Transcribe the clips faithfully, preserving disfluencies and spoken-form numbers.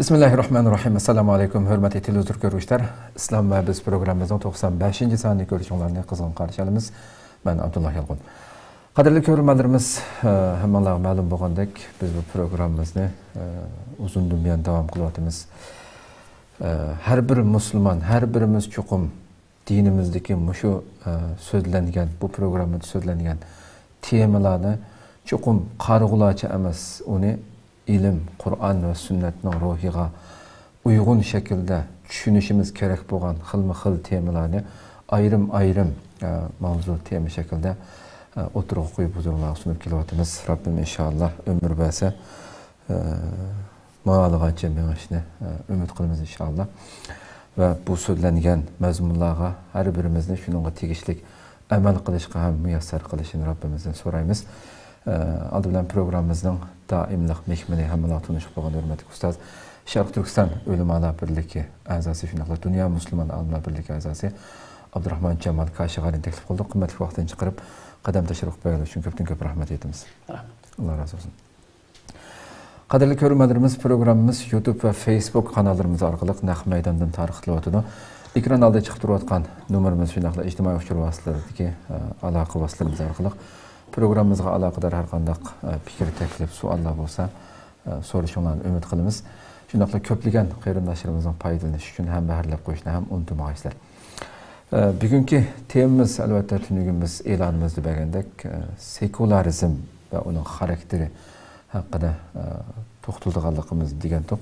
بىسمىللاھىررەھمانىررەھىم. ئەسسالامۇئەلەيكۇم، ھۆرمەتلىك تېلېۋىزور كۆرگۈچىلەر. ئىسلام ۋە بىز پروگراممىمىزنىڭ توقسان بەشىنچى سانىنى كۆرۈشۈڭلارنى قىزغىن قارشى ئالىمىز. مەن ئابدۇللا يالقۇن. قەدىرلىك كۆرۈرمەنلىرىمىز، ھەممىڭلارغا مەلۇم بولغاندەك، بىز بۇ پروگراممىمىزنى ئۇزۇندىن بۇيان داۋام قىلىۋاتىمىز. ھەر بىر مۇسۇلمان، ھەر بىرىمىز چوقۇم دىنىمىزدىكى مۇشۇ، ئە، سۆزلەنگەن، بۇ پروگراممىدا سۆزلەنگەن تېمىلارنى چوقۇم قارىغۇلارچە ئەمەس، ئۇنى ئىلىم، قۇرئان ۋە سۈننەتنىڭ روھىغا ئۇيغۇن شەكىلدە چۈشىنىشىمىز كېرەك بولغان خىلمۇ خىل تېمىلارنى ئايرىم-ئايرىم، ئە، ماۋزۇ، تېما شەكلىدە، ئە، ئوتتۇرىغا قويۇپ، ھۇزۇرۇڭلارغا سۇنۇپ كېلىۋاتىمىز. رەببىم ئىنشائاللا ئۆمۈر بەرسە، ئە، ماڭالىغانچە مېڭىشنى، ئە، ئۈمىد قىلىمىز ئىنشائاللا. ۋە بۇ سۆزلەنگەن مەزمۇنلارغا ھەر بىرىمىزنى شۇنىڭغا تېگىشلىك ئەمەل قىلىشقا ھەم مۇيەسسەر قىلىشىنى رەببىمىزدىن سورايمىز. ئە، ئالدى بىلەن پروگراممىمىزنىڭ دائىملىق مېھمىنى، ھەممىلەر تونۇشۇپ بولغان ھۆرمەتلىك ئۇستاز، شەرقىي تۈركىستان ئۆلىمالار بىرلىكى ئەزاسى، شۇنداقلا دۇنيا مۇسۇلمان ئالىملار بىرلىكى ئەزاسى ئابدۇراخمان جامال كاشىغارىنى تەكلىپ قىلدۇق. قىممەتلىك ۋاقتىنى چىقىرىپ، قەدەم تەشرىپ قىلىپ بەرگەنلىكى ئۈچۈن كۆپتىن كۆپ رەھمەت ئېيتىمىز. رەھمەت. ئاللا رازى بولسۇن. قەدىرلىك كۆرۈرمەنلىرىمىز، پروگراممىمىز يۇتۇب ۋە فېيسبۇك قاناللىرىمىز ئارقىلىق نەق مەيداندىن تارقىتىلىۋاتىدۇ. ئېكران ئالدىدا چىقىپ تۇرۇۋاتقان نومۇرىمىز، شۇنداقلا ئىجتىمائىي ئۇچۇر ۋاسىتىلىرىدىكى، ئە، ئالاقە ۋاسىتىلىرىمىز ئارقىلىق پروگراممىمىزغا ئالاقىدار ھەر قانداق، ئە، پىكىر، تەكلىپ، سوئاللار بولسا، ئە، سورىشىڭلارنى ئۈمىد قىلىمىز. شۇنداقلا كۆپلىگەن قېرىنداشلىرىمىزنىڭ پايدىلىنىشى ئۈچۈن ھەمبەھىرلەپ قويۇشنى ھەم ئۇنتۇمىغايسىلەر. ئە، بۈگۈنكى تېمىمىز، ئەلۋەتتە، تۈنۈگۈن بىز ئېلانىمىزدا بەرگەندەك، ئە، سېكۇلارىزم ۋە ئۇنىڭ خاراكتېرى ھەققىدە، ئە، توختىلىدىغانلىقىمىز دېگەنتۇق.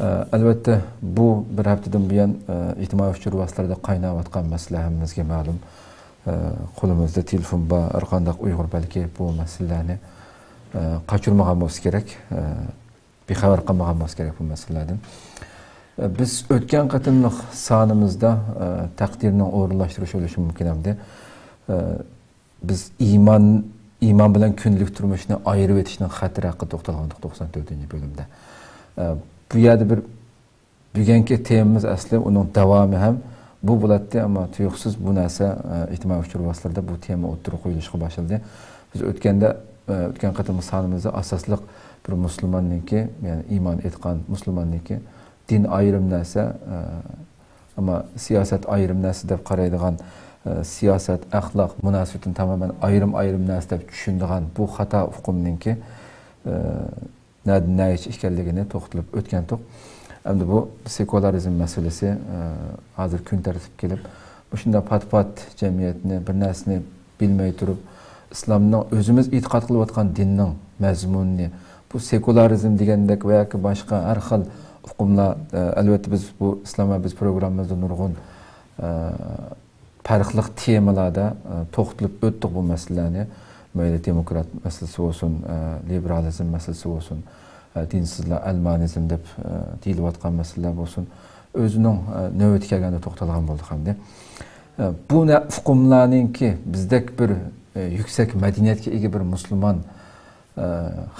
ئە، ئەلۋەتتە، بۇ بىر ھەپتىدىن بۇيان، ئە، ئىجتىمائىي ئۇچۇر ۋاسىتىلىرىدا قايناۋاتقان مەسىلە ھەممىمىزگە مەلۇم. ئە، قولىمىزدا تېلېفون بار، ھەر قانداق ئۇيغۇر بەلكى بۇ مەسىلىلەرنى، ئە، قاچۇرمىغان بولسا كېرەك. ئە، بىخەۋەر قالمىغان بولسا كېرەك بۇ مەسىلىلەردىن. بىز ئۆتكەن قېتىملىق سانىمىزدا، ئە، تەقدىرنىڭ ئورۇنلاشتۇرۇشى بولۇشى مۇمكىن ئەمدى. ئە، بىز ئىمان، ئىمان بىلەن كۈندىلىك تۇرمۇشنى ئايرىۋېتىشنىڭ خەتىرى ھەققىدە توختالغان ئىدۇق توقسان تۆتىنچى بۆلۈمدە. ئە، بۇ يەردە بىر بۈگۈنكى تېمىمىز ئەسلى ئۇنىڭ داۋامى ھەم بۇ بولاتتى، ئەمما تۇيۇقسىز بۇ نەرسە، ئە، ئىجتىمائىي ئۇچۇر ۋاسىتىلىرىدە بۇ تېما ئوتتۇرىغا قويۇلۇشقا باشلىدى. بىز ئۆتكەندە، ئە، ئۆتكەن قېتىمقى سانىمىزدا ئاساسلىق بىر مۇسۇلماننىڭكى، يەنى ئىمان ئېيتقان مۇسۇلماننىڭكى دىن ئايرىم نەرسە، ئە، ئەمما سىياسەت ئايرىم نەرسە دەپ قارايدىغان، ئە، سىياسەت، ئەخلاق، مۇناسىۋىتىنى تامامەن ئايرىم-ئايرىم نەرسە دەپ چۈشىنىدىغان بۇ خاتا ئۇقۇمنىڭكى، ئە، نەدىن نەگىچە ئىكەنلىكىنى توختىلىپ ئۆتكەنتۇق. ئەمدى بۇ سېكۇلارىزم مەسىلىسى، ئە، ھازىر كۈن تەرتىپكە كېلىپ، مۇشۇنداق پات-پات جەمئىيەتنى، بىر نەرسىنى بىلمەي تۇرۇپ، ئىسلامنىڭ، ئۆزىمىز ئېتىقاد قىلىۋاتقان دىننىڭ مەزمۇنىنى، بۇ سېكۇلارىزم دېگەندەك ۋە ياكى باشقا ھەر خىل ئۇقۇملار، ئە، ئەلۋەتتە، بىز بۇ ئىسلام ۋە بىز پروگراممىمىزدا نۇرغۇن، ئە، پەرقلىق تېمىلاردا، ئە، توختىلىپ ئۆتتۇق بۇ مەسىلىلەرنى. مەيلى دېموكرات مەسىلىسى بولسۇن، ئە، لىبېرالىزم مەسىلىسى بولسۇن، ئە، دىنسىزلار، ئەلمانىزم دەپ، ئە، دېيىلىۋاتقان مەسىلىلەر بولسۇن، ئۆزىنىڭ، ئە، نۆۋىتى كەلگەندە توختالغان بولدۇق ئەمدى. ئە، بۇ نە-، ئۇقۇملارنىڭكى بىزدەك بىر، ئە، يۈكسەك مەدەنىيەتكە ئىگە بىر مۇسۇلمان ئە،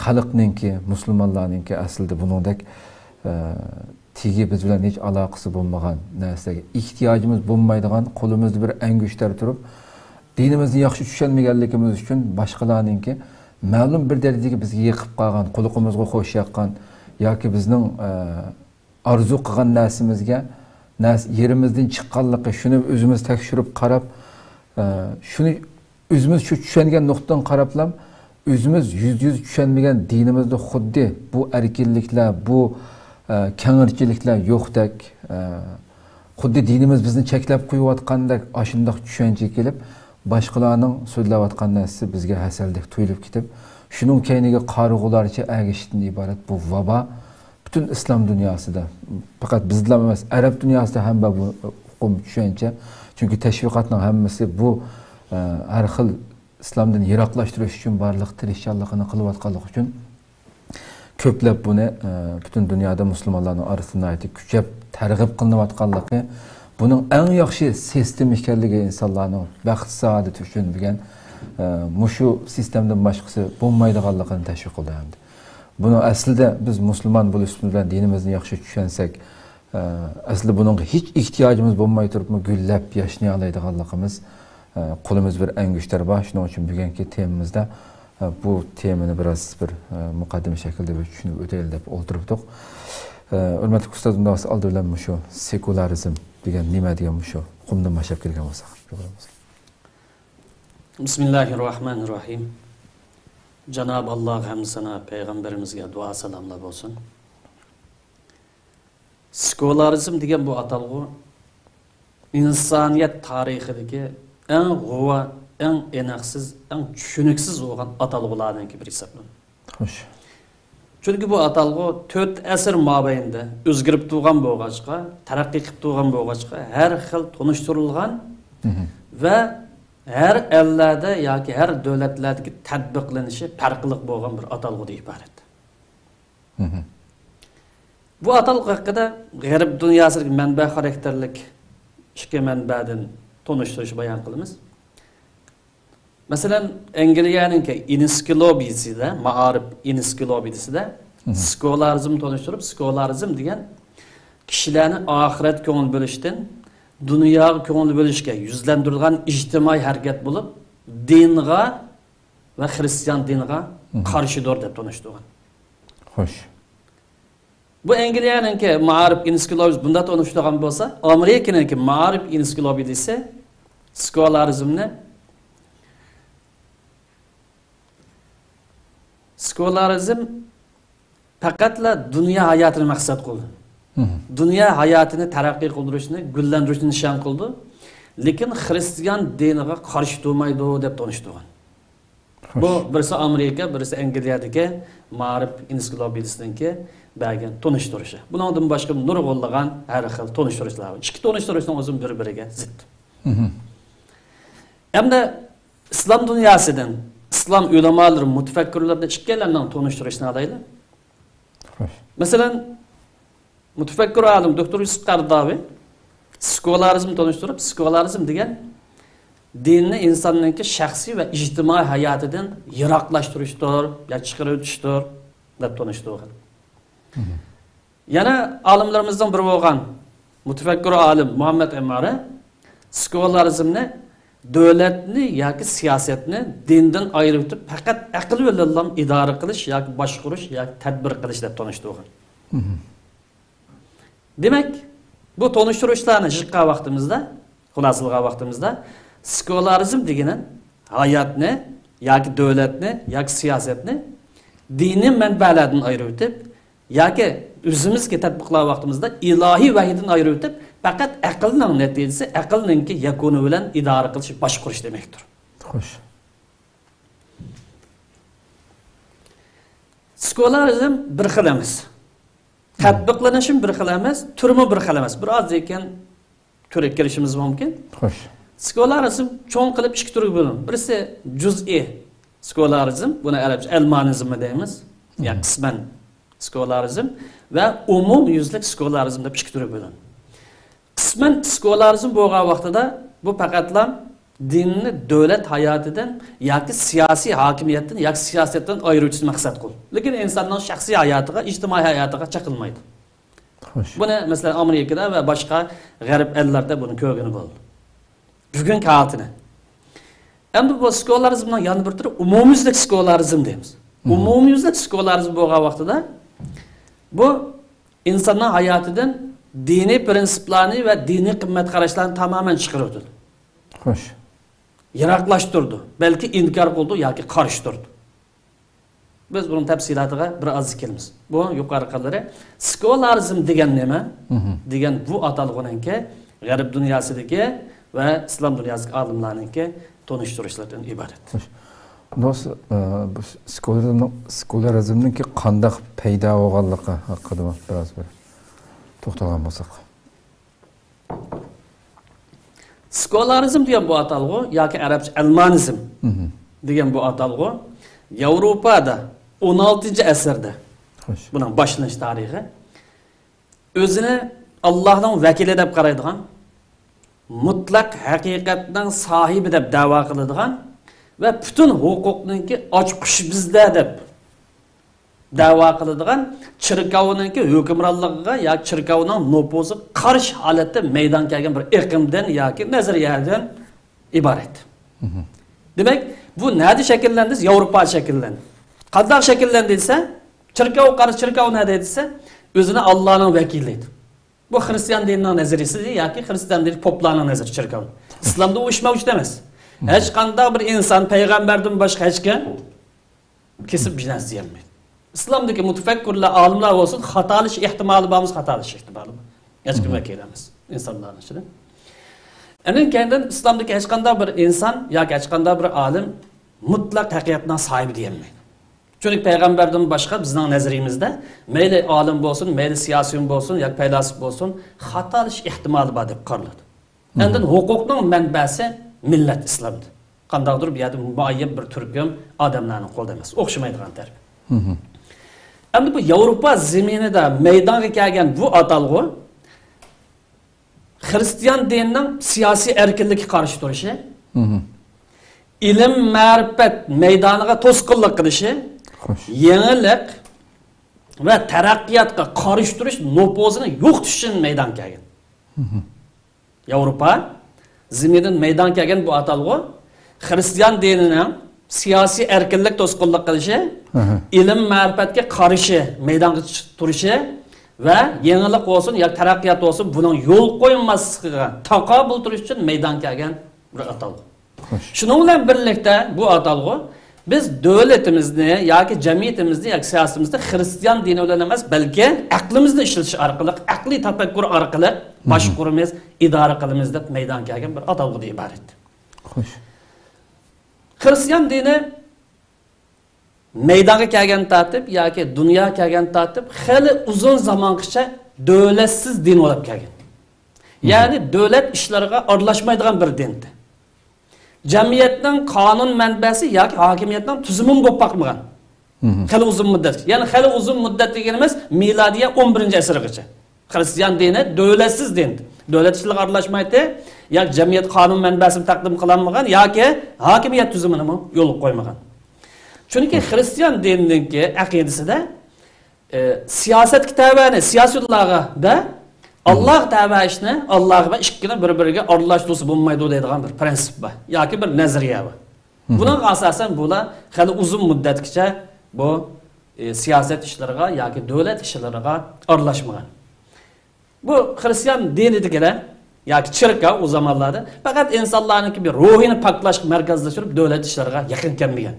خەلقنىڭكى، مۇسۇلمانلارنىڭكى ئەسلىدە بۇنىڭدەك، ئە، تېگى بىز بىلەن ھېچ ئالاقىسى بولمىغان نەرسىلەرگە ئېھتىياجىمىز بولمايدىغان، قولىمىزدا بىر ئەنگۈشتەر تۇرۇپ، دىنىمىزنى ياخشى چۈشەنمىگەنلىكىمىز ئۈچۈن باشقىلارنىڭكى مەلۇم بىر دەرىجىگە بىزگە يېقىپ قالغان، قۇلىقىمىزغا خوش ياققان ياكى بىزنىڭ، ئە، ئارزۇ قىلغان نەرسىمىزگە، نەرس-، يېرىمىزدىن چىققانلىقى، شۇنى ئۆزىمىز تەكشۈرۈپ قاراپ، ئە، شۇنى ئۆزىمىز شۇ چۈشەنگەن نۇقتىدىن قاراپلا، ئۆزىمىز يۈزدە يۈز چۈشەنمىگەن دىنىمىزدا خۇددى بۇ ئەركىنلىكلەر، بۇ، ئە، كەڭرىچىلىكلەر يوقتەك، ئە، خۇددى دىنىمىز بىزنى چەكلەپ قويۇۋاتقاندەك ئاشۇنداق چۈشەنچىگە كېلىپ، باشقىلارنىڭ سۆزلەۋاتقان نەرسىسى بىزگە ھەسەلدەك تۇيۇلۇپ كېتىپ، شۇنىڭ كەينىگە قارىغۇلارچە ئەگىشىشتىن ئىبارەت بۇ ۋابا پۈتۈن ئىسلام دۇنياسىدا، پەقەت بىزدىلا ئەمەس، ئەرەب دۇنياسىدا ھەم بار بۇ ئۇقۇم، چۈشەنچە. چۈنكى تەشۋىقاتنىڭ ھەممىسى بۇ، ئە، ھەر خىل ئىسلامدىن يىراقلاشتۇرۇش ئۈچۈن بارلىق تىرىشچانلىقىنى قىلىۋاتقانلىقى ئۈچۈن كۆپلەپ بۇنى، ئە، پۈتۈن دۇنيادا مۇسۇلمانلارنىڭ ئارىسىدا ناھايىتى كۈچەپ تەرغىب قىلىنىۋاتقانلىقى، بۇنىڭ ئەڭ ياخشى سىستېما ئىكەنلىكى، ئىنسانلارنىڭ بەخت-سائادىتى ئۈچۈن دېگەن، ئە، مۇشۇ سىستېمىدىن باشقىسى بولمايدىغانلىقىنى تەشۋىق قىلدى ئەمدى. بۇنىڭ ئەسلىدە بىز مۇسۇلمان بولۇشىمىز بىلەن دىنىمىزنى ياخشى چۈشەنسەك، ئە، ئەسلىدە بۇنىڭغا ھېچ ئېھتىياجىمىز بولماي تۇرۇپمۇ گۈللەپ ياشنىيالايدىغانلىقىمىز، ئە، قولىمىز بىر ئەنگۈشتەر بار. شۇنىڭ ئۈچۈن بۈگۈنكى تېمىمىزدا، ئە، بۇ تېمىنى بىراز بىر، ئە، مۇقەددىمە شەكلىدە بىر چۈشىنىپ ئۆتەيلى دەپ ئولتۇرۇپتۇق. ئە، ھۆرمەتلىك ئۇستاز، ئۇنداق بولسا ئالدى بىلەن مۇشۇ سېكۇلارىزم دېگەن نېمە دېگەن مۇشۇ ئۇقۇمدىن باشلاپ كەلگەن بولساق. بىسمىللاھىررەھمانىررەھىم. جاناب ئاللاغا ھەمدۇ سانا، پەيغەمبىرىمىزگە دۇئا سالاملار بولسۇن. سېكۇلارىزم دېگەن بۇ ئاتالغۇ ئىنسانىيەت تارىخىدىكى ئەڭ غۇۋا، ئەڭ ئېنىقسىز، ئەڭ چۈشىنىكسىز بولغان ئاتالغۇلاردىن بىرى ھېسابلىنىدۇ. خوش. چۈنكى بۇ ئاتالغۇ تۆت ئەسىر مابەينىدە ئۆزگىرىپ تۇرغان بولغاچقا، تەرەققىي قىلىپ تۇرغان بولغاچقا، ھەر خىل تونۇشتۇرۇلغان ۋە ھەر ئەللەردە ياكى ھەر دۆلەتلەردىكى تەتبىقلىنىشى پەرقلىق بولغان بىر ئاتالغۇدىن ئىبارەت. بۇ ئاتالغۇ ھەققىدە غەرب دۇنياسىدىكى مەنبە خاراكتېرلىك ئىككى مەنبەدىن تونۇشتۇرۇش بايان قىلىمىز. مەسىلەن، ئەنگلىيەنىڭكى ئېنسىكلوپېدىيىسىدە، مائارىپ ئېنسىكلوپېدىيىسىدە سېكۇلارىزمنى تونۇشتۇرۇپ، سېكۇلارىزم دېگەن كىشىلەرنى ئاخىرەتكە كۆڭۈل بۆلۈشتىن دۇنياغا كۆڭۈل بۆلۈشكە يۈزلەندۈرىدىغان ئىجتىمائىي ھەرىكەت بولۇپ، دىنغا ۋە خىرىستىيان دىنىغا قارشىدۇر دەپ تونۇشتۇرغان. خوش. بۇ ئەنگلىيەنىڭكى مائارىپ ئېنسىكلوپېدىيىسى بۇنداق تونۇشتۇرغان بولسا، ئامېرىكىنىڭكى مائارىپ ئېنسىكلوپېدىيىسى سېكۇلارىزمنى، سېكۇلارىزم پەقەتلا دۇنيا ھاياتىنى مەقسەت قىلىدۇ. دۇنيا ھاياتىنى تەرەققىي قىلدۇرۇشنى، گۈللەندۈرۈشنى نىشان قىلىدۇ. لېكىن خىرىستىيان دىنىغا قارشى تۇرمايدۇ دەپ تونۇشتۇرغان. بۇ بىرسى ئامېرىكا، بىرسى ئەنگلىيەدىكى مائارىپ ئېنسىكلوپېدىيىسىنىڭكى بەرگەن تونۇشتۇرۇشى. بۇنىڭدىن باشقا نۇرغۇنلىغان ھەر خىل تونۇشتۇرۇشلار بار. ئىككى تونۇشتۇرۇشنىڭ ئۆزى بىر-بىرىگە زىت. ئەمدى ئىسلام دۇنياسىدىن، ئىسلام ئۆلىمالىرى، مۇتەفەككۇرلىرىدىن ئىككىلەننىڭ تونۇشتۇرۇشىنى ئالايلى. خوش. مەسىلەن، مۇتەپەككۇر ئالىم دوكتور يۈسۈپ قەرداۋى سېكۇلارىزمنى تونۇشتۇرۇپ، سېكۇلارىزم دېگەن دىننى ئىنساننىڭكى شەخسىي ۋە ئىجتىمائىي ھاياتىدىن يىراقلاشتۇرۇشتۇر يا چىقىرىۋېتىشتۇر دەپ تونۇشتۇرغان. يەنە ئالىملىرىمىزنىڭ بىرى بولغان مۇتەپەككۇر ئالىم مۇھەممەد ئەممارى سېكۇلارىزمنى دۆلەتنى ياكى سىياسەتنى دىندىن ئايرىۋېتىپ، پەقەت ئەقىل بىلەنلا ئىدارە قىلىش ياكى باشقۇرۇش ياكى تەدبىر قىلىش دەپ تونۇشتۇرغان. دېمەك، بۇ تونۇشتۇرۇشلارنى يىغقان ۋاقتىمىزدا، خۇلاسىلىغان ۋاقتىمىزدا، سېكۇلارىزم دېگىنى ھاياتنى ياكى دۆلەتنى ياكى سىياسەتنى دىنىي مەنبەلەردىن ئايرىۋېتىپ، ياكى ئۆزىمىزگە تەتبىقلىغان ۋاقتىمىزدا ئىلاھىي ۋەھىيدىن ئايرىۋېتىپ، پەقەت ئەقىلنىڭ نەتىجىسى، ئەقىلنىڭكى يەكۈنى بىلەن ئىدارە قىلىش، باشقۇرۇش دېمەكتۇر. خوش. سېكۇلارىزم بىر خىل ئەمەس. تەتبىقلىنىشىمۇ بىر خىل ئەمەس، تۈرىمۇ بىر خىل ئەمەس. بىر ئاز لېكىن تۈرگە كىرىشىمىز مۇمكىن. خوش. سېكۇلارىزم چوڭ قىلىپ ئىككى تۈرگە بۆلۈنىدۇ. بىرسى جۈزئىي سېكۇلارىزم، بۇنى ئەرەبچە ئەلمانىزم دەيمىز. يا قىسمەن سېكۇلارىزم ۋە ئومۇميۈزلۈك سېكۇلارىزم دەپ ئىككى تۈرگە بۆلۈنىدۇ. قىسمەن سېكۇلارىزم بولغان ۋاقتىدا بۇ پەقەتلا دىننى دۆلەت ھاياتىدىن ياكى سىياسىي ھاكىمىيەتتىن ياكى سىياسەتتىن ئايرىۋېتىشنى مەقسەت قىلىدۇ. لېكىن ئىنساننىڭ شەخسىي ھاياتىغا، ئىجتىمائىي ھاياتىغا چېقىلمايدۇ. خوش. بۇنى، مەسىلەن، ئامېرىكىدا ۋە باشقا غەرب ئەللەردە بۇنى كۆرگىلى بولىدۇ. بۈگۈنكى ھالىتىنى. ئەمدى بۇ سېكۇلارىزمنىڭ يەنە بىر تۈرى ئومۇميۈزلۈك سېكۇلارىزم دەيمىز. ئومۇميۈزلۈك سېكۇلارىزم بولغان ۋاقتىدا بۇ ئىنساننىڭ ھاياتىدىن دىنىي پىرىنسىپلارنى ۋە دىنىي قىممەت قاراشلارنى تامامەن چىقىرىۋېتىدۇ. خوش. يىراقلاشتۇرىدۇ، بەلكى ئىنكار قىلىدۇ ياكى قارشى تۇرىدۇ. بىز بۇنىڭ تەپسىلاتىغا بىر ئاز كېلىمىز. بۇ يۇقىرىقىلىرى سېكۇلارىزم دېگەن نېمە؟ دېگەن بۇ ئاتالغۇنىڭكى غەرب دۇنياسىدىكى ۋە ئىسلام دۇنياسىدىكى ئالىملارنىڭكى تونۇشتۇرۇشلىرىدىن ئىبارەت. خوش. دوست، ئە، بۇ سېكۇلارىزمنىڭ، سېكۇلارىزمنىڭكى قانداق پەيدا بولغانلىقى ھەققىدە بىر ئاز بىر توختالغان بولساق. سېكۇلارىزم دېگەن بۇ ئاتالغۇ ياكى ئەرەبچە ئەلمانىزم دېگەن بۇ ئاتالغۇ ياۋروپادا ئون ئالتىنچى ئەسىردە، خوش، بۇنىڭ باشلىنىش تارىخى، ئۆزىنى ئاللاھنىڭ ۋەكىلى دەپ قارايدىغان، مۇتلەق ھەقىقەتنىڭ ساھىبى دەپ دەۋا قىلىدىغان ۋە پۈتۈن ھوقۇقنىڭكى ئاچقۇچى بىزدە دەپ دەۋا قىلىدىغان، چېركاۋنىڭكى ھۆكۈمرانلىقىغا ياكى چېركاۋنىڭ نوپۇزىغا قارشى ھالەتتە مەيدانغا كەلگەن بىر ئېقىمدىن ياكى نەزەرىيەدىن ئىبارەت. دېمەك، بۇ نەدە شەكىللەندى؟ ياۋروپادا شەكىللەندى. قانداق شەكىللەندى دېسە، چېركاۋغا قارشى، چېركاۋ نەدە دېسە، ئۆزىنى ئاللانىڭ ۋەكىلى دەيدۇ. بۇ خرىستىيان دىنىنىڭ نەزەرىيىسى ياكى خرىستىيان دىنى پوپلارنىڭ نەزىرى چېركاۋ. ئىسلامدا ئۇ ئىش مەۋجۇت ئەمەس. ھەم. ھەرقانداق بىر ئىنسان پەيغەمبەردىن باشقا ھېچكىم كېسىپ بىر نەرسە دېيەلمەيدۇ. ئىسلامدىكى مۇتەپەككۇرلار، ئالىملار بولسۇن، خاتالىشىش ئېھتىمالى بارمۇ؟ خاتالىشىش ئېھتىمالى بار. ھېچكىم ۋەكىل ئەمەس ئىنسانلارنىڭ ئىچىدە. ئەنىڭ كەينىدىن ئىسلامدىكى ھەرقانداق بىر ئىنسان ياكى ھەرقانداق بىر ئالىم مۇتلەق ھەقىقەتنىڭ ساھىبى دېيەلمەيدۇ. چۈنكى پەيغەمبەردىن باشقا بىزنىڭ نەزىرىيىمىزدە مەيلى ئالىم بولسۇن، مەيلى سىياسىيون بولسۇن ياكى پەيلاسوپ بولسۇن، خاتالىشىش ئېھتىمالى بار دەپ قارىلىدۇ. ئاندىن ھوقۇقنىڭ مەنبەسى مىللەت ئىسلامدىن. قانداقتۇر بۇ يەردە مۇئەييەن بىر تۈركۈم ئادەملەرنىڭ قولىدا ئەمەس، ئوخشىمايدىغان تەرىپى. ئەمدى بۇ ياۋروپا زېمىنىدا مەيدانغا كەلگەن بۇ ئاتالغۇ خرىستىيان دىنىنىڭ سىياسىي ئەركىنلىككە قارشى تۇرۇشى، ئىلىم-مەرىپەت مەيدانىغا توسقۇنلۇق قىلىشى، خوش. يېڭىلىق ۋە تەرەققىياتقا قارشى تۇرۇش نوپۇزىنى يوقىتىش ئۈچۈن مەيدانغا كەلگەن. ياۋروپا زېمىنىدىن مەيدانغا كەلگەن بۇ ئاتالغۇ خرىستىيان دىنىنىڭ سىياسىي ئەركىنلىك توسقۇنلۇق قىلىشى، ئىلىم-مەرىپەتكە قارشى مەيدانغا چىقىپ تۇرۇشى ۋە يېڭىلىق بولسۇن ياكى تەرەققىيات بولسۇن، بۇنىڭ يول قويماسلىقىغا تاقابىل تۇرۇش ئۈچۈن مەيدانغا كەلگەن بىر ئاتالغۇ. خوش. شۇنىڭ بىلەن بىرلىكتە بۇ ئاتالغۇ بىز دۆلىتىمىزنى ياكى جەمئىيىتىمىزنى ياكى سىياسىتىمىزنى خرىستىيان دىنى بىلەن ئەمەس، بەلكى ئەقلىمىزنى ئىشلىتىش ئارقىلىق، ئەقلىي تەپەككۇر ئارقىلىق باشقۇرىمىز، ئىدارە قىلىمىز دەپ مەيدانغا كەلگەن بىر ئاتالغۇدىن ئىبارەت. خوش. خرىستىيان دىنى مەيدانغا كەلگەن تارتىپ ياكى دۇنياغا كەلگەن تارتىپ خېلى ئۇزۇن زامانغىچە دۆلەتسىز دىن بولۇپ كەلگەن. يەنى دۆلەت ئىشلىرىغا ئارىلاشمايدىغان بىر دىن ئىدى. جەمئىيەتنىڭ قانۇن مەنبەسى ياكى ھاكىمىيەتنىڭ تۈزۈمىمۇ بولۇپ باقمىغان. خېلى ئۇزۇن مۇددەت. يەنى خېلى ئۇزۇن مۇددەت دېگىنىمىز مىلادىيە ئون بىرىنچى ئەسىرگىچە. خرىستىيان دىنى دۆلەتسىز دىن. دۆلەت ئىشلىرىغا ئارىلاشمايتتى. ياكى جەمئىيەت قانۇن مەنبەسىنى تەقدىم قىلالمىغان ياكى ھاكىمىيەت تۈزۈمىنىمۇ يولغا قويمىغان. چۈنكى خرىستىيان دىنىنىڭكى ئەقىدىسىدە، ئە، سىياسەتكە تەۋە، سىياسىيونلارغا دە، ئاللاغا تەۋە ئىشنى، ئاللاغا ۋە ئىككىنى بىر-بىرىگە ئارىلاشتۇرسا بولمايدۇ دەيدىغان بىر پرىنسىپ بار ياكى بىر نەزەرىيە بار. بۇنىڭغا ئاساسەن بۇلار خېلى ئۇزۇن مۇددەتكىچە بۇ، ئە، سىياسەت ئىشلىرىغا ياكى دۆلەت ئىشلىرىغا ئارىلاشمىغان. بۇ خرىستىيان دىنىدىكىلەر ياكى چېركاۋ ئۇ زامانلاردا پەقەت ئىنسانلارنىڭكى بىر روھىنى پاكلاشقا مەركەزلەشتۈرۈپ، دۆلەت ئىشلىرىغا يېقىن كەلمىگەن.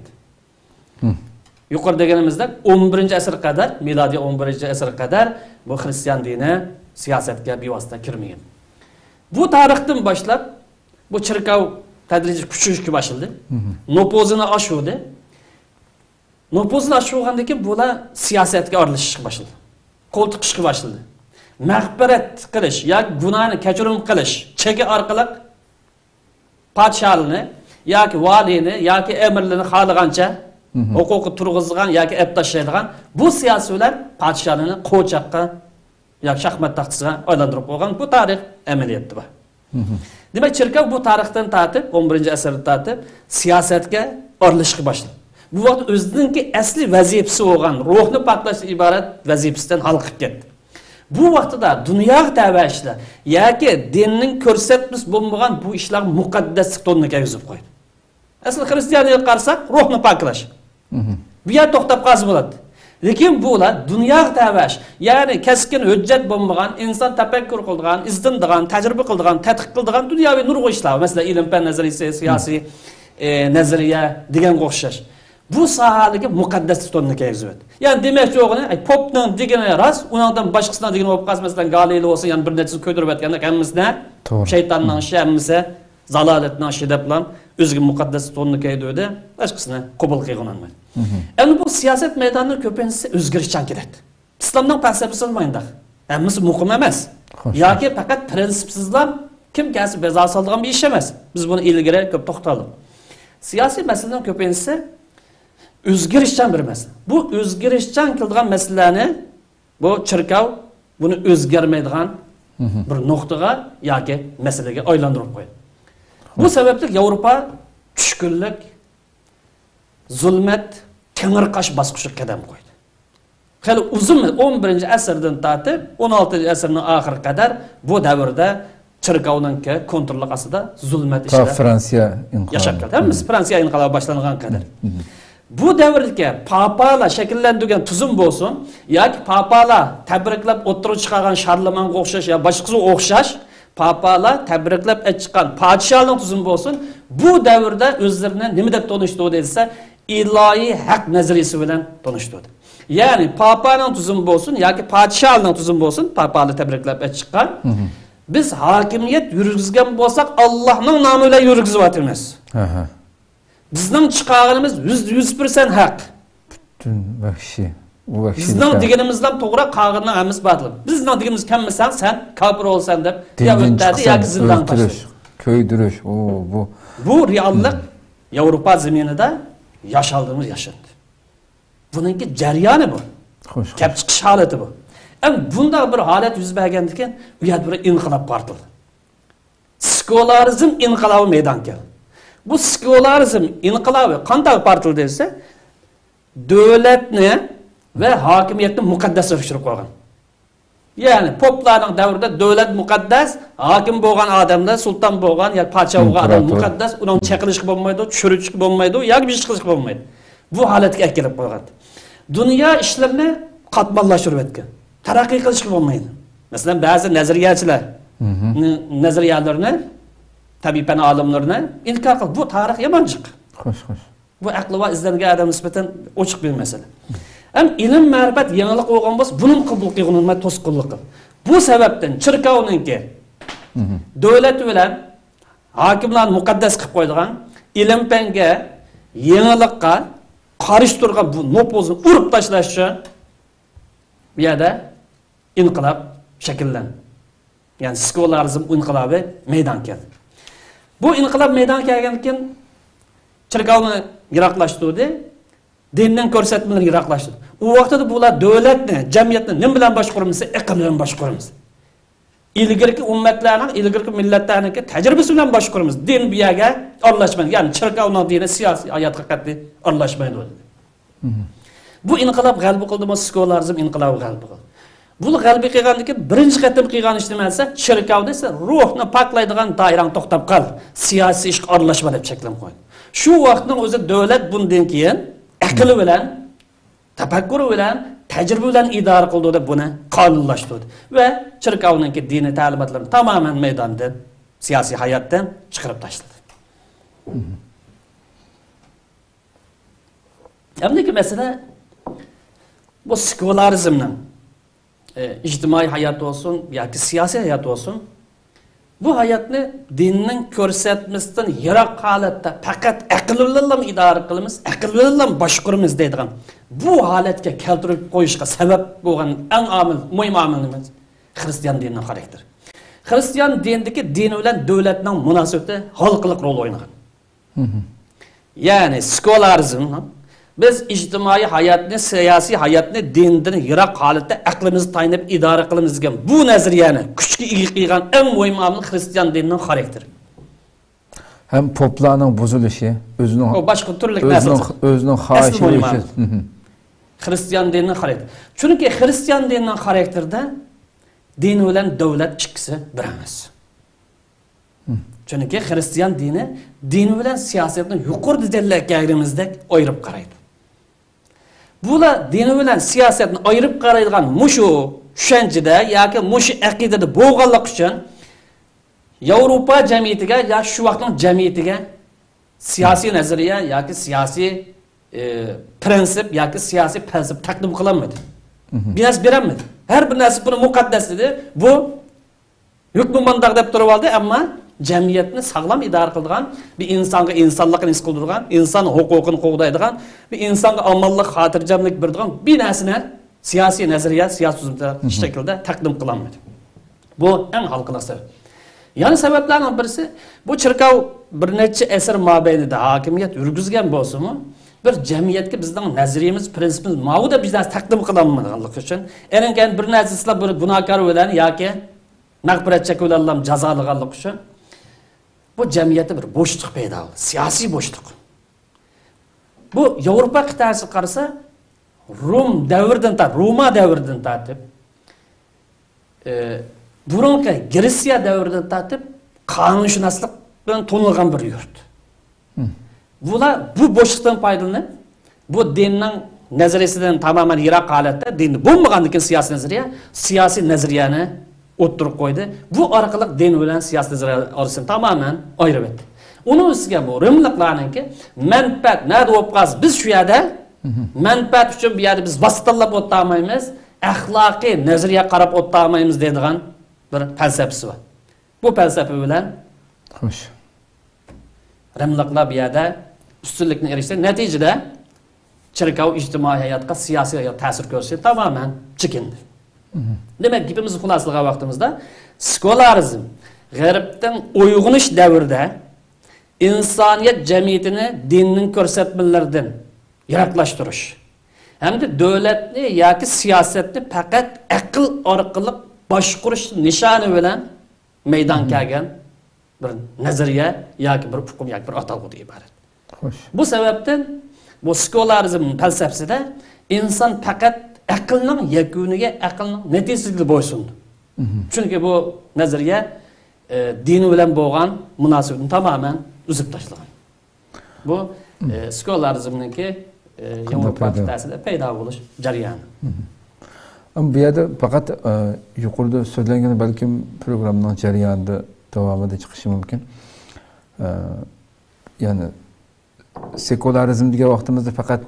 يۇقىرىدا دېگىنىمىزدەك، ئون بىرىنچى ئەسىرگە قەدەر، مىلادىي ئون بىرىنچى ئەسىرگە قەدەر بۇ خرىستىيان دىنى سىياسەتكە بىۋاسىتە كىرمىگەن. بۇ تارىختىن باشلاپ بۇ چېركاۋ تەدرىجىي كۈچىيىشكە باشلىدى. نوپۇزىنى ئاشۇردى. نوپۇزىنى ئاشۇرغاندىن كېيىن بۇلار سىياسەتكە ئارىلىشىشقا باشلىدى. قول تىقىشقا باشلىدى. مەغپىرەت قىلىش ياكى گۇناھنى كەچۈرۈم قىلىش چېكى ئارقىلىق پادىشاھلىرىنى ياكى ۋالىينى ياكى ئەمىرلىرىنى خالىغانچە ھوقۇققا تۇرغۇزىدىغان ياكى ئەپ تاشلايدىغان بۇ سىياسىيلەر پادىشاھلىرىنى قوچاققا ياكى شاھمات تاختىسىغا ئايلاندۇرۇپ قويغان بۇ تارىخ ئەمەلىيەتتە بار. دېمەك، چېركاۋ بۇ تارىختىن تارتىپ، ئون بىرىنچى ئەسىردىن تارتىپ سىياسەتكە ئارىلىشىشقا باشلىدى. بۇ ۋاقىت ئۆزىنىڭكى ئەسلىي ۋەزىپىسى بولغان روھنى پاكلاشتىن ئىبارەت ۋەزىپىسىدىن ھالقىپ كەتتى. بۇ ۋاقتىدا دۇنياغا تەۋە ئىشلار ياكى دىننىڭ كۆرسەتمىسى بولمىغان بۇ ئىشلارغا مۇقەددەسلىك تونىنى كىيگۈزۈپ قويدى. ئەسلى خرىستىيانىيەتكە قارىساق، روھنى پاكلاش. بۇ يەردە توختاپ قالسا بولاتتى. لېكىن بۇلار دۇنياغا تەۋە ئىش، يەنى كەسكىن ھۆججەت بولمىغان، ئىنسان تەپەككۇر قىلىدىغان، ئىزدىنىدىغان، تەجرىبە قىلىدىغان، تەتقىق قىلىدىغان دۇنياۋى نۇرغۇن ئىشلار، مەسىلەن، ئىلىم-پەن نەزەرىيىسى، سىياسىي، ئە، نەزەرىيە دېگەنگە ئوخشاش. بۇ ساھەلەرگە مۇقەددەس تونىنى كىيگۈزۈۋەتتى. يەنى دېمەكچى بولغىنى، ئەي، پوپنىڭ دېگىنى راست، ئۇنىڭدىن باشقىسىنىڭ دېگىنى بولۇپ قالسا، مەسىلەن، گالىلېي بولسا، يەنە بىر نەچچىسى كۆتۈرۈۋەتكەندەك ھەممىسىنى توغرا. شەيتاننىڭ ئىشى، ھەممىسى زالالەتنىڭ ئىشى دەپلا ئۆزىگە مۇقەددەس توننى كىيدۈردى، باشقىسىنى قوبۇل قىلغىلى ئۇنىمايدۇ. ئەمدى بۇ سىياسەت مەيدانىدا كۆپىنچىسى ئۆزگىرىشچان كېلەتتى. ئىسلامنىڭ پەلسەپىسى مانداق. ھەممىسى مۇقىم ئەمەس. خوش. ياكى پەقەت پرىنسىپسىزلا كىم كەلسە بەزا سالىدىغان بىر ئىش ئەمەس. بىز بۇنى ئىلگىرى كۆپ توختالدۇق. سىياسىي مەسىلىنىڭ كۆپىنچىسى ئۆزگىرىشچان بىر مەسىلە. بۇ ئۆزگىرىشچان كېلىدىغان مەسىلىلەرنى بۇ چېركاۋ بۇنى ئۆزگەرمەيدىغان بىر نۇقتىغا ياكى مەسىلىگە ئايلاندۇرۇپ قويدى. بۇ سەۋەبلىك ياۋروپا چۈشكۈنلۈك، زۇلمەت، تېڭىرقاش باسقۇچىغا قەدەم قويدى. خېلى ئۇزۇن، ئون بىرىنچى ئەسىردىن تارتىپ ئون ئالتىنچى ئەسىرنىڭ ئاخىرىغا قەدەر بۇ دەۋردە چېركاۋنىڭكى كونتروللۇق ئاستىدا زۇلمەت تا ئىچىدە فرانسىيە ئىنقىلابى. ياشاپ كەلدى. ھەممىسى فرانسىيە ئىنقىلابى باشلانغان قەدەر. بۇ دەۋردىكى پاپالار شەكىللەندۈرگەن تۈزۈم بولسۇن ياكى پاپالار تەبرىكلەپ ئوتتۇرىغا چىقارغان شارلىمانغا ئوخشاش يا باشقىسىغا ئوخشاش پاپالار تەبرىكلەپ ئەچىققان پادىشاھلىق تۈزۈمى بولسۇن، بۇ دەۋردە ئۆزلىرىنى نېمە دەپ تونۇشتۇردى دېسە، ئىلاھىي ھەق نەزەرىيىسى بىلەن تونۇشتۇردى. يەنى پاپانىڭ تۈزۈمى بولسۇن ياكى پادىشاھلىقنىڭ تۈزۈمى بولسۇن، پاپالار تەبرىكلەپ ئەچىققان، بىز ھاكىمىيەت يۈرگۈزگەن بولساق، ئاللاھنىڭ نامى بىلەن يۈرگۈزۈۋاتىمىز. بىزنىڭ چىقارغىنىمىز يۈزدە يۈز پىرسەنت ھەق. پۈتۈن ۋەھشىي. ئۇ ۋەھشىي بىزنىڭ دېگىنىمىزلا توغرا، قالغىنىنىڭ ھەممىسى باتىل. بىزنىڭ دېگىنىمىز كەلمىسەڭ، سەن كاپىر بولىسەن دەپ يا ئۆلتۈردى ياكى زىندانغا تاشلىدى. كۆيدۈرۈش، ئۇ، بۇ. بۇ رېئاللىق ياۋروپا زېمىنىدا ياشالدىمىز ياشاندى. بۇنىڭكى جەريانى بۇ. خوش، خوش. كەپ چىقىش ھالىتى بۇ. ئەم بۇنداق بىر ھالەت يۈز بەرگەندىن كېيىن، ئۇ يەردە بىر ئىنقىلاب پارتلىدى. سېكۇلارىزم ئىنقىلابى مەيدانغا كەلدى. بۇ سېكۇلارىزم ئىنقىلابى قانداق پارتلىدى دېسە، دۆلەتنى ۋە ھاكىمىيەتنى مۇقەددەس دەپ چۈشۈرۈپ قويغان. يەنى پوپلارنىڭ دەۋرىدە دۆلەت مۇقەددەس، ھاكىم بولغان ئادەملەر، سۇلتان بولغان ياكى پادىشاھ بولغان ئادەم مۇقەددەس، ئۇنىڭ چېقىلىشقا بولمايدۇ، چۈشۈرۈشكە بولمايدۇ ياكى بىر ئىش قىلىشقا بولمايدۇ. بۇ ھالەتكە ئەكېلىپ قويغان. دۇنيا ئىشلىرىنى قاتماللاشتۇرۇۋەتكەن، تەرەققىي قىلىشقا بولمايدۇ. مەسىلەن، بەزى نەزەرىيەچىلەر نەزەرىيەلىرىنى، تەبىئىي پەن ئالىملىرىنى ئىنكار قىلىپ، بۇ تارىخ يامانچىق. خوش، خوش. بۇ ئەقلى بار، ئىزدەنگەن ئادەم نىسبەتەن ئوچۇق بىر مەسىلە. ھەم ئىلىم-مەرىپەت يېڭىلىق بولغان بولسا، بۇنىمۇ قوبۇل قىلغىنىمۇ توسقۇنلۇق قىل. بۇ سەۋەبتىن چېركاۋنىڭكى دۆلەت بىلەن ھاكىملارنى مۇقەددەس قىلىپ قويىدىغان، ئىلىم-پەنگە، يېڭىلىققا قارشى تۇرغان بۇ نوپۇزنى ئۇرۇپ تاشلاش ئۈچۈن بۇ يەردە ئىنقىلاب شەكىللەندى. يەنى سېكۇلارىزم ئىنقىلابى مەيدانغا كەلدى. بۇ ئىنقىلاب مەيدانغا كەلگەندىن كېيىن چېركاۋنى يىراقلاشتۇردى، دىننىڭ كۆرسەتمىلىرىنى يىراقلاشتۇردى. ئۇ ۋاقتىدا بۇلار دۆلەتنى، جەمئىيەتنى نېمە بىلەن باشقۇرىمىز دېسە، ئەقىل بىلەن باشقۇرىمىز. ئىلگىرىكى ئۈممەتلەرنىڭ، ئىلگىرىكى مىللەتلەرنىڭكى تەجرىبىسى بىلەن باشقۇرىمىز. دىن بۇ يەرگە ئارىلاشمايدۇ. يەنى چېركاۋنىڭ دىنى سىياسىي ھاياتقا قەتئىي ئارىلاشمايدۇ دېدى. بۇ ئىنقىلاب غەلىبە قىلدىمۇ، سېكۇلارىزم ئىنقىلابى غەلىبە قىلدى. بۇ غەلىبە قىلغاندىن كېيىن بىرىنچى قېتىم قىلغان ئىشى نېمە دېسە، چېركاۋ دېسە، روھنى پاكلايدىغان دائىرەڭ توختاپ قال، سىياسىي ئىشقا ئارىلاشما دەپ چەكلەم قويدى. شۇ ۋاقىتنىڭ ئۆزى دۆلەت بۇندىن كېيىن ئەقىل بىلەن، تەپەككۇر بىلەن، تەجرىبە بىلەن ئىدارە قىلىدۇ دەپ بۇنى قانۇنلاشتۇردى. ۋە چېركاۋنىڭكى دىنىي تەلىماتلىرىنى تامامەن مەيداندىن، سىياسىي ھاياتتىن چىقىرىپ تاشلىدى. ئەمدىكى مەسىلە، بۇ سېكۇلارىزمنىڭ، ئى، ئىجتىمائىي ھايات بولسۇن ياكى سىياسىي ھايات بولسۇن، بۇ ھاياتنى دىننىڭ كۆرسەتمىسىدىن يىراق ھالەتتە پەقەت ئەقىل بىلەنلا ئىدارە قىلىمىز، ئەقىل بىلەنلا باشقۇرىمىز دەيدىغان بۇ ھالەتكە كەلتۈرۈپ قويۇشقا سەۋەب بولغان ئەڭ ئامىل، مۇھىم ئامىل نېمە؟ خىرىستىيان دىنىنىڭ خاراكتېرى. خىرىستىيان دىنىدىكى دىن بىلەن دۆلەتنىڭ مۇناسىۋىتى ھالقىلىق رول ئوينىغان. يەنى سېكۇلارىزم، بىز ئىجتىمائىي ھاياتنى، سىياسىي ھاياتنى دىندىن يىراق ھالەتتە ئەقلىمىزگە تايىنىپ ئىدارە قىلىمىز دېگەن بۇ نەزەرىيەنى كۈچكە ئىگە قىلغان ئەڭ مۇھىم ئامىل خىرىستىيان دىنىنىڭ خاراكتېرى. ھەم پوپلارنىڭ بۇزۇلۇشى، ئۆزىنىڭ، ئۇ باشقا تۈرلۈك مەسىلە. ئۆزىنىڭ خاھىشى بويىچە. خىرىستىيان دىنىنىڭ خاراكتېرى. چۈنكى خىرىستىيان دىنىنىڭ خاراكتېرىدە دىن بىلەن دۆلەت ئىككىسى بىر ئەمەس. چۈنكى خىرىستىيان دىنى دىن بىلەن سىياسەتنى يۇقىرىدا دەللەپ كەلگىنىمىزدەك ئايرىپ قارايدۇ. بۇلار دىن بىلەن سىياسەتنى ئايرىپ قارايدىغان مۇشۇ چۈشەنچىدە ياكى مۇشۇ ئەقىدىدە بولغانلىقى ئۈچۈن ياۋروپا جەمئىيىتىگە يا شۇ ۋاقىتنىڭ جەمئىيىتىگە سىياسىي نەزەرىيە ياكى سىياسىي، ئى، پىرىنسىپ ياكى سىياسىي پەلسەپە تەقدىم قىلالمىدى. بىر نەرسە بېرەلمىدى. ھەر بىر نەرسە بۇنى مۇقەددەس دېدى. بۇ ھۆكمى مۇنداق دەپ تۇرۇۋالدى، ئەمما جەمئىيەتنى ساغلام ئىدارە قىلىدىغان، بىر ئىنسانغا ئىنسانلىقنى ھېس قىلدۇرىدىغان، ئىنسان ھوقۇقىنى قوغدايدىغان، بىر ئىنسانغا ئامانلىق، خاتىرجەملىك بېرىدىغان بىر نەرسىنى سىياسىي نەزەرىيە، سىياسىي تۈزۈمدە شەكىلدە تەقدىم قىلالمىدى. بۇ ئەڭ ھالقىلىق سەۋەب. يەنە سەۋەبلەرنىڭ بىرسى، بۇ چېركاۋ بىر نەچچە ئەسىر مابەينىدە ھاكىمىيەت يۈرگۈزگەن بولسىمۇ، بىر جەمئىيەتكە بىزنىڭ نەزەرىيىمىز، پىرىنسىپىمىز ماۋۇ دەپ بىر نەرسە تەقدىم قىلالمىغانلىقى ئۈچۈن، ئەنە كەينى بىر نەرسە دېسىلا بىر گۇناھكار بىلەن ياكى مەغپىرەت چېكى بىلەنلا جازالىغانلىقى ئۈچۈن، بۇ جەمئىيەتتە بىر بوشلۇق پەيدا بولدى، سىياسىي بوشلۇق. بۇ ياۋروپا قىتئەسىگە قارىسا، رۇم دەۋرىدىن تارتىپ، روما دەۋرىدىن تارتىپ، ئى، بۇرۇنقى گرېتسىيە دەۋرىدىن تارتىپ قانۇنشۇناسلىق بىلەن تونۇلغان بىر يۇرت. بۇلار بۇ بوشلۇقتىن پايدىلىنىپ، بۇ دىننىڭ نەزەرىيىسىدىن تامامەن يىراق ھالەتتە، دىندا بولمىغاندىن كېيىن سىياسىي نەزەرىيە، سىياسىي نەزەرىيەنى ئوتتۇرىغا قويدى. بۇ ئارقىلىق دىن بىلەن سىياسىي نەزەرىيە ئارىسىنى تامامەن ئايرىۋەتتى. ئۇنىڭ ئۈستىگە بۇ رىملىقلارنىڭكى مەنپەئەت نەدە بولۇپ قالسا، بىز شۇ يەردە مەنپەئەت ئۈچۈن بۇ يەردە بىز ۋاسىتە تاللاپ ئولتۇرالمايمىز، ئەخلاقىي نەزەرىيەگە قاراپ ئولتۇرالمايمىز دەيدىغان بىر پەلسەپىسى بار. بۇ پەلسەپە بىلەن خوش. رىملىقلار بۇ يەردە ئۈستۈنلۈكنى ئېرىشتى. نەتىجىدە چېركاۋ ئىجتىمائىي ھاياتقا، سىياسىي ھاياتقا تەسىر كۆرسىتىشتىن تامامەن چېكىندى. دېمەك، گېپىمىزنى خۇلاسىلىغان ۋاقتىمىزدا، سېكۇلارىزم غەربنىڭ ئويغىنىش دەۋرىدە ئىنسانىيەت جەمئىيىتىنى دىننىڭ كۆرسەتمىلىرىدىن يىراقلاشتۇرۇش ھەمدە دۆلەتنى ياكى سىياسەتنى پەقەت ئەقىل ئارقىلىق باشقۇرۇش نىشانى بىلەن مەيدانغا كەلگەن بىر نەزەرىيە ياكى بىر ئۇقۇم ياكى بىر ئاتالغۇدىن ئىبارەت. خوش. بۇ سەۋەبتىن بۇ سېكۇلارىزم پەلسەپىسىدە ئىنسان پەقەت ئەقىلنىڭ يەكۈنىگە، ئەقىلنىڭ نەتىجىسىگە بويسۇنىدۇ. چۈنكى بۇ نەزەرىيە، ئە، دىن بىلەن بولغان مۇناسىۋىتىنى تامامەن ئۈزۈپ تاشلىغان. بۇ، ئە، سېكۇلارىزمنىڭكى، ئە، ياۋروپا قىتئەسىدە پەيدا بولۇش جەريانى. ئەمما بۇ يەردە پەقەت، ئە، يۇقىرىدا سۆزلەنگەن، بەلكىم پروگراممىنىڭ جەريانىدا، داۋامىدا چىقىشى مۇمكىن. ئە، يەنى سېكۇلارىزم دېگەن ۋاقتىمىزدا پەقەت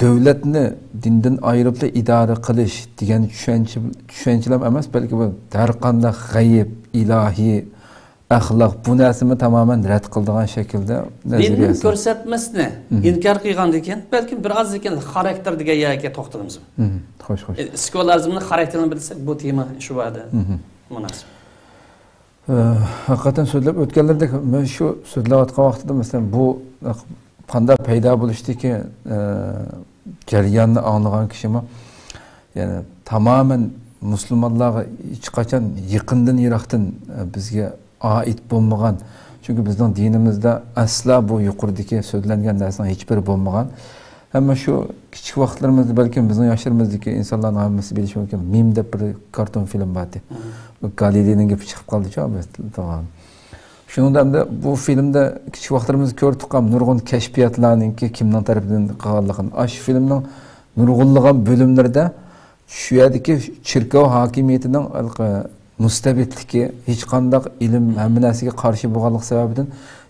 دۆلەتنى دىندىن ئايرىپلا ئىدارە قىلىش دېگەن چۈشەنچە، چۈشەنچىلەر ئەمەس، بەلكى بۇ ھەر قانداق غەيب، ئىلاھىي، ئەخلاق، بۇ نەرسىنى تامامەن رەت قىلىدىغان شەكىلدە دىننىڭ نەزەرىيەسى. كۆرسەتمىسىنى ئىنكار قىلغاندىن كېيىن، بەلكىم بىرئازدىن كېيىن خاراكتېر دېگەن يەرگە توختىلىمىز. خوش، خوش. ئە، سېكۇلارىزمنىڭ خاراكتېرىنى بىلسەك، بۇ تېما شۇ ۋاقىتتا مۇناسىپ. ئە، ھەقىقەتەن سۆزلەپ ئۆتكەنلىرىدەك، مەن شۇ سۆزلەۋاتقان ۋاقتىدا، مەسىلەن، بۇ پاندا پەيدا بولۇشتىكى، ئە، جەرياننى ئاڭلىغان كىشىمۇ، يەنى تامامەن مۇسۇلمانلارغا ھېچقاچان يېقىندىن يىراقتىن، ئە، بىزگە ئائىت بولمىغان. چۈنكى بىزنىڭ دىنىمىزدا ئەسلا بۇ يۇقىرىدىكى سۆزلەنگەن نەرسىنىڭ ھېچبىرى بولمىغان. ئەمما شۇ كىچىك ۋاقىتلىرىمىزدا، بەلكىم بىزنىڭ ياشلىرىمىزدىكى ئىنسانلارنىڭ ھەممىسى بىلىشى مۇمكىن، مىم دەپ بىر كارتون فىلىم بار ئىدى. بۇ گالىلېينىڭ گېپى چىقىپ قالدىچۇ، ئابدۇللا. شۇنىڭدا ئەمدى بۇ فىلىمدە كىچىك ۋاقىتلىرىمىزدا كۆرۈپ تۇرغان نۇرغۇن كەشپىياتلارنىڭكى كىمنىڭ تەرىپىدىن قىلغانلىقىنى، ئاشۇ فىلىمنىڭ نۇرغۇنلىغان بۆلۈملىرىدە شۇ يەردىكى چېركاۋ ھاكىمىيىتىنىڭ ھېلىقى مۇستەبىتلىكى، ھېچقانداق ئىلىم، ھەممە نەرسىگە قارشى بولغانلىقى سەۋەبىدىن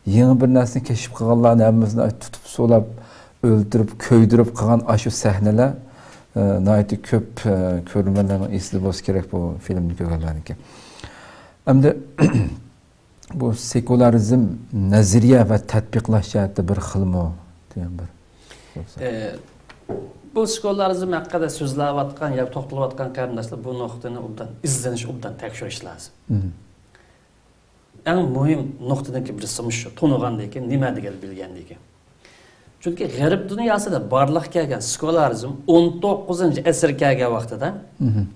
يېڭى بىر نەرسىنى كەشىپ قىلغانلارنى ھەممىسىنى تۇتۇپ سولاپ، ئۆلتۈرۈپ، كۆيدۈرۈپ قىلغان ئاشۇ سەھنىلەر، ئە، ناھايىتى كۆپ، ئە، كۆرۈرمەنلەرنىڭ ئېسىدە بولسا كېرەك بۇ فىلىمنى كۆرگەنلەرنىڭكى. ئەمدى بۇ سېكۇلارىزم نەزەرىيە ۋە تەتبىقلاش جەھەتتە بىر خىلمۇ دېگەن بىر. ئە، بۇ سېكۇلارىزم ھەققىدە سۆزلەۋاتقان يا توختىلىۋاتقان قېرىنداشلار بۇ نۇقتىنى ئوبدان ئىزدىنىش، ئوبدان تەكشۈرۈش لازىم. مم. ئەڭ مۇھىم نۇقتىدىكى بىرسى مۇشۇ، تونۇغاندىن كېيىن، نېمە دېگەننى بىلگەندىن كېيىن. چۈنكى غەرب دۇنياسىدا بارلىققا كەلگەن سېكۇلارىزم ئون توققۇزىنچى ئەسىرگە كەلگەن ۋاقتىدا مم.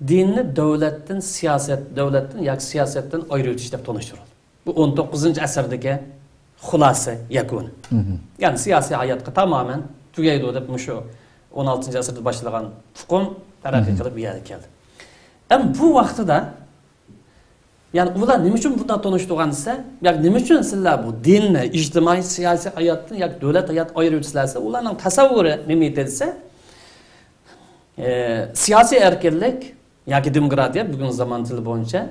دىننى دۆلەتتىن سىياسەت، دۆلەتتىن ياكى سىياسەتتىن ئايرىۋېتىش دەپ تونۇشتۇرۇلدى. بۇ ئون توققۇزىنچى ئەسىردىكى خۇلاسە، يەكۈن. مم. يەنى سىياسىي ھاياتقا تامامەن تۈگەيدۇ دەپ مۇشۇ ئون ئالتىنچى ئەسىردە باشلىغان ئۇقۇم تەرەققىي مم. قىلىپ بۇ يەرگە كەلدى. ئەمما بۇ ۋاقتىدا، يەنى ئۇلار نېمە ئۈچۈن بۇنداق تونۇشتۇرغان دېسە، ياكى نېمە ئۈچۈن سىلەر بۇ دىننى ئىجتىمائىي، سىياسىي ھاياتتىن ياكى دۆلەت ھاياتى ئايرىۋېتىسىلەر دېسە، ئۇلارنىڭ تەسەۋۋۇرى نېمە ئىدى دېسە، ئە، سىياسىي ئەركىنلىك ياكى دېموكراتىيە، بۈگۈنكى زامان تىلى بويىچە،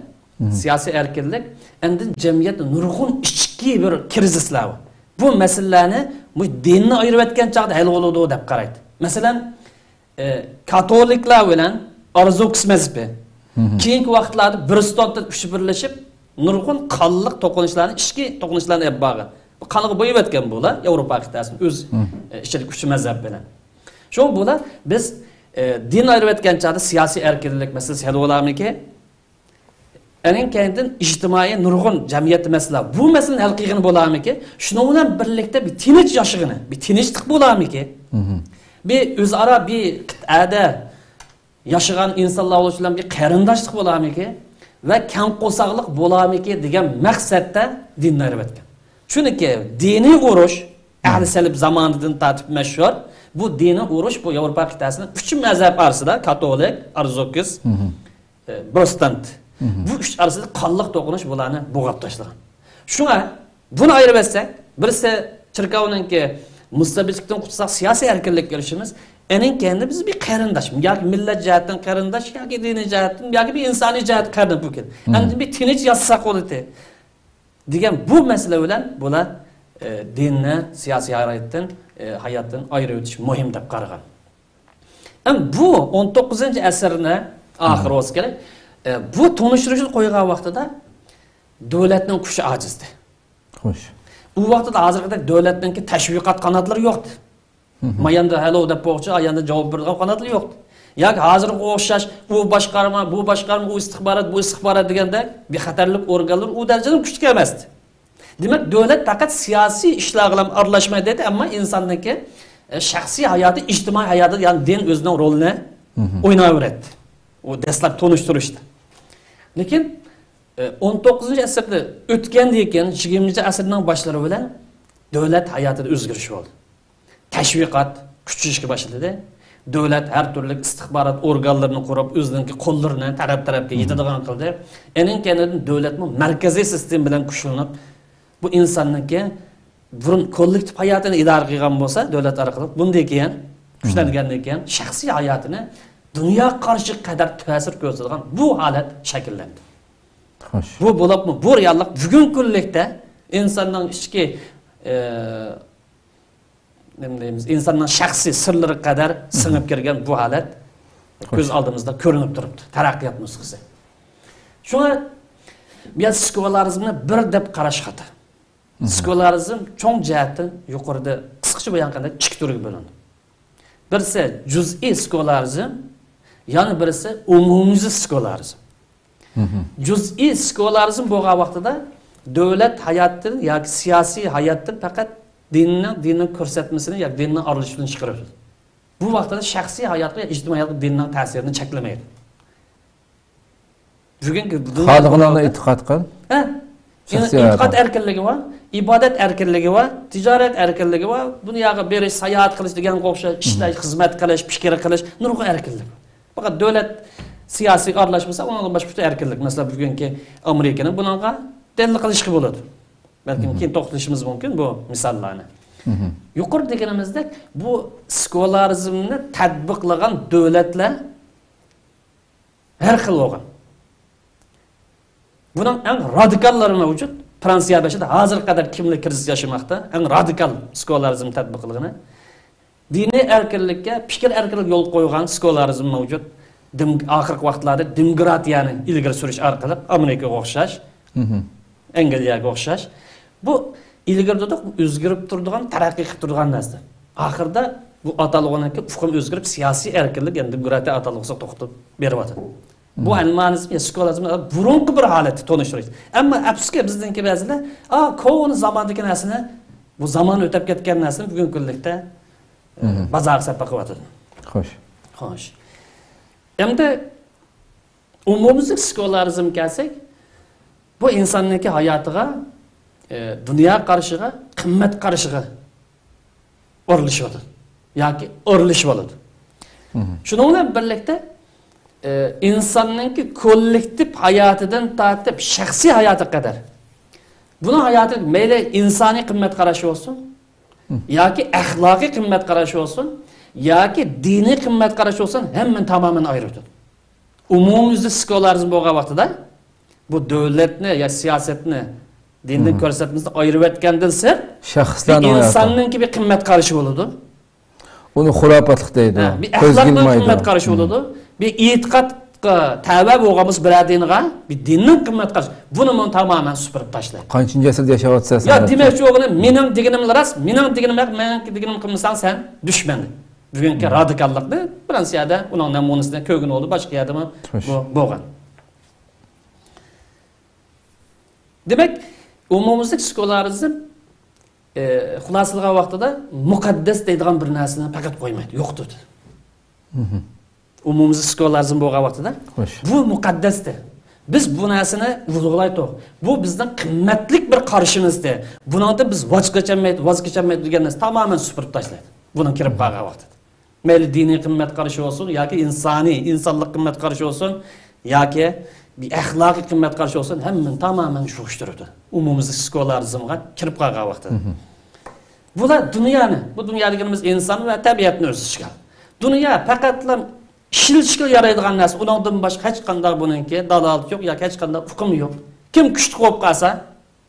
مم. سىياسىي ئەركىنلىك، ئاندىن جەمئىيەتتە نۇرغۇن ئىچكى بىر كىرىزىسلار بار. بۇ مەسىلىلەرنى مۇشۇ دىننى ئايرىۋەتكەن چاغدا ھەل بولىدۇ دەپ قارايتتى. مەسىلەن، ئە، كاتولىكلار بىلەن ئارزوكس مەزھىپى مم. كېيىنكى ۋاقىتلاردا بىرستوندا ئۈچ بىرلىشىپ، نۇرغۇن قانلىق توقۇنۇشلارنى، ئىچكى توقۇنۇشلارنى ئېلىپ بارغان. بۇ قانغا بويىۋەتكەن بۇلار، ياۋروپا قىتئەسىنى ئۆز، مم. ئە، ئىچىدىكى ئۈچ مەزھەپ بىلەن. شۇڭا بۇلار بىز، ئە، دىن ئايرىۋەتكەن چاغدا سىياسىي ئەركىنلىك مەسىلىسى ھەل بولارمىكىن؟ ئەنىڭ كەينىدىن ئىجتىمائىي نۇرغۇن جەمئىيەتتە مەسىلە. بۇ مەسىلىنى ھەل قىلغىلى بولارمىكىن؟ شۇنىڭ بىلەن بىرلىكتە بىر تىنچ ياشىغىلى، بىر تىنچلىق بولارمىكىن؟ مم. بىر ئۆزئارا بىر قىتئەدە ياشىغان ئىنسانلار بولۇش بىلەن بىر قېرىنداشلىق بولارمىكىن ۋە كەڭ قورساقلىق بولارمىكىن دېگەن مەقسەتتە دىننى ئايرىۋەتكەن. چۈنكى دىنىي ئۇرۇش ئەھلى سەلەف زامانىدىن تارتىپ مەشھۇر. بۇ دىنىي ئۇرۇش بۇ ياۋروپا قىتئەسىنىڭ ئۈچ مەزھەپ ئارىسىدا، كاتولىك، ئارزوكس، مم. ئە، پروتېستانت. مم. بۇ ئۈچ ئارىسىدا قانلىق توقۇنۇش بۇلارنى بوغاپ تاشلىغان. شۇڭا بۇنى ئايرىۋەتسەك، بىرسى چېركاۋنىڭكى مۇستەبىتلىكتىن قۇتۇلساق، سىياسىي ئەركىنلىككە ئېرىشىمىز. ئېنىڭ كەينىدە بىز بىر قېرىنداش، ياكى مىللەت جەھەتتىن قېرىنداش، ياكى دىنىي جەھەتتىن، ياكى بىر ئىنسانىي جەھەتتىن قېرىنداش بۇ كېلىدۇ. ئەمدى بىر تىنچ ياشىساق بولىدۇ دېگەن بۇ مەسىلە بىلەن بۇلار، ئە، دىننى سىياسىي ھاياتتىن، ئە، ھاياتتىن ئايرىۋېتىش مۇھىم دەپ قارىغان. ئەمما بۇ ئون توققۇزىنچى ئەسىرنى ئاخىرى بولسا كېرەك، ئە، بۇ تونۇشتۇرۇشنى قويغان ۋاقتىدا دۆلەتنىڭ كۈچى ئاجىزدى. خوش. ئۇ ۋاقتىدا ھازىرقىدەك دۆلەتنىڭكى تەشۋىقات قاناتلىرى يوقتى. ماياندا ھەلو دەپ بوغچى، ئاياندا جاۋاب بېرىدىغان قاناتلىرى يوقتى. ياكى ھازىرغا ئوخشاش ئۇ باشقارما، بۇ باشقارما، ئۇ ئىستىخبارات، بۇ ئىستىخبارات دېگەندەك بىخەتەرلىك ئورگانلىرى ئۇ دەرىجىدە كۈچلۈك ئەمەستى. دېمەك، دۆلەت پەقەت سىياسىي ئىشلارغىلا ئارىلاشمايدۇ، ئەمما ئىنساننىڭكى، ئە، شەخسىي ھاياتى، ئىجتىمائىي ھاياتى، يەنى دىن ئۆزىنىڭ رولىنى ئويناۋېرەتتى. ئۇ دەسلەپ تونۇشتۇرۇشتا. لېكىن، ئە، ئون توققۇزىنچى ئەسىردە ئۆتكەندىن كېيىن، يىگىرمىنچى ئەسىرنىڭ باشلىرى بىلەن دۆلەت ھاياتىدا ئۆزگىرىش بولدى. تەشۋىقات كۈچىيىشكە باشلىدى. دۆلەت ھەر تۈرلۈك ئىستىخبارات ئورگانلىرىنى قۇرۇپ، ئۆزىنىڭكى قوللىرىنى تەرەپ-تەرەپكە يېتىدىغان قىلدى. ئېنىڭ كەينىدىن دۆلەتمۇ مەركىزىي سىستېما بىلەن كۈچلىنىپ، بۇ ئىنساننىڭكى بۇرۇن كوللېكتىپ ھاياتىنى ئىدارە قىلغان بولسا دۆلەت ئارقىلىق، بۇندىن كېيىن، كۈچلەنگەندىن كېيىن شەخسىي ھاياتىنى دۇنيا قارىشىغا قەدەر تەسىر كۆرسىتىدىغان بۇ ھالەت شەكىللەندى. خوش. بۇ بولۇپمۇ، بۇ رېئاللىق بۈگۈنكى كۈنلۈكتە ئىنساننىڭ ئىچكى، ئە، نېمە دەيمىز، ئىنساننىڭ شەخسىي سىرلىرىغا قەدەر سىڭىپ كىرگەن بۇ ھالەت كۆز ئالدىمىزدا كۆرۈنۈپ تۇرۇپتۇ، تەرەققىيات نۇسخىسى. شۇڭا بۇ يەردە سېكۇلارىزمنى بىر دەپ قاراش خاتا. سېكۇلارىزم چوڭ جەھەتتىن يۇقىرىدا قىسقىچە بايان قىلغاندەك ئىككى تۈرگە بۆلۈنىدۇ. بىرسى جۈزئىي سېكۇلارىزم، يەنە بىرسى ئومۇميۈزلۈك سېكۇلارىزم. جۈزئىي سېكۇلارىزم بولغان ۋاقتىدا دۆلەت ھاياتىدىن ياكى سىياسىي ھاياتتىن پەقەت دىننىڭ، دىننىڭ كۆرسەتمىسىنى ياكى دىننىڭ ئارىلىشىشىنى چىقىرىدۇ. بۇ ۋاقتىدا شەخسىي ھاياتقا يا ئىجتىمائىي ھاياتقا دىننىڭ تەسىرىنى چەكلىمەيدۇ. بۈگۈنكى دۇنيا خالىغىنىڭغا ئېتىقاد قىل. ھە؟ شەخسىي ئېتىقاد ئەركىنلىكى بار، ئىبادەت ئەركىنلىكى بار، تىجارەت ئەركىنلىكى بار، دۇنياغا بېرىش، ساياھەت قىلىش دېگەنگە ئوخشاش ئىشلەر، خىزمەت قىلىش، پىكىر قىلىش، نۇرغۇن ئەركىنلىك بار. پەقەت دۆلەت سىياسىي ئارىلاشمىسا، ئۇنىڭدىن باشقا پۈتۈن ئەركىنلىك. مەسىلەن، بۈگۈنكى ئامېرىكىنى بۇنىڭغا دەلىل قىلىشقا بولىدۇ. بەلكىم كېيىن توختىلىشىمىز مۇمكىن بۇ مىساللارنى. يۇقىرىدا دېگىنىمىزدەك، بۇ سېكۇلارىزمنى تەتبىقلىغان دۆلەتلەر ھەر خىل بولغان. بۇنىڭ ئەڭ رادىكاللىرى مەۋجۇت. فرانسىيە بېشىدا ھازىرغا قەدەر كىملىك كىرىزىس ياشىماقتا. ئەڭ رادىكال سېكۇلارىزم تەتبىق قىلغىنى. دىنىي ئەركىنلىككە، پىكىر ئەركىنلىكىگە يول قويغان سېكۇلارىزم مەۋجۇت. دېم-، ئاخىرقى ۋاقىتلاردا دېموكراتىيەنى ئىلگىرى سۈرۈش ئارقىلىق ئامېرىكىغا ئوخشاش، ئەنگلىيەگە ئوخشاش. بۇ ئىلگىرى تۇرۇپ، ئۆزگىرىپ تۇرىدىغان، تەرەققىي قىلىپ تۇرىدىغان نەرسە. ئاخىرىدا بۇ ئاتالغۇنىڭكى ئۇقۇم ئۆزگىرىپ، سىياسىي ئەركىنلىك، يەنى دېموكراتىيە ئاتالغۇسىغا توختىلىپ بېرىۋاتىدۇ. بۇ ئەلمانىزم يا سېكۇلارىزم بۇرۇنقى بىر ھالەتتە تونۇشتۇرۇش. ئەمما ئەپسۇسكى، بىزنىڭكى بەزىلەر، ئا، كونا زاماندىكى نەرسىنى، بۇ زامان ئۆتۈپ كەتكەن نەرسىنى بۈگۈنكى كۈنلۈكتە، ئە، بازارغا سېلىپ بېقىۋاتىدۇ. خوش. خوش. ئەمدى ئومۇميۈزلۈك سېكۇلارىزمغا كەلسەك، بۇ ئىنساننىڭكى ھاياتىغا، ئە، دۇنيا قارىشىغا، قىممەت قارىشىغا ئورۇنلىشىۋاتىدۇ ياكى ئورۇنلىشىۋالىدۇ. شۇنىڭ بىلەن بىرلىكتە، ئە، ئىنساننىڭكى كوللېكتىپ ھاياتىدىن تارتىپ شەخسىي ھاياتىغا قەدەر بۇنىڭ ھاياتى مەيلى ئىنسانىي قىممەت قاراشى بولسۇن، ياكى ئەخلاقىي قىممەت قاراشى بولسۇن، ياكى دىنىي قىممەت قاراشى بولسۇن، ھەممىنى تامامەن ئايرىۋېتىدۇ. ئومۇميۈزلۈك سېكۇلارىزم بولغان ۋاقتىدا بۇ دۆلەتنى يا سىياسەتنى دىندىن كۆرسەتمىسىنى ئايرىۋەتكەندىن سىرت، شەخسلەرنىڭ ھاياتى، ئىنساننىڭكى بىر قىممەت قارىشى بولىدۇ. ئۇنى خۇراپاتلىق دەيدۇ. ھە، بىر ئەخلاقنىڭ قىممەت قارىشى بولىدۇ. بىر ئېتىقادقا تەۋە بولغان بولسا بىرەر دىنغا، بىر دىننىڭ قىممەت قارىشى. بۇنى مۇنۇ تامامەن سۈپۈرۈپ تاشلايدۇ. قانچىنچى ئەسىردە ياشاۋاتىسەن يا سەن؟ دېمەكچى بولغىنىم، مېنىڭ دېگىنىم راست، مېنىڭ دېگىنىم ھەق، مېنىڭ دېگىنىمنى قىلمىساڭ سەن دۈشمەن. بۈگۈنكى رادىكاللىقنى فرانسىيەدە ئۇنىڭ نەمۇنىسىنى كۆرگىلى بولدى، باشقا يەردىمۇ بۇ بولغان. دېمەك، ئومۇميۈزلۈك سېكۇلارىزم، ئە، خۇلاسىلىغان ۋاقتىدا مۇقەددەس دەيدىغان بىر نەرسىنى پەقەت قويمايدۇ، يوقىتىدۇ. ئومۇميۈزلۈك سېكۇلارىزم بولغان ۋاقتىدا بۇ مۇقەددەستى. بىز بۇ نەرسىنى ئۇلۇغلايتتۇق. بۇ بىزنىڭ قىممەتلىك بىر قارىشىمىزدى. بۇنىڭدىن بىز ۋاز كېچەلمەيدۇ، ۋاز كېچەلمەيدۇ دېگەن نەرسە تامامەن سۈپۈرۈپ تاشلايدۇ. بۇنىڭ كىرىپ قالغان ۋاقتىدا. مەيلى دىنىي قىممەت قارىشى بولسۇن ياكى ئىنسانىي، ئىنسانلىق قىممەت قارىشى بولسۇن ياكى بىر ئەخلاقىي قىممەت قارىشى بولسۇن، ھەممىنى تامامەن يىغىشتۇرىدۇ. ئومۇميۈزلۈك سېكۇلارىزمغا كىرىپ قالغان ۋاقتىدا. بۇلار دۇنيانى، بۇ دۇنيا دېگىنىمىز ئىنسان ۋە تەبىئەتنى ئۆز ئىچىگە ئالدى. دۇنيا پەقەتلا ئىشلىتىشكە يارايدىغان نەرسە، ئۇنىڭدىن باشقا ھېچقانداق بۇنىڭكى دالالىتى يوق ياكى ھېچقانداق ئۇقۇمى يوق. كىم كۈچلۈك بولۇپ قالسا،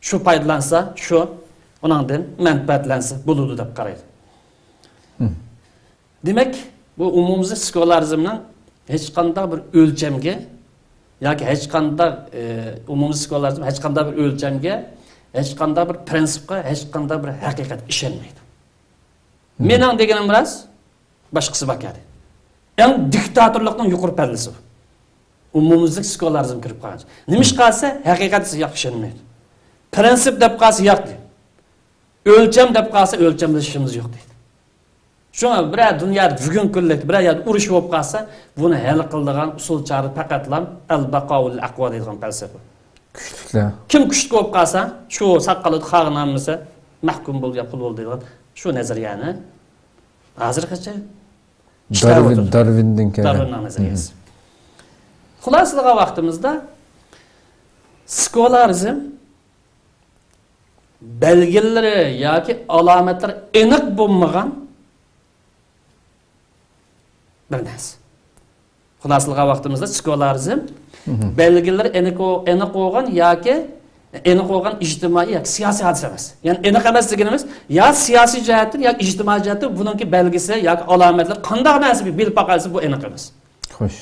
شۇ پايدىلانسا، شۇ ئۇنىڭدىن مەنپەئەتلەنسە بولىدۇ دەپ قارايدۇ. دېمەك، بۇ ئومۇميۈزلۈك سېكۇلارىزمنىڭ ھېچقانداق بىر ئۆلچەمگە ياكى ھېچقانداق، ئى، ئومۇميۈزلۈك سېكۇلارىزم ھېچقانداق بىر ئۆلچەمگە، ھېچقانداق بىر پرىنسىپقا، ھېچقانداق بىر ھەقىقەتكە ئىشەنمەيدۇ. مېنىڭ دېگىنىم راست، باشقىسى بار كەدى. ئەڭ دىكتاتورلۇقنىڭ يۇقىرى پەللىسى بۇ. ئومۇميۈزلۈك سېكۇلارىزم كىرىپ قالغان. نېمىشقا دېسە، ھەقىقەت دېسە ياق، ئىشەنمەيدۇ. پرىنسىپ دەپ قالسا ياق دەيدۇ. ئۆلچەم دەپ قالسا، ئۆلچەملىشىشىمىز يوق دەيدۇ. شۇڭا بىرەر دۇنيادا بۈگۈنكى كۈنلۈكتە بىرەر يەردە ئۇرۇش بولۇپ قالسا، بۇنى ھەل قىلىدىغان ئۇسۇل چارە پەقەتلا ئەل بەقاۋۇل ئەقۋا دەيدىغان پەلسەپە. كۈچلۈكلەر. كىم كۈچلۈك بولۇپ قالسا، شۇ ساققاللىقتا خاغىنامىسى مەھكۇم بولدى يا قۇل بولدى دەيدىغان شۇ نەزەرىيەنى ھازىرغىچە ئىشلەۋاتىدۇ. دارۋىن، دارۋىندىن كەلگەن. دارۋىننىڭ نەزەرىيەسى. خۇلاسىلىغان ۋاقتىمىزدا سېكۇلارىزم بەلگىلىرى ياكى ئالامەتلىرى ئېنىق بولمىغان بىر نەرسە. خۇلاسىلىغان ۋاقتىمىزدا سېكۇلارىزم بەلگىلىرى ئېنىق، ئېنىق بولغان ياكى ئېنىق بولغان ئىجتىمائىي ياكى سىياسىي ھادىسە ئەمەس. يەنى ئېنىق ئەمەس دېگىنىمىز، يا سىياسىي جەھەتتىن ياكى ئىجتىمائىي جەھەتتىن بۇنىڭكى بەلگىسى ياكى ئالامەتلىرى قانداق نەرسە بىلىپ باقالىسى، بۇ ئېنىق ئەمەس. خوش.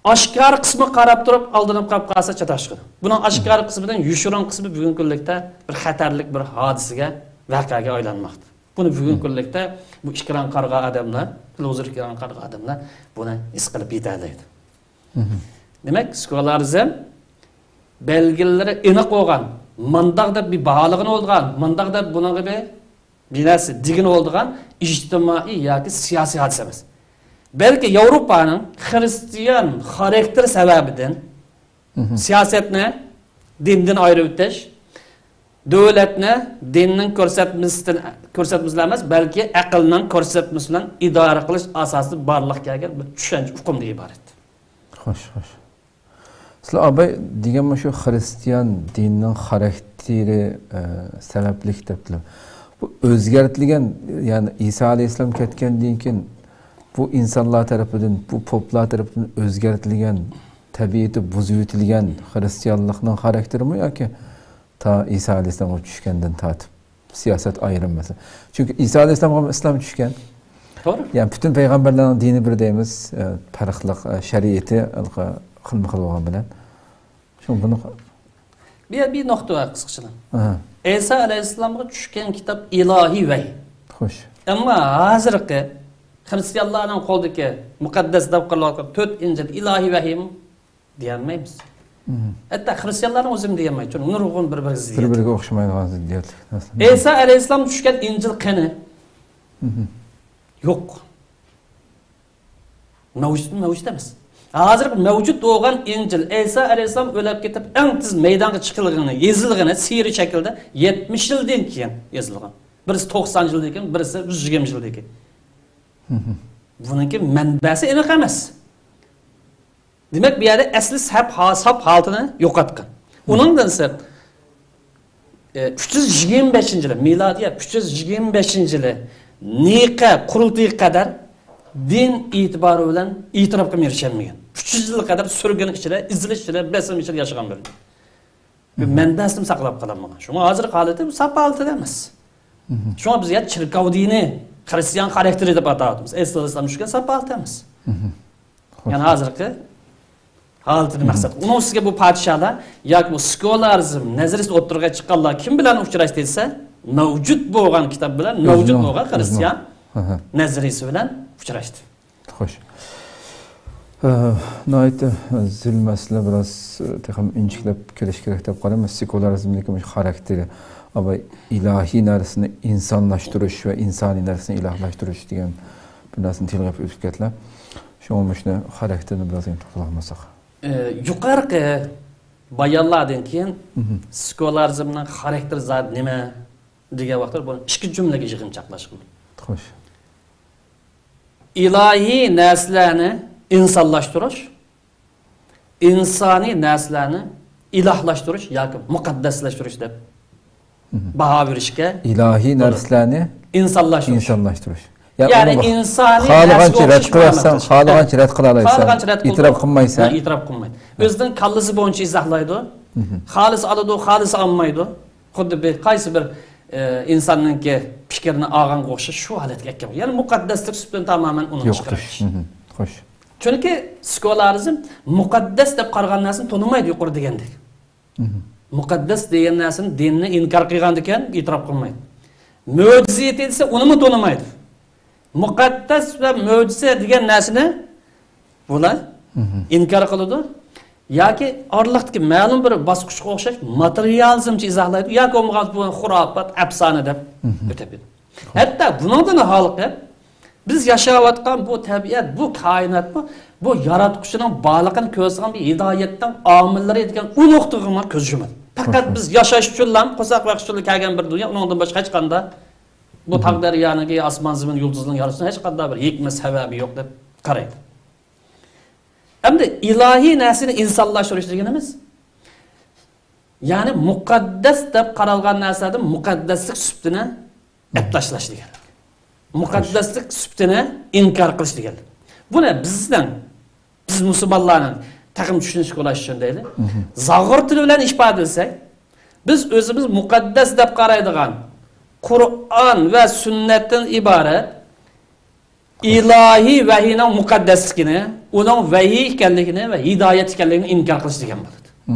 ئاشكارا قىسمىغا قاراپ تۇرۇپ ئالدىنىپ قاپ قالسا چاتاشقىدۇ. بۇنىڭ ئاشكارا قىسمىدىن يوشۇرۇن قىسمى بۈگۈنكى كۈنلۈكتە بىر خەتەرلىك بىر ھادىسىگە، ۋەقەگە ئايلانماقتا. بۇنى بۈگۈنكى كۈنلۈكتە بۇ ئېكران قارىغان ئادەملەر، تېلېۋىزور ئېكران قارىغان ئادەملەر بۇنى ھېس قىلىپ يېتەلەيدۇ. دېمەك، سېكۇلارىزم بەلگىلىرى ئېنىق بولغان، مانداق دەپ بىر باھالىغىنى بولىدىغان، مانداق دەپ بۇنىڭغا بىر بىناسى دېگىنى بولىدىغان ئىجتىمائىي ياكى سىياسىي ھادىسە ئەمەس. بەلكى ياۋروپانىڭ خىرىستىيان خاراكتېرى سەۋەبىدىن سىياسەتنى دىندىن ئايرىۋېتىش، دۆلەتنى دىننىڭ كۆرسەتمىسىدىن، كۆرسەتمىسى بىلەن ئەمەس، بەلكى ئەقىلنىڭ كۆرسەتمىسى بىلەن ئىدارە قىلىش ئاساسىدا بارلىققا كەلگەن بىر چۈشەنچە، ئۇقۇمدىن ئىبارەت. خوش، خوش. سىلەر ئاباي دېگەن مۇشۇ خىرىستىيان دىنىنىڭ خاراكتېرى، ئە، سەۋەبلىك دەپتىلەر. بۇ ئۆزگەرتىلگەن، يەنى ئىسا ئەلەيھىسسالام كەتكەندىن كېيىن بۇ ئىنسانلار تەرىپىدىن، بۇ پوپلار تەرىپىدىن ئۆزگەرتىلگەن، تەبىئىتى بۇزۇۋېتىلگەن خىرىستىيانلىقنىڭ خاراكتېرىمۇ ياكى تا ئىسا ئەلەيھىسسالامغا چۈشكەندىن تارتىپ سىياسەت ئايرىم مەسىلە. چۈنكى ئىسا ئەلەيھىسسالامغا ئىسلام چۈشكەن. توغرا. يەنى پۈتۈن پەيغەمبەرلەرنىڭ دىنى بىر دەيمىز، ئە، پەرقلىق، ئە، شەرىئىتى خىلمۇ خىل بولغان بىلەن. شۇ بۇنى بۇ يەردە بىر نۇقتا بار قىسقىچىلا. ئەھە. ئەيسا ئەلەيھىسسالامغا چۈشكەن كىتاب ئىلاھىي ۋەھىي. خوش. ئەمما ھازىرقى خىرىستىيانلارنىڭ قولىدىكى مۇقەددەس دەپ قارىلىۋاتقان تۆت ئىنجىل ئىلاھىي ۋەھىيمۇ دېيەلمەيمىز. ھەتتا خىرىستىيانلارنىڭ ئۆزىمۇ دېيەلمەيدۇ. چۈنكى نۇرغۇن بىر-بىرىگە زىت. بىر-بىرىگە ئوخشىمايدىغان زىددىيەتلىك نەرسە. ئەيسا ئەلەيھىسسالام چۈشكەن ئىنجىل قېنى؟ يوق. مەۋجۇت، مەۋجۇت ئەمەس. ھازىر مەۋجۇت بولغان ئىنجىل، ئەيسا ئەلەيھىسسالام ئۆلۈپ كېتىپ، ئەڭ تېز مەيدانغا چىقىلغىنى، يېزىلغىنى سىرى شەكىلدە يەتمىش يىلدىن كېيىن يېزىلغان. بىرسى توقسان يىلدىن كېيىن، بىرسى يۈز يىگىرمە يىلدىن كېيىن. بۇنىڭكى مەنبەسى ئېنىق ئەمەس. دېمەك، بۇ يەردە ئەسلى سەپ ھا-، ساپ ھالىتىنى يوقاتقان. ئۇنىڭدىن سىرت، ئە، ئۈچ يۈز يىگىرمە بەشىنچى يىلى، مىلادىيە ئۈچ يۈز يىگىرمە بەشىنچى يىلى نىقە قۇرۇلتىيىغا قەدەر دىن ئېتىبارى بىلەن ئېتىراپقا ئېرىشەلمىگەن. ئۈچ يۈز يىلغا قەدەر سۈرگۈن ئىچىدە، ئېزىلىش ئىچىدە، بېسىم ئىچىدە ياشىغان بىر مەنبەسىنى ساقلاپ قالالمىغان. شۇڭا ھازىرقى ھالىتى ساپ ھالىتىدە ئەمەس. شۇڭا بىز يا چېركاۋ دىنى، خىرىستىيان خاراكتېرى دەپ ئاتاۋاتىمىز. ئەسلى ئىسلام چۈشكەن ساپ ھالىتى ئەمەس. يەنى ھازىرقى ھالىتىنى مەقسەت. ئۇنىڭ ئۈستىگە بۇ پادىشاھلار ياكى بۇ سېكۇلارىزم نەزەرىيىسى ئوتتۇرىغا چىققانلار كىم بىلەن ئۇچراشتى دېسە، مەۋجۇت بولغان كىتاب بىلەن، مەۋجۇت بولغان خىرىستىيان نەزەرىيىسى بىلەن ئۇچراشتى. خوش. ئە، ناھايىتى زىل مەسىلە، بىراز، ئە، تېخىمۇ ئىنچىكىلەپ كېلىش كېرەك دەپ قارايمەن. سېكۇلارىزمدىكى مۇشۇ خاراكتېرى، ئاباي ئىلاھىي نەرسىنى ئىنسانلاشتۇرۇش ۋە ئىنسانىي نەرسىنى ئىلاھلاشتۇرۇش دېگەن بىر نەرسىنى تىلغا ئېلىپ ئۆتۈپ كەتتىلەر. شۇڭا مۇشۇنى خاراكتېرىنى بىراز يەنە توختىلىپ قالمىساق. ئە، يۇقىرىقى بايانلاردىن كېيىن سېكۇلارىزمنىڭ خاراكتېرى زادى نېمە دېگەن ۋاقىتتا بۇنى ئىككى جۈملىگە يىغىنچاقلاشقىلى. خوش. ئىلاھىي نەرسىلەرنى ئىنسانلاشتۇرۇش، ئىنسانىي نەرسىلەرنى ئىلاھلاشتۇرۇش ياكى مۇقەددەسلەشتۈرۈش دەپ باھا بېرىشكە، ئىلاھىي نەرسىلەرنى ئىنسانلاشتۇرۇش. ئىنسانلاشتۇرۇش. يەنى ئۇنىڭغا ئىنسانىي خالىغانچە نەرسىگە رەت قىلىۋەتسەڭ، خالىغانچە رەت قىلالايسەن. خالىغانچە رەت قىلىدۇ. ئېتىراپ قىلمايسەن. ھە، ئېتىراپ قىلمايدۇ. ئۆزىنىڭ كاللىسى بويىچە ئىزاھلايدۇ. خالىسا ئالىدۇ، خالىسا ئالمايدۇ. خۇددى بىر قايسى بىر، ئى، ئىنساننىڭكى پىكرىنى ئالغانغا ئوخشاش شۇ ھالەتكە ئەكەپ، يەنى مۇقەددەسلىك سۈپىتىنى تامامەن ئۇنىڭ چىقىرىش. خوش. چۈنكى سېكۇلارىزم مۇقەددەس دەپ قارىغان نەرسىنى تونۇمايدۇ، يۇقىرىدا دېگەندەك. مۇقەددەس دېگەن نەرسىنى، دىننى ئىنكار قىلغاندىكىن ئېتىراپ قىلمايدۇ. مۆجىزىيىتى دېسە، ئۇنىمۇ تونۇمايدۇ. مۇقەددەس ۋە مۆجىزە دېگەن نەرسىنى بۇلار ئىنكار قىلىدۇ. ياكى ئارىلىقتىكى مەلۇم بىر باسقۇچقا ئوخشاش ماتېرىيالىزمچە ئىزاھلايدۇ. ياكى بولمىغان بۇ خۇراپات، ئەپسانە دەپ ئۆتۈپ كېتىدۇ. ھەتتا بۇنىڭدىن ھالقىپ، بىز ياشاۋاتقان بۇ تەبىئەت، بۇ كائىنات، بۇ، بۇ ياراتقۇچىنىڭ بارلىقىنى كۆرسىتىدىغان بىر ھىدايەتنىڭ ئامىللىرى دېگەن ئۇ نۇقتىغىمۇ كۆز يۇمىدۇ. پەقەت بىز ياشاش ئۈچۈنلا، قورساق بېقىش ئۈچۈنلا كەلگەن بىر دۇنيا، ئۇنىڭدىن باشقا ھېچقانداق بۇ تاغ دەريانىڭكى، ئاسمان زېمىن يۇلتۇزنىڭ يارىتىشىنىڭ ھېچقانداق بىر ھېكمەت سەۋەبى يوق دەپ قارايدۇ. ئەمدى ئىلاھىي نەرسىنى ئىنسانلاشتۇرۇش دېگىنىمىز، يەنى مۇقەددەس دەپ قارالغان نەرسىلەردىن مۇقەددەسلىك سۈپىتىنى ئەپلاشلاش دېگەنلىك. مۇقەددەسلىك سۈپىتىنى ئىنكار قىلىش دېگەنلىك. بۇنى بىزنىڭ، بىز مۇسۇلمانلارنىڭ تېخىمۇ چۈشىنىشكە بولۇشى ئۈچۈن دەيلى. زاغۇر تىلى بىلەن ئىپادىلىسەك، بىز ئۆزىمىز مۇقەددەس دەپ قارايدىغان قۇرئان ۋە سۈننەتتىن ئىبارەت ئىلاھىي ۋەھىينىڭ مۇقەددەسلىكىنى، ئۇنىڭ ۋەھىي ئىكەنلىكىنى ۋە ھىدايەت ئىكەنلىكىنى ئىنكار قىلىش دېگەن بولىدۇ.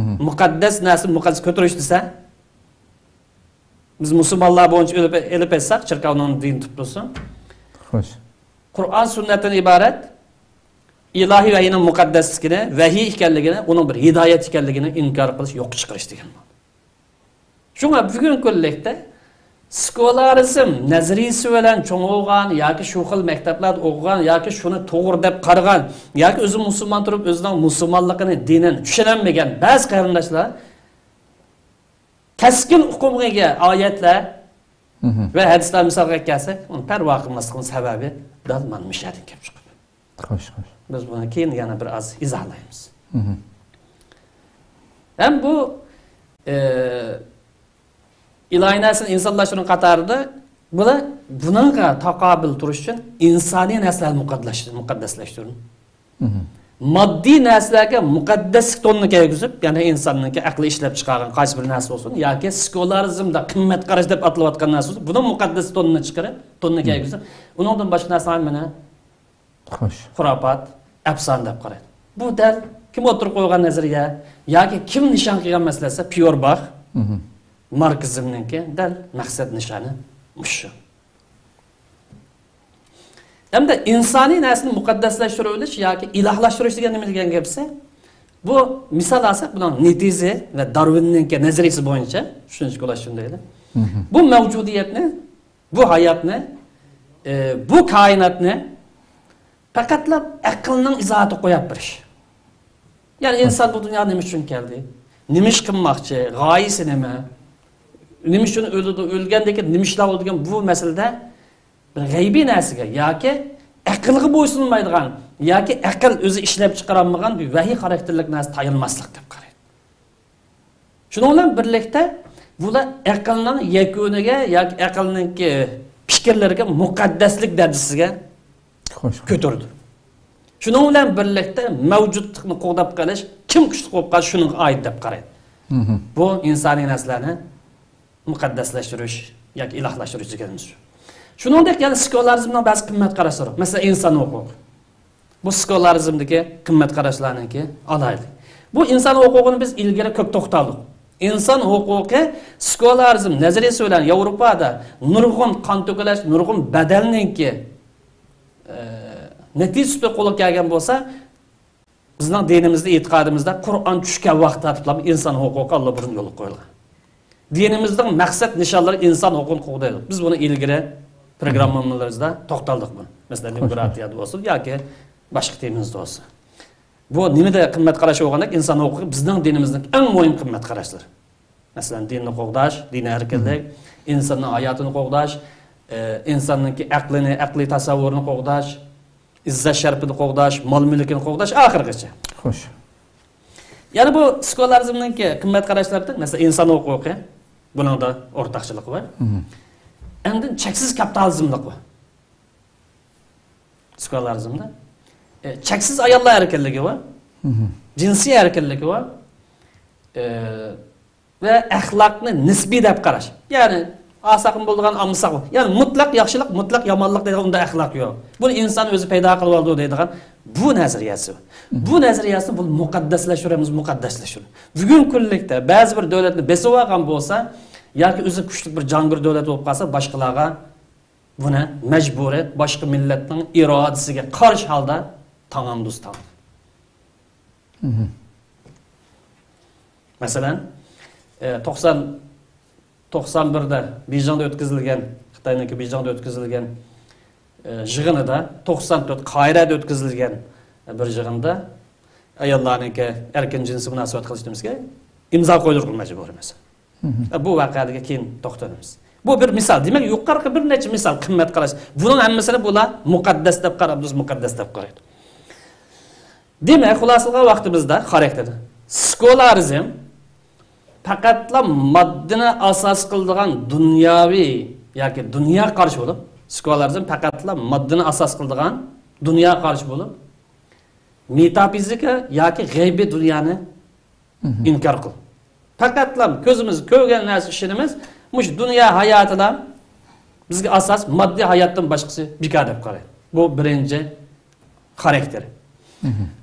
مۇقەددەس نەرسىنى مۇقەددەس كۆتۈرۈش دېسە، بىز مۇسۇلمانلار بويىچە ئېلىپ، ئېلىپ ئېيتساق، چېركاۋنىڭ دىنى تۇتۇلسۇن. خوش. قۇرئان سۈننەتتىن ئىبارەت ئىلاھىي ۋەھىينىڭ مۇقەددەسلىكىنى، ۋەھىي ئىكەنلىكىنى، ئۇنىڭ بىر ھىدايەت ئىكەنلىكىنى ئىنكار قىلىش، يوققا چىقىرىش دېگەن بولىدۇ. شۇڭا بۈگۈنكى كۈنلۈكتە سېكۇلارىزم نەزەرىيىسى بىلەن چوڭ بولغان ياكى شۇ خىل مەكتەپلەردە ئوقۇغان ياكى شۇنى توغرا دەپ قارىغان ياكى ئۆزى مۇسۇلمان تۇرۇپ ئۆزىنىڭ مۇسۇلمانلىقىنى، دىنىنى چۈشىنەلمىگەن بەزى قېرىنداشلار كەسكىن ئۇقۇمغا ئىگە ئايەتلەر ۋە ھەدىسلەر مىسالغا كەلسەك، ئۇنى پەرۋا قىلماسلىقنىڭ سەۋەبى دەل مانا مۇشۇ يەردىن كېلىپ چىقىدۇ. خوش، خوش. بىز بۇنى كېيىن يەنە بىر ئاز ئىزاھلايمىز. ھەم بۇ، ئى، ئىلاھىي نەرسىنى ئىنسانلاشتۇرۇش قاتارىدا بۇلار بۇنىڭغا تاقابىل تۇرۇش ئۈچۈن ئىنسانىي نەرسىلەرنى مۇقەددەس-، مۇقەددەسلەشتۈرۈش. ماددىي نەرسىلەرگە مۇقەددەسلىك تونىنى كىيگۈزۈپ، يەنى ئىنساننىڭكى ئەقلى ئىشلەپ چىقارغان قايسى بىر نەرسە بولسۇن ياكى سېكۇلارىزمدا قىممەت قاراش دەپ ئاتىلىۋاتقان نەرسە بولسۇن، بۇنىڭ مۇقەددەس تونىنى چىقىرىپ، تونىنى كىيگۈزۈپ، ئۇنىڭدىن باشقا نەرسىلەرنى مانا خوش. خۇراپات، ئەپسانە دەپ قارايدۇ. بۇ دەل كىم ئوتتۇرىغا قويغان نەزەرىيە ياكى كىم نىشان قىلغان مەسىلە دېسە، پيور باخ، ماركسىزمنىڭكى دەل مەقسەت نىشانى مۇشۇ. ئەمدى ئىنسانىي نەرسىنى مۇقەددەسلەشتۈرۈۋېلىش ياكى ئىلاھلاشتۇرۇش دېگەن نېمە دېگەن گەپ دېسە، بۇ مىسال ئالساق، بۇنىڭ نىتىزى ۋە دارۋىننىڭكى نەزەرىيىسى بويىچە چۈشىنىشكە بولۇشى شۇنداق. بۇ مەۋجۇدىيەتنى، بۇ ھاياتنى، ئى، بۇ كائىناتنى پەقەتلا ئەقىلنىڭ ئىزاھاتىغا قويۇپ بېرىش. يەنى ئىنسان بۇ دۇنياغا نېمە ئۈچۈن كەلدى؟ نېمە ئىش قىلماقچى؟ غايىسى نېمە؟ نېمە ئۈچۈن ئۆلىدۇ؟ ئۆلگەندىن كېيىن نېمە ئىشلار بولىدۇ دېگەن بۇ مەسىلىدە بىر غەيبىي نەرسىگە ياكى ئەقىلگە بويسۇنمايدىغان ياكى ئەقىل ئۆزى ئىشلەپ چىقىرالمىغان بىر ۋەھىي خاراكتېرلىك نەرسە تايانماسلىق دەپ قارايدۇ. شۇنىڭ بىلەن بىرلىكتە، بۇلار ئەقىلنىڭ يەكۈنىگە ياكى ئەقىلنىڭكى پىكىرلىرىگە مۇقەددەسلىك دەرىجىسىگە خوش. كۆتۈرىدۇ. شۇنىڭ بىلەن بىرلىكتە، مەۋجۇتلۇقنى قوغداپ قېلىش، كىم كۈچلۈك بولۇپ قالسا، شۇنىڭغا ئائىت دەپ قارايدۇ. بۇ ئىنسانىي نەرسىلەرنى مۇقەددەسلەشتۈرۈش ياكى ئىلاھلاشتۇرۇش دېگىنىمىز شۇ. شۇنىڭدەك يەنە سېكۇلارىزمنىڭ بەزى قىممەت قاراشلىرى، مەسىلەن، ئىنسان ھوقۇقى. بۇ سېكۇلارىزمدىكى قىممەت قاراشلارنىڭكى ئالاھىدىلىكى. بۇ ئىنسان ھوقۇقىنى بىز ئىلگىرى كۆپ توختالدۇق. ئىنسان ھوقۇقى سېكۇلارىزم نەزەرىيىسى بىلەن ياۋروپادا نۇرغۇن قان تۆكۈلۈش، نۇرغۇن بەدەلنىڭكى، ئە، نەتىجىسى سۈپىتىدە قولغا كەلگەن بولسا، بىزنىڭ دىنىمىزدە، ئېتىقادىمىزدا قۇرئان چۈشكەن ۋاقىت تارتىپلا ئىنسان ھوقۇقى ئاللىبۇرۇن يولغا قويۇلغان. دىنىمىزنىڭ مەقسەت نىشانلىرى ئىنسان ھوقۇقىنى قوغدايدۇ. بىز بۇنى ئىلگىرى پروگراممىمىزدا توختالدۇق بۇنى. مەسىلەن، دېموكراتىيەدە بولسۇن ياكى باشقا تېمىمىزدا بولسۇن. بۇ نېمىدە قىممەت قاراش بولغاندەك، ئىنسان ھوقۇقى بىزنىڭ دىنىمىزنىڭ ئەڭ مۇھىم قىممەت قاراشلىرى. مەسىلەن، دىننى قوغداش، دىنىي ئەركىنلىك، ئىنساننىڭ ھاياتىنى قوغداش، ئى، ئىنساننىڭكى ئەقلىنى، ئەقلىي تەسەۋۋۇرىنى قوغداش، ئىززەت شەرىپىنى قوغداش، مال مۈلكىنى قوغداش، ئاخىرغىچە. خوش. يەنە بۇ سېكۇلارىزمنىڭكى قىممەت قاراشلىرىدىن، مەسىلەن، ئىنسان ھوقۇقى، بۇنىڭدا ئورتاقچىلىقى بار. ئاندىن چەكسىز كاپىتالىزملىق بار. سېكۇلارىزمدا. ئە، چەكسىز ئاياللار ئەركىنلىكى بار. جىنسىي ئەركىنلىكى بار. ئە، ۋە ئەخلاقنى نىسبىي دەپ قاراش. يەنى، ئالساقمۇ بولىدىغان، ئالمىساقمۇ. يەنى، مۇتلەق ياخشىلىق، مۇتلەق يامانلىق دەيدىغان ئۇنداق ئەخلاق يوق. بۇنى ئىنسان ئۆزى پەيدا قىلىۋالىدۇ دەيدىغان بۇ نەزەرىيەسى. بۇ نەزەرىيەسىنى بۇ مۇقەددەسلەشتۈرىمىز، مۇقەددەسلەشتۈر. بۈگۈنكى كۈنلۈكتە بەزى بىر دۆلەتنى بېسىۋالغان بولسا ياكى ئۆزى كۈچلۈك بىر جاڭگىر دۆلەت بولۇپ قالسا، باشقىلارغا بۇنى مەجبۇرىي باشقا مىللەتنىڭ ئىرادىسىگە قارشى ھالدا تاڭاندۇز تاڭىدۇ. مەسىلەن، ئە، توقسان، توقسان بىردە بېيجىڭدا ئۆتكۈزۈلگەن، خىتاينىڭكى بېيجىڭدا ئۆتكۈزۈلگەن، ئە، يىغىنىدا، توقسان تۆت قاھىرەدە ئۆتكۈزۈلگەن، ئە، بىر يىغىندا ئاياللارنىڭكى ئەركىن جىنسىي مۇناسىۋەت قىلىش نېمىسىگە ئىمزا قويدۇرغىلى مەجبۇر ئەمەس. بۇ ۋەقەدىكى كېيىن توختىلىمىز. بۇ بىر مىسال. دېمەك، يۇقىرىقى بىر نەچچە مىسال قىممەت قاراش. بۇنىڭ ھەممىسىنى بۇلار مۇقەددەس دەپ قاراپ، بىز مۇقەددەس دەپ قارايدۇ. دېمەك، خۇلاسە قىلغان ۋاقتىمىزدا خاراكتېرى. سېكۇلارىزم پەقەتلا ماددىنى ئاساس قىلىدىغان دۇنياۋى ياكى دۇنيا قارىشى بولۇپ، سېكۇلارىزم پەقەتلا ماددىنى ئاساس قىلىدىغان دۇنيا قارىشى بولۇپ، مېتافىزىكا ياكى غەيبىي دۇنيانى ئىنكار قىل. پەقەتلا كۆزىمىز كۆرگەن نەرسە ئىشىنىمىز، مۇشۇ دۇنيا ھاياتىلا بىزگە ئاساس، ماددىي ھاياتتىن باشقىسى بىكار دەپ قارايدۇ. بۇ بىرىنچى خاراكتېرى.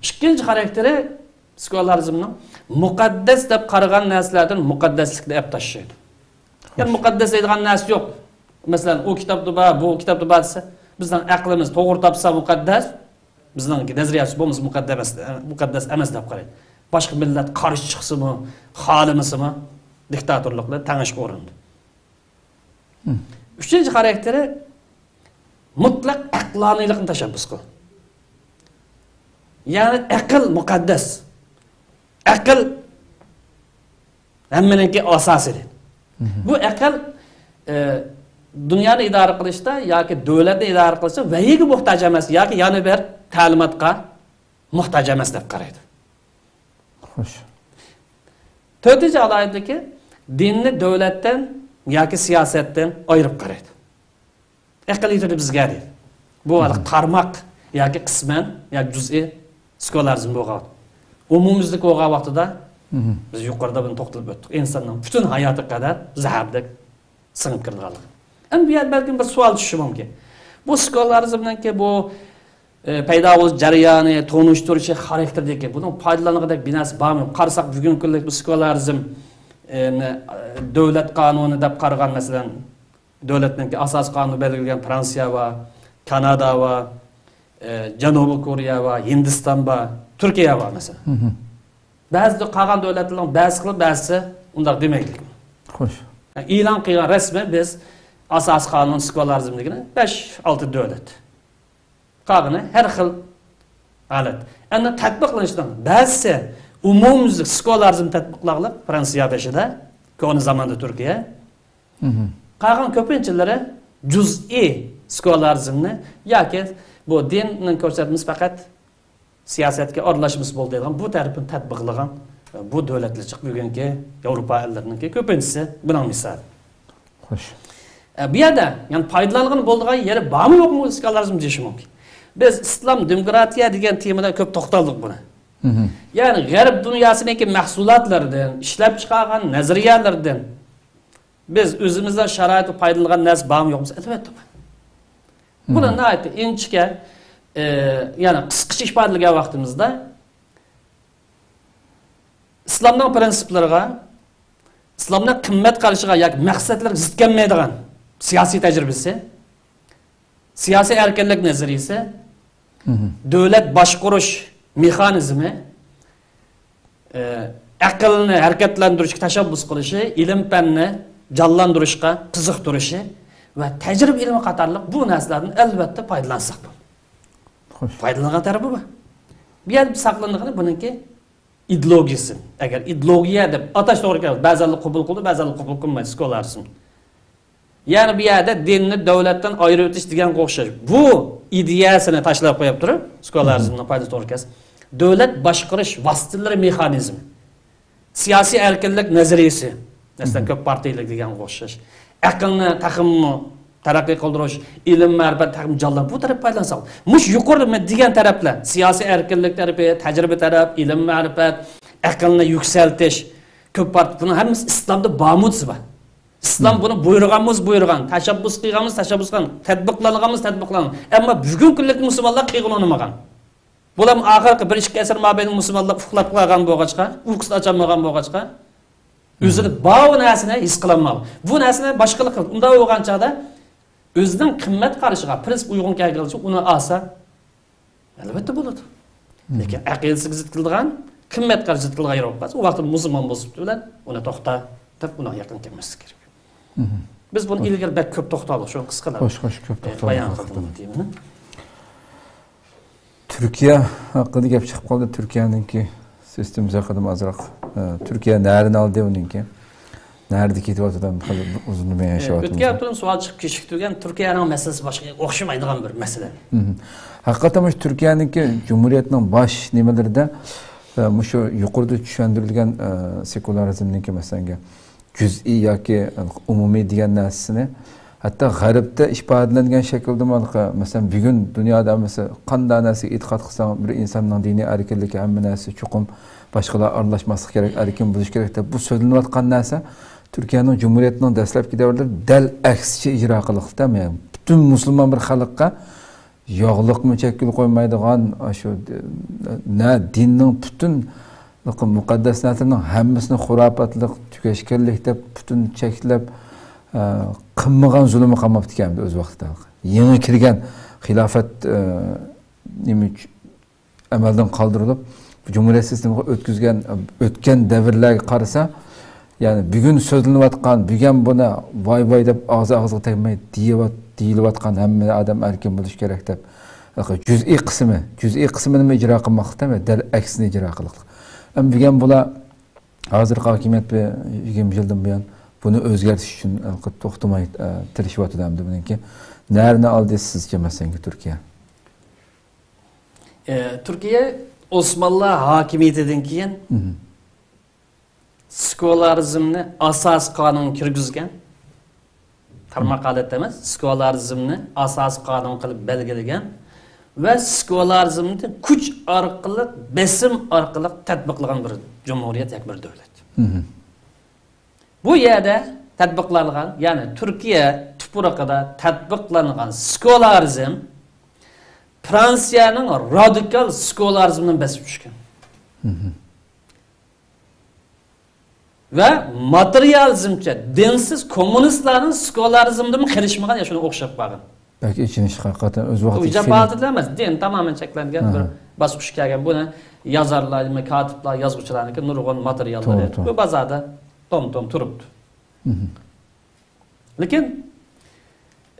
ئىككىنچى خاراكتېرى سېكۇلارىزمنىڭ مۇقەددەس دەپ قارىغان نەرسىلەردىن مۇقەددەسلىكنى ئەپ تاشلايدۇ. يەنى مۇقەددەس دەيدىغان نەرسە يوق. مەسىلەن، ئۇ كىتابتا بار، بۇ كىتابتا بار دېسە، بىزنىڭ ئەقلىمىز توغرا تاپسا مۇقەددەس، بىزنىڭكى نەزەرىيەسى بولمىسا مۇقەددەس، مۇقەددەس ئەمەس دەپ قارايدۇ. باشقا مىللەت قارشى چىقسىمۇ، خالىمىسىمۇ، دىكتاتورلۇق بىلەن تەڭلىشىپ ئورۇندى. ئۈچىنچى خاراكتېرى مۇتلەق ئەقلانىيلىقنى تەشەببۇس قىل. يەنى ئەقىل مۇقەددەس. ئەقىل ھەممىنىڭكى ئاساسى دەيدۇ. بۇ ئەقىل، ئە، دۇنيانى ئىدارە قىلىشتا ياكى دۆلەتنى ئىدارە قىلىشتا ۋەھىيگە موھتاج ئەمەس ياكى يەنە بىر تەلىماتقا موھتاج ئەمەس دەپ قارايدۇ. خوش. تۆتىنچى ئالاھىدىلىكى، دىننى دۆلەتتىن ياكى سىياسەتتىن ئايرىپ قارايدۇ. ئەقىل يېتىدۇ بىزگە دەيدۇ. بۇ ھالدا قارىماق ياكى قىسمەن ياكى جۈزئىي سېكۇلارىزم بولغان. ئومۇميۈزلۈك بولغان ۋاقتىدا بىز يۇقىرىدا بۇنى توختىلىپ ئۆتتۇق. ئىنساننىڭ پۈتۈن ھاياتىغا قەدەر زەھەردەك سىڭىپ كىرىدىغانلىقى. ئەمدى بۇ يەردە بەلكىم بىر سوئال چۈشۈشى مۇمكىن. بۇ سېكۇلارىزمنىڭكى بۇ، ئە، پەيدا بولۇش جەريانى، تونۇشتۇرۇشى، خاراكتېرىدىكى بۇنىڭ پايدىلانغۇدەك بىر نەرسە بارمۇ؟ قارىساق، بۈگۈنكى كۈنلۈك بۇ سېكۇلارىزم، ئە، نى، ئە، دۆلەت قانۇنى دەپ قارىغان، مەسىلەن، دۆلەتنىڭكى ئاساسىي قانۇنى بەلگىلىگەن فرانسىيە بار، كانادا بار، ئە، جەنۇبىي كورېيە بار، ھىندىستان بار، تۈركىيە بار، مەسىلەن. بەزىدە قالغان دۆلەتلەرنىڭ بەزىسى قىلىپ، بەزىسى ئۇنداق دېمەيدىكەن. خوش. ئېلان قىلغان رەسمىي بىز ئاساسىي قانۇن سېكۇلارىزم دېگىنى بەش، ئالتە دۆلەت. قالغىنى ھەر خىل ھالەت. ئەمدى تەتبىقلىنىشنىڭ بەزىسى ئومۇميۈزلۈك سېكۇلارىزم تەتبىقلاغلىق، فرانسىيە بېشىدا، كونا زاماندا تۈركىيە. قالغان كۆپىنچىلىرى جۈزئىي سېكۇلارىزمنى ياكى بۇ دىننىڭ كۆرسەتمىسى پەقەت سىياسەتكە ئارىلاشمىسا بولدى دەيدىغان بۇ تەرىپىنى تەتبىقلىغان، ئە، بۇ دۆلەتلەر چىقىپ بۈگۈنكى ياۋروپا ئەللىرىنىڭكى كۆپىنچىسى بۇنىڭ مىسالى. خوش. ئە، بۇ يەردە، يەنى پايدىلانغىلى بولىدىغان يېرى بارمۇ يوقمۇ سېكۇلارىزم دېيىشى مۇمكىن. بىز ئىسلام، دېموكراتىيە دېگەن تېمىدا كۆپ توختالدۇق بۇنى. يەنى غەرب دۇنياسىنىڭكى مەھسۇلاتلىرىدىن، ئىشلەپچىقارغان نەزەرىيەلىرىدىن، بىز ئۆزىمىزنىڭ شارائىتىدا پايدىلانغان نەرسە بارمۇ يوقمۇ؟ ئەلۋەتتە بار. بۇنى ناھايىتى ئىنچىكە، ئى، يەنى قىسقىچە ئىپادىلىگەن ۋاقتىمىزدا، ئىسلامنىڭ پىرىنسىپلىرىغا، ئىسلامنىڭ قىممەت قارىشىغا ياكى مەقسەتلىرىگە زىت كەلمەيدىغان سىياسىي تەجرىبىسى، سىياسىي ئەركىنلىك نەزەرىيىسى، دۆلەت باشقۇرۇش مېخانىزمى، ئە، ئەقىلنى ھەرىكەتلەندۈرۈشكە تەشەببۇس قىلىشى، ئىلىم-پەننى جانلاندۇرۇشقا قىزىقتۇرۇشى ۋە تەجرىبە ئىلمى قاتارلىق بۇ نەرسىلەردىن ئەلۋەتتە پايدىلانساق بولىدۇ. خوش. پايدىلانغان تەرىپى بار. بۇ يەردە ساقلىنىدىغىنى بۇنىڭكى ئىدېئولوگىيىسى. ئەگەر ئىدېئولوگىيە دەپ ئاتاش توغرا كەلسە، بەزەنلەر قوبۇل قىلىدۇ، بەزەنلەر قوبۇل قىلمايدۇ، سېكۇلارىزم. يەنى بۇ يەردە دىننى دۆلەتتىن ئايرىۋېتىش دېگەنگە ئوخشاش. بۇ ئىدىيەسىنى تاشلاپ قويۇپ تۇرۇپ، سېكۇلارىزمنىڭ پايدىسى توغرا كەلسە، دۆلەت باشقۇرۇش ۋاسىتىلىرى مېخانىزمى، سىياسىي ئەركىنلىك نەزەرىيىسى، مەسىلەن، كۆپ پارتىيىلىك دېگەنگە ئوخشاش. ئەقىلنى تېخىمۇ تەرەققىي قىلدۇرۇش، ئىلىم، مەرىپەت تېخىمۇ جانلاندۇرۇش، بۇ تەرەپكە پايدىلانساق. مۇشۇ يۇقىرىدا مەن دېگەن تەرەپلەر، سىياسىي ئەركىنلىك تەرىپى، تەجرىبە تەرەپ، ئىلىم، مەرىپەت، ئەقىلنى يۈكسەلتىش، كۆپ پارتىيە، بۇنىڭ ھەممىسى ئىسلامدا بار مۇددىسى بار. ئىسلام بۇنى بۇيرۇغانمۇ بۇيرۇغان، تەشەببۇس قىلغانمۇ تەشەببۇس قىلغان، تەتبىقلانغانمۇ تەتبىقلانغان. ئەمما بۈگۈنكى كۈندىكى مۇسۇلمانلار قىلغىلى ئۇنىمىغان. بۇلار ئاخىرقى بىر ئىككى ئەسىر مابەينىدە مۇسۇلمانلار ئۇخلاپ قالغان بولغاچقا، ئۇيقۇسىنى ئاچالمىغان بولغاچقا، ئۆزىدە بار نەرسىنى ھېس قىلالمايدۇ. بۇ نەرسىنى باشقىلار قىلىدۇ. ئۇنداق بولغان چاغدا ئۆزىنىڭ قىممەت قارىشىغا، پرىنسىپ ئۇيغۇن كەلگەنچە ئۇنى ئالسا، ئەلۋەتتە بولىدۇ. لېكىن ئەقىدىسىگە زىت كېلىدىغان، قىممەت قارىشىغا زىت كېلىدىغان يېرى بولۇپ قالسا، ئۇ ۋاقىتتا مۇسۇلمان بولۇشى بىلەن ئۇنى توختا دەپ، ئۇنىڭغا يېقىن كەلمەسلىك كېرەك. بىز بۇنى ئىلگىرى بەك كۆپ توختالدۇق، شۇنى قىسقىلا خوش، خوش، كۆپ ئە، توختالدۇق، بايان قىلدىم بۇ تېمىنى. تۈركىيە ھەققىدە گەپ چىقىپ قالدى. تۈركىيەنىڭكى سىستېمىسى ھەققىدىمۇ ئازراق، ئە، تۈركىيە نەرىنى ئالدى ئۇنىڭكى؟ نەدە كېتىۋاتىدۇ؟ خېلى ئۇزۇندىن بېرى ئە، ياشاۋاتىمىز. ئۆتكەن ھەپتىدىن سوئال چىقىپ كېچىكتۈرگەن تۈركىيەنىڭ مەسىلىسى باشقا ئوخشىمايدىغان بىر مەسىلە. ھەقىقەتەن مۇشۇ تۈركىيەنىڭكى جۇمھۇرىيەتنىڭ باش نېمىلىرىدە، ئە، مۇشۇ يۇقىرىدا چۈشەندۈرۈلگەن، ئە، سېكۇلارىزمنىڭكى مەسىلەنگە جۈزئىي ياكى ئومۇمىي دېگەن نەرسىسىنى، ھەتتا غەربتە ئىپادىلەنگەن شەكىلدىمۇ، مەسىلەن، بۈگۈن دۇنيادا مەسىلەن، قانداق نەرسىگە ئېتىقاد قىلساڭ، بىر ئىنساننىڭ دىنىي ئەركىنلىكى، ھەممە نەرسە چوقۇم باشقىلار ئارىلاشماسلىق كېرەك، ئەركىن بولۇش كېرەك دەپ بۇ سۆزلىنىۋاتقان نەرسە تۈركىيەنىڭ جۇمھۇرىيىتىنىڭ دەسلەپكى دەۋرلىرىدە دەل ئەكسىچە ئىجرا قىلىنغان. يەنى پۈتۈن مۇسۇلمان بىر خەلققە ياغلىقمۇ چەككىلى قويمايدىغان، ئاشۇ، نە دىننىڭ پۈتۈن مۇقەددەس نەرسىلەرنىڭ ھەممىسىنى خۇراپاتلىق، تۈگەشكەنلىك دەپ پۈتۈن چەكلەپ، ئە، قىلمىغان زۇلۇمى قالماپتىكەن ئۆز ۋاقتىدا. يېڭى كىرگەن خىلاپەت، ئە، نېمە ئۈچ-، ئەمەلدىن قالدۇرۇلۇپ، جۇمھۇرىيەت سىستېمىغا ئۆتكۈزگەن، ئۆتكەن دەۋرلەرگە قارىسا، يەنى بۈگۈن سۆزلىنىۋاتقان، بۈگۈن بۇنى ۋاي ۋاي دەپ ئاغزى ئاغزىغا تەگمەي دېيىۋات-، دېيىلىۋاتقان ھەممە ئادەم ئەركىن بولۇش كېرەك دەپ، جۈزئىي قىسمى، جۈزئىي قىسمىنىمۇ ئىجرا قىلماقلىقتا ئەمەس، دەل ئەكسىنى ئىجرا قىلىقلىق. ئەمما بۈگۈن بۇلار ھازىرقى ھاكىمىيەت بىر يىگىرمە يىلدىن بۇيان بۇنى ئۆزگەرتىش ئۈچۈن توختىماي، ئە، تىرىشىۋاتىدۇ. ئەمدى بۇنىڭكى نەرىنى ئالدى سىزچە، مەسىلەن، تۈركىيە؟ ئە، تۈركىيە ئوسمانلار ھاكىمىيىتىدىن كېيىن سېكۇلارىزمنى ئاساسىي قانۇنغا كىرگۈزگەن، تارماق ھالەتتە ئەمەس، سېكۇلارىزمنى ئاساسىي قانۇن قىلىپ بەلگىلىگەن ۋە سېكۇلارىزمنى كۈچ ئارقىلىق، بېسىم ئارقىلىق تەتبىقلىغان بىر جۇمھۇرىيەت ياكى بىر دۆلەت. بۇ يەردە تەتبىقلانغان، يەنى تۈركىيە تۇپرىقىدا تەتبىقلانغان سېكۇلارىزم فرانسىيەنىڭ رادىكال سېكۇلارىزمىدىن بېسىپ چۈشكەن. ۋە ماتېرىيالىزمچە دىنسىز كوممۇنىستلارنىڭ سېكۇلارىزمدىنمۇ قېلىشمىغان يا شۇنىڭغا ئوخشاپ قالغان. بەك ئېچىنىشلىق ھەقىقەتەن ئۆز ۋاقتىدا ئۇ ئىجاب ھالىتىدە ئەمەس، دىن تامامەن چەكلەنگەن بىر باسقۇچ كەلگەن. بۇنى يازارلار، كاتىپلار، يازغۇچىلارنىڭكى نۇرغۇن ماتېرىياللىرى بۇ بازاردا توم-توم تۇرۇپتۇ. لېكىن،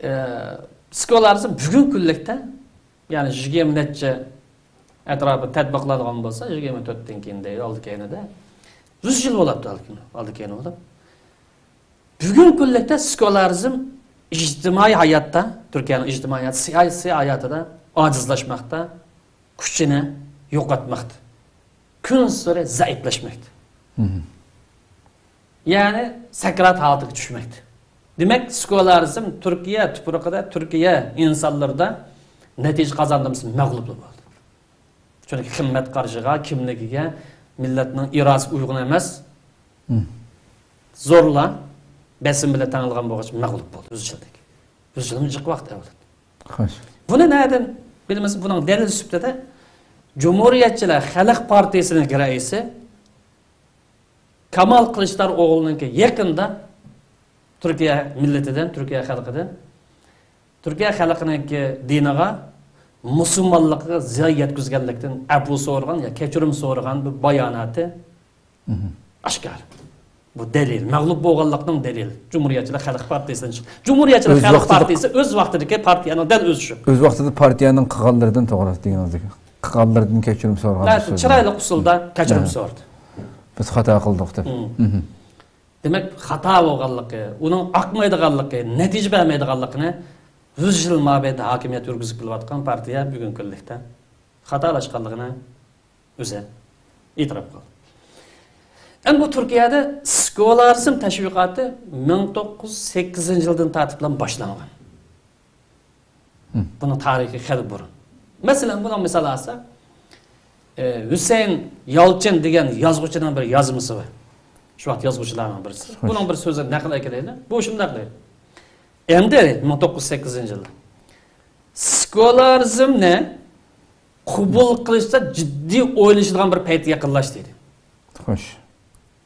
ئە، سېكۇلارىزم بۈگۈنكى كۈنلۈكتە، يەنى يىگىرمە نەچچە ئەتراپى تەتبىقلانغان بولسا، يىگىرمە تۆتتىن كېيىن دەيلى، ئالدى كەينىدە. يۈز يىل بولاپتۇ ئالدى كەينى، ئالدى كەينى بولۇپ. بۈگۈنكى كۈنلۈكتە سېكۇلارىزم ئىجتىمائىي ھاياتتا، تۈركىيەنىڭ ئىجتىمائىي ھايات، سىياسىي ھاياتىدا ئاجىزلاشماقتا، كۈچىنى يوقاتماقتا. كۈنسېرى زەئىپلەشمەكتە. يەنى سەكرات ھالىتىگە چۈشمەكتە. دېمەك، سېكۇلارىزم تۈركىيە تۇپرىقىدا، تۈركىيە ئىنسانلىرىدا نەتىجە قازاندى دېسە مەغلۇپ بولدى. چۈنكى قىممەت قارىشىغا، كىملىكىگە، مىللەتنىڭ ئىرادىسىگە ئۇيغۇن ئەمەس، زورلا، بېسىم بىلەن تەڭلىغان بولغاچ مەغلۇپ بولدى. يۈز يىلدىكى. يۈز يىلمۇ جىق ۋاقىت ئەۋلاد. خوش. بۇنى نەدىن بىلىمىز؟ بۇنىڭ دەلىل سۈپىتىدە جۇمھۇرىيەتچىلەر خەلق پارتىيىسىنىڭ رەئىسى كامال قىلىچدار ئوغلىنىڭكى يېقىندا تۈركىيە مىللىتىدىن، تۈركىيە خەلقىدىن، تۈركىيە خەلقىنىڭكى دىنىغا، مۇسۇلمانلىقىغا زىيان يەتكۈزگەنلىكتىن ئەپۇ سورىغان يا كەچۈرۈم سورىغان بىر باياناتى ئاشكارا. بۇ دەلىل. مەغلۇپ بولغانلىقنىڭ دەلىلى. جۇمھۇرىيەتچىلەر خەلق پارتىيىسىدىن چىقتى. جۇمھۇرىيەتچىلەر ئۆز خەلق ۋاقتىدا پارتىيىسى ئۆز ۋاقتىدىكى پارتىيەنىڭ دەل ئۆزى شۇ. ئۆز ۋاقتىدا پارتىيەنىڭ قىلغانلىرىدىن، توغرا دېگىنىڭىزدەك، قىلغانلىرىدىن كەچۈرۈم سورىغان ھە، سۆزى. چىرايلىق ئۇسۇلدا كەچۈرۈم ھە. سورىدى. بىز خاتا قىلدۇق دەپ. مم. مم. دېمەك، خاتا بولغانلىقى، ئۇنىڭ ئاقمايدىغانلىقى، نەتىجە بەرمەيدىغانلىقىنى يۈز يىل مابەينىدە ھاكىمىيەت يۈرگۈزۈپ كېلىۋاتقان پارتىيە بۈگۈنكى كۈنلۈكتە خاتالاشقانلىقىنى ئۆزى ئېتىراپ قىلدى. ئەمدى بۇ تۈركىيەدە سېكۇلارىزم تەشۋىقاتى مىڭ توققۇز يۈز سەككىزىنچى يىلدىن تارتىپلا باشلانغان. بۇنىڭ تارىخى خېلى بۇرۇن. مەسىلەن، بۇنىڭ مىسال ئالساق، ئى، ھۈسەيىن يالچىن دېگەن يازغۇچىنىڭ بىر يازمىسى بار. شۇ ۋاقىت يازغۇچىلارنىڭ بىرسى. بۇنىڭ بىر سۆزىنى نەقىل ئەكېلەيلى. بۇ شۇنداق دەيدۇ. ئەمدى مىڭ توققۇز يۈز سەككىزىنچى يىلدا سېكۇلارىزمنى قوبۇل قىلىشتا جىددىي ئويلىشىدىغان بىر پەيت يېقىنلاشتى، دېدى. خوش.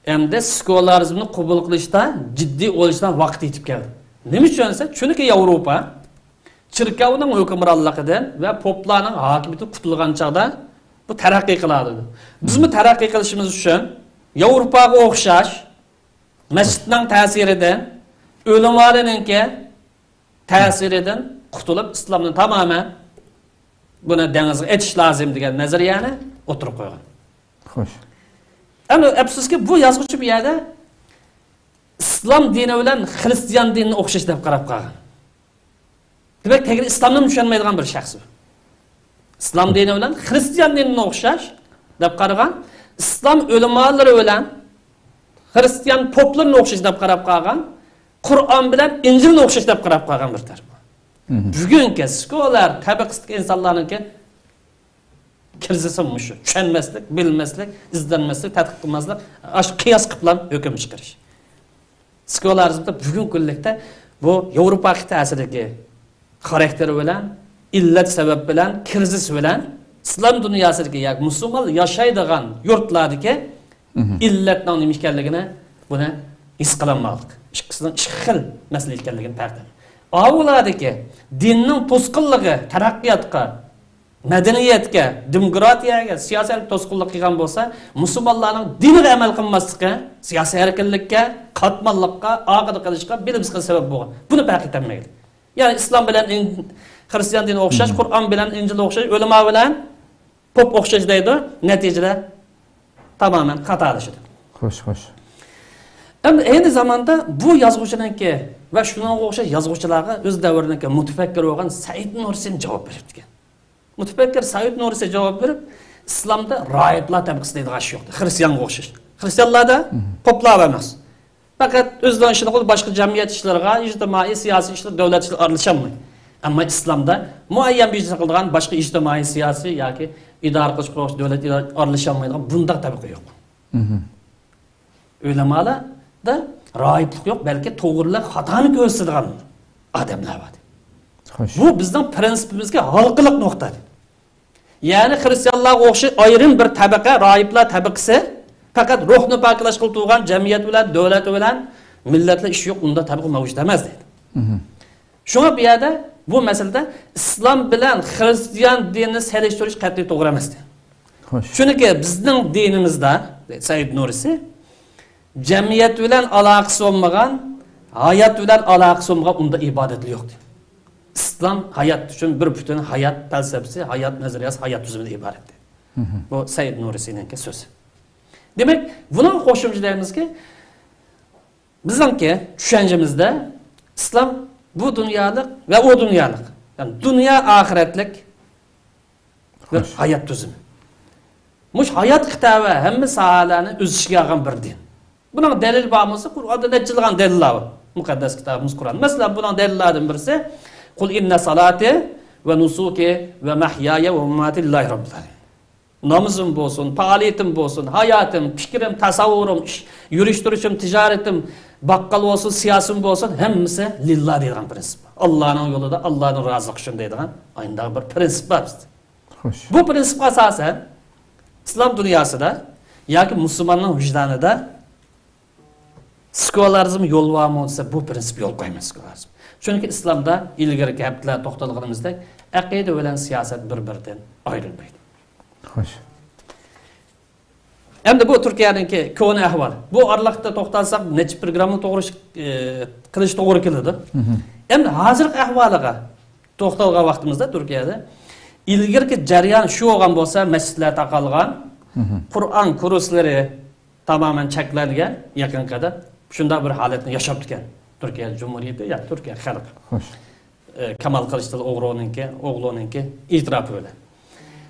ئەمدى سېكۇلارىزمنى قوبۇل قىلىشتا جىددىي ئويلىشىدىغان ۋاقىت يېتىپ كەلدى. نېمە ئۈچۈن دېسە، چۈنكى ياۋروپا چېركاۋنىڭ ھۆكۈمرانلىقىدىن ۋە پوپلارنىڭ ھاكىمىيىتىدىن قۇتۇلغان چاغدا بۇ تەرەققىي قىلالىدى. بىزمۇ تەرەققىي قىلىشىمىز ئۈچۈن ياۋروپاغا ئوخشاش مەسچىتنىڭ تەسىرىدىن، ئۆلىمالارنىڭكى تەسىرىدىن قۇتۇلۇپ، ئىسلامنى تامامەن بۇنى دېڭىزغا ئېتىش لازىم دېگەن نەزەرىيەنى ئوتتۇرىغا قويغان. خوش. ئەمما ئەپسۇسكى، بۇ يازغۇچى بۇ يەردە ئىسلام دىنى بىلەن خرىستىيان دىنىنى ئوخشاش دەپ قاراپ قالغان. دېمەك، تەگرى ئىسلامنىمۇ چۈشەنمەيدىغان بىر شەخس بۇ. ئىسلام دىنى بىلەن خرىستىيان دىنىنى ئوخشاش دەپ قارىغان، ئىسلام ئۆلىمالىرى بىلەن خرىستىيان پوپلىرىنى ئوخشاش دەپ قاراپ قالغان، قۇرئان بىلەن ئىنجىلنى ئوخشاش دەپ قاراپ قالغان بىر تەرەپ. بۈگۈنكى سېكۇلار تەبىقىسىدىكى ئىنسانلارنىڭكى كىرىزىسى مۇشۇ. چۈشەنمەسلىك، بىلمەسلىك، ئىزدەنمەسلىك، تەتقىق قىلماسلىق، ئاشۇ قىياس قىلىپلا ھۆكۈم چىقىرىش. سېكۇلارىزمدا بۈگۈنكى كۈنلۈكتە بۇ ياۋروپا قىتئەسىدىكى خاراكتېرى بىلەن، ئىللەت سەۋەب بىلەن، كىرىزىس بىلەن ئىسلام دۇنياسىدىكى ياكى مۇسۇلمان ياشايدىغان يۇرتلاردىكى ئىللەتنىڭ نېمە ئىكەنلىكىنى بۇنى ھېس قىلالماقلىق. ئىككىسىنىڭ ئىككى خىل مەسىلە ئىكەنلىكىنى پەرقلەن. ئاۋۇلاردىكى دىننىڭ توسقۇنلۇقى تەرەققىياتقا، مەدەنىيەتكە، دېموكراتىيەگە، سىياسەتكە توسقۇنلۇق قىلغان بولسا، مۇسۇلمانلارنىڭ دىنىغا ئەمەل قىلماسلىقى سىياسىي ئەركىنلىككە، قاتماللىققا، ئارقىدا قېلىشقا، بىلىمسىزلىققا سەۋەب بولغان. بۇنى پەرق ئېتەلمەيلى. يەنى ئىسلام بىلەن ئىن-، خرىستىيان دىنى ئوخشاش، قۇرئان بىلەن ئىنجىل ئوخشاش، ئۆلىما بىلەن پوپ ئوخشاش دەيدۇ، نەتىجىدە تامامەن خاتالىشىدۇ. خوش، خوش. ئەمدى ئەينى زاماندا بۇ يازغۇچىنىڭكى ۋە شۇنىڭغا ئوخشاش يازغۇچىلارغا ئۆز دەۋرىنىڭكى مۇتەپەككىرى بولغان سەئىد نۇرسىن جاۋاب بېرىپتىكەن. مۇتەپەككىر سەئىد نۇرسى جاۋاب بېرىپ، ئىسلامدا راھىبلار تەبىقىسى دەيدىغان ئىش يوق. خرىستىيانغا ئوخشاش. خرىستىيانلاردا پوپلار ئەمەس. پەقەت ئۆزىنىڭ ئىشىنى قىلىپ، باشقا جەمئىيەت ئىشلىرىغا، ئىجتىمائىي، سىياسىي ئىشلار، دۆلەت ئىشلىرىغا ئارىلىشالمايدۇ. ئەمما ئىسلامدا مۇئەييەن بىر ئىشنى قىلىدىغان باشقا ئىجتىمائىي، سىياسىي ياكى ئىدارە قىلىش قۇرۇلۇش دۆلەت ئىدارە ئارىلىشالمايدىغان بۇنداق تەبىقە يوق. ئۆلىمالاردا راھىبلىق يوق، بەلكى توغرىلىق خاتانى كۆرسىتىدىغان ئادەملەر بار. خوش. بۇ بىزنىڭ پرىنسىپىمىزگە ھالقىلىق نۇقتا. يەنى خرىستىيانلارغا ئوخشاش ئايرىم بىر تەبىقە، راھىبلار تەبىقىسى، پەقەت روھنى پاكلاشقىلى تۇرغان جەمئىيەت بىلەن، دۆلەت بىلەن، مىللەت بىلەن ئىشى يوق، ئۇنداق تەبىقە مەۋجۇت ئەمەس دەيدۇ. شۇڭا بۇ يەردە، بۇ مەسىلىدە ئىسلام بىلەن خرىستىيان دىنىنى سېلىشتۇرۇش قەتئىي توغرا ئەمەس دەيدۇ. خوش. چۈنكى بىزنىڭ دىنىمىزدا، سەئىد نۇرسى، جەمئىيەت بىلەن ئالاقىسى بولمىغان، ھايات بىلەن ئالاقىسى بولمىغان ئۇنداق ئىبادەتلەر يوق دەيدۇ. ئىسلام ھايات ئۈچۈن بىر پۈتۈن ھايات پەلسەپىسى، ھايات نەزەرىيەسى، ھايات تۈزۈمىدىن ئىبارەت. بۇ سەئىد نۇرسىنىڭكى سۆزى. دېمەك، بۇنىڭغا قوشۇمچە دەيمىزكى، بىزنىڭكى چۈشەنچىمىزدە ئىسلام بۇ دۇنيالىق ۋە ئۇ دۇنيالىق، يەنى دۇنيا ئاخىرەتلىك بىر ھايات تۈزۈمى. مۇشۇ ھاياتقا تەۋە ھەممە ساھەلەرنى ئۆز ئىچىگە ئالغان بىر دىن. بۇنىڭ دەلىلى بارمۇ دېسە، قۇرئاندا نەچچىلىغان دەلىللەر بار. مۇقەددەس كىتابىمىز قۇرئان. مەسىلەن، بۇنىڭ دەلىللەردىن بىرسى، قۇل ئىننە سالاتى ۋە نۇسۇكى ۋە مەھيايە ۋە ماماتى لىللاھى رەببىل ئالەمىن. نامىزىم بولسۇن، پائالىيىتىم بولسۇن، ھاياتىم، پىكرىم، تەسەۋۋۇرۇم، ئىش، يۈرۈش تۇرۇشۇم، تىجارىتىم، باققال بولسۇن، سىياسىيىم بولسۇن، ھەممىسى لىللا دەيدىغان پرىنسىپ. ئاللانىڭ يولىدا، ئاللانىڭ رازىلىقى ئۈچۈن دەيدىغان ئانداق بىر پرىنسىپ بار بىزدە. خوش. بۇ پرىنسىپقا ئاساسەن، ئىسلام دۇنياسىدا ياكى مۇسۇلماننىڭ ۋىجدانىدا سېكۇلارىزم يول بارمۇ دېسە، بۇ پرىنسىپ يول قويمايدۇ سېكۇلارىزم. چۈنكى ئىسلامدا ئىلگىرىكى ھەپتىلەردە توختالغىنىمىزدەك، ئەقىدە بىلەن سىياسەت بىر-بىرىدىن ئايرىلمايدۇ. خوش. ئەمدى بۇ تۈركىيەنىڭكى كونا ئەھۋال. بۇ ئارىلىقتا توختالساق، نەچچە پروگرامما توغرا، ئى، قىلىش توغرا كېلىدۇ. ئەمدى ھازىرقى ئەھۋالىغا توختالغان ۋاقتىمىزدا تۈركىيەدە ئىلگىرىكى جەريان شۇ بولغان بولسا، مەسچىتلەر تاقالغان، قۇرئان كۇرسلىرى تامامەن چەكلەنگەن، يېقىنقىدا شۇنداق بىر ھالەتنى ياشاپتىكەن تۈركىيە جۇمھۇرىيىتى يا تۈركىيە خەلقى. خوش. ئى، كامال قىلىچدارلو ئوغلۇنىڭكى، ئوغلۇنىڭكى ئېتىراپى بىلەن.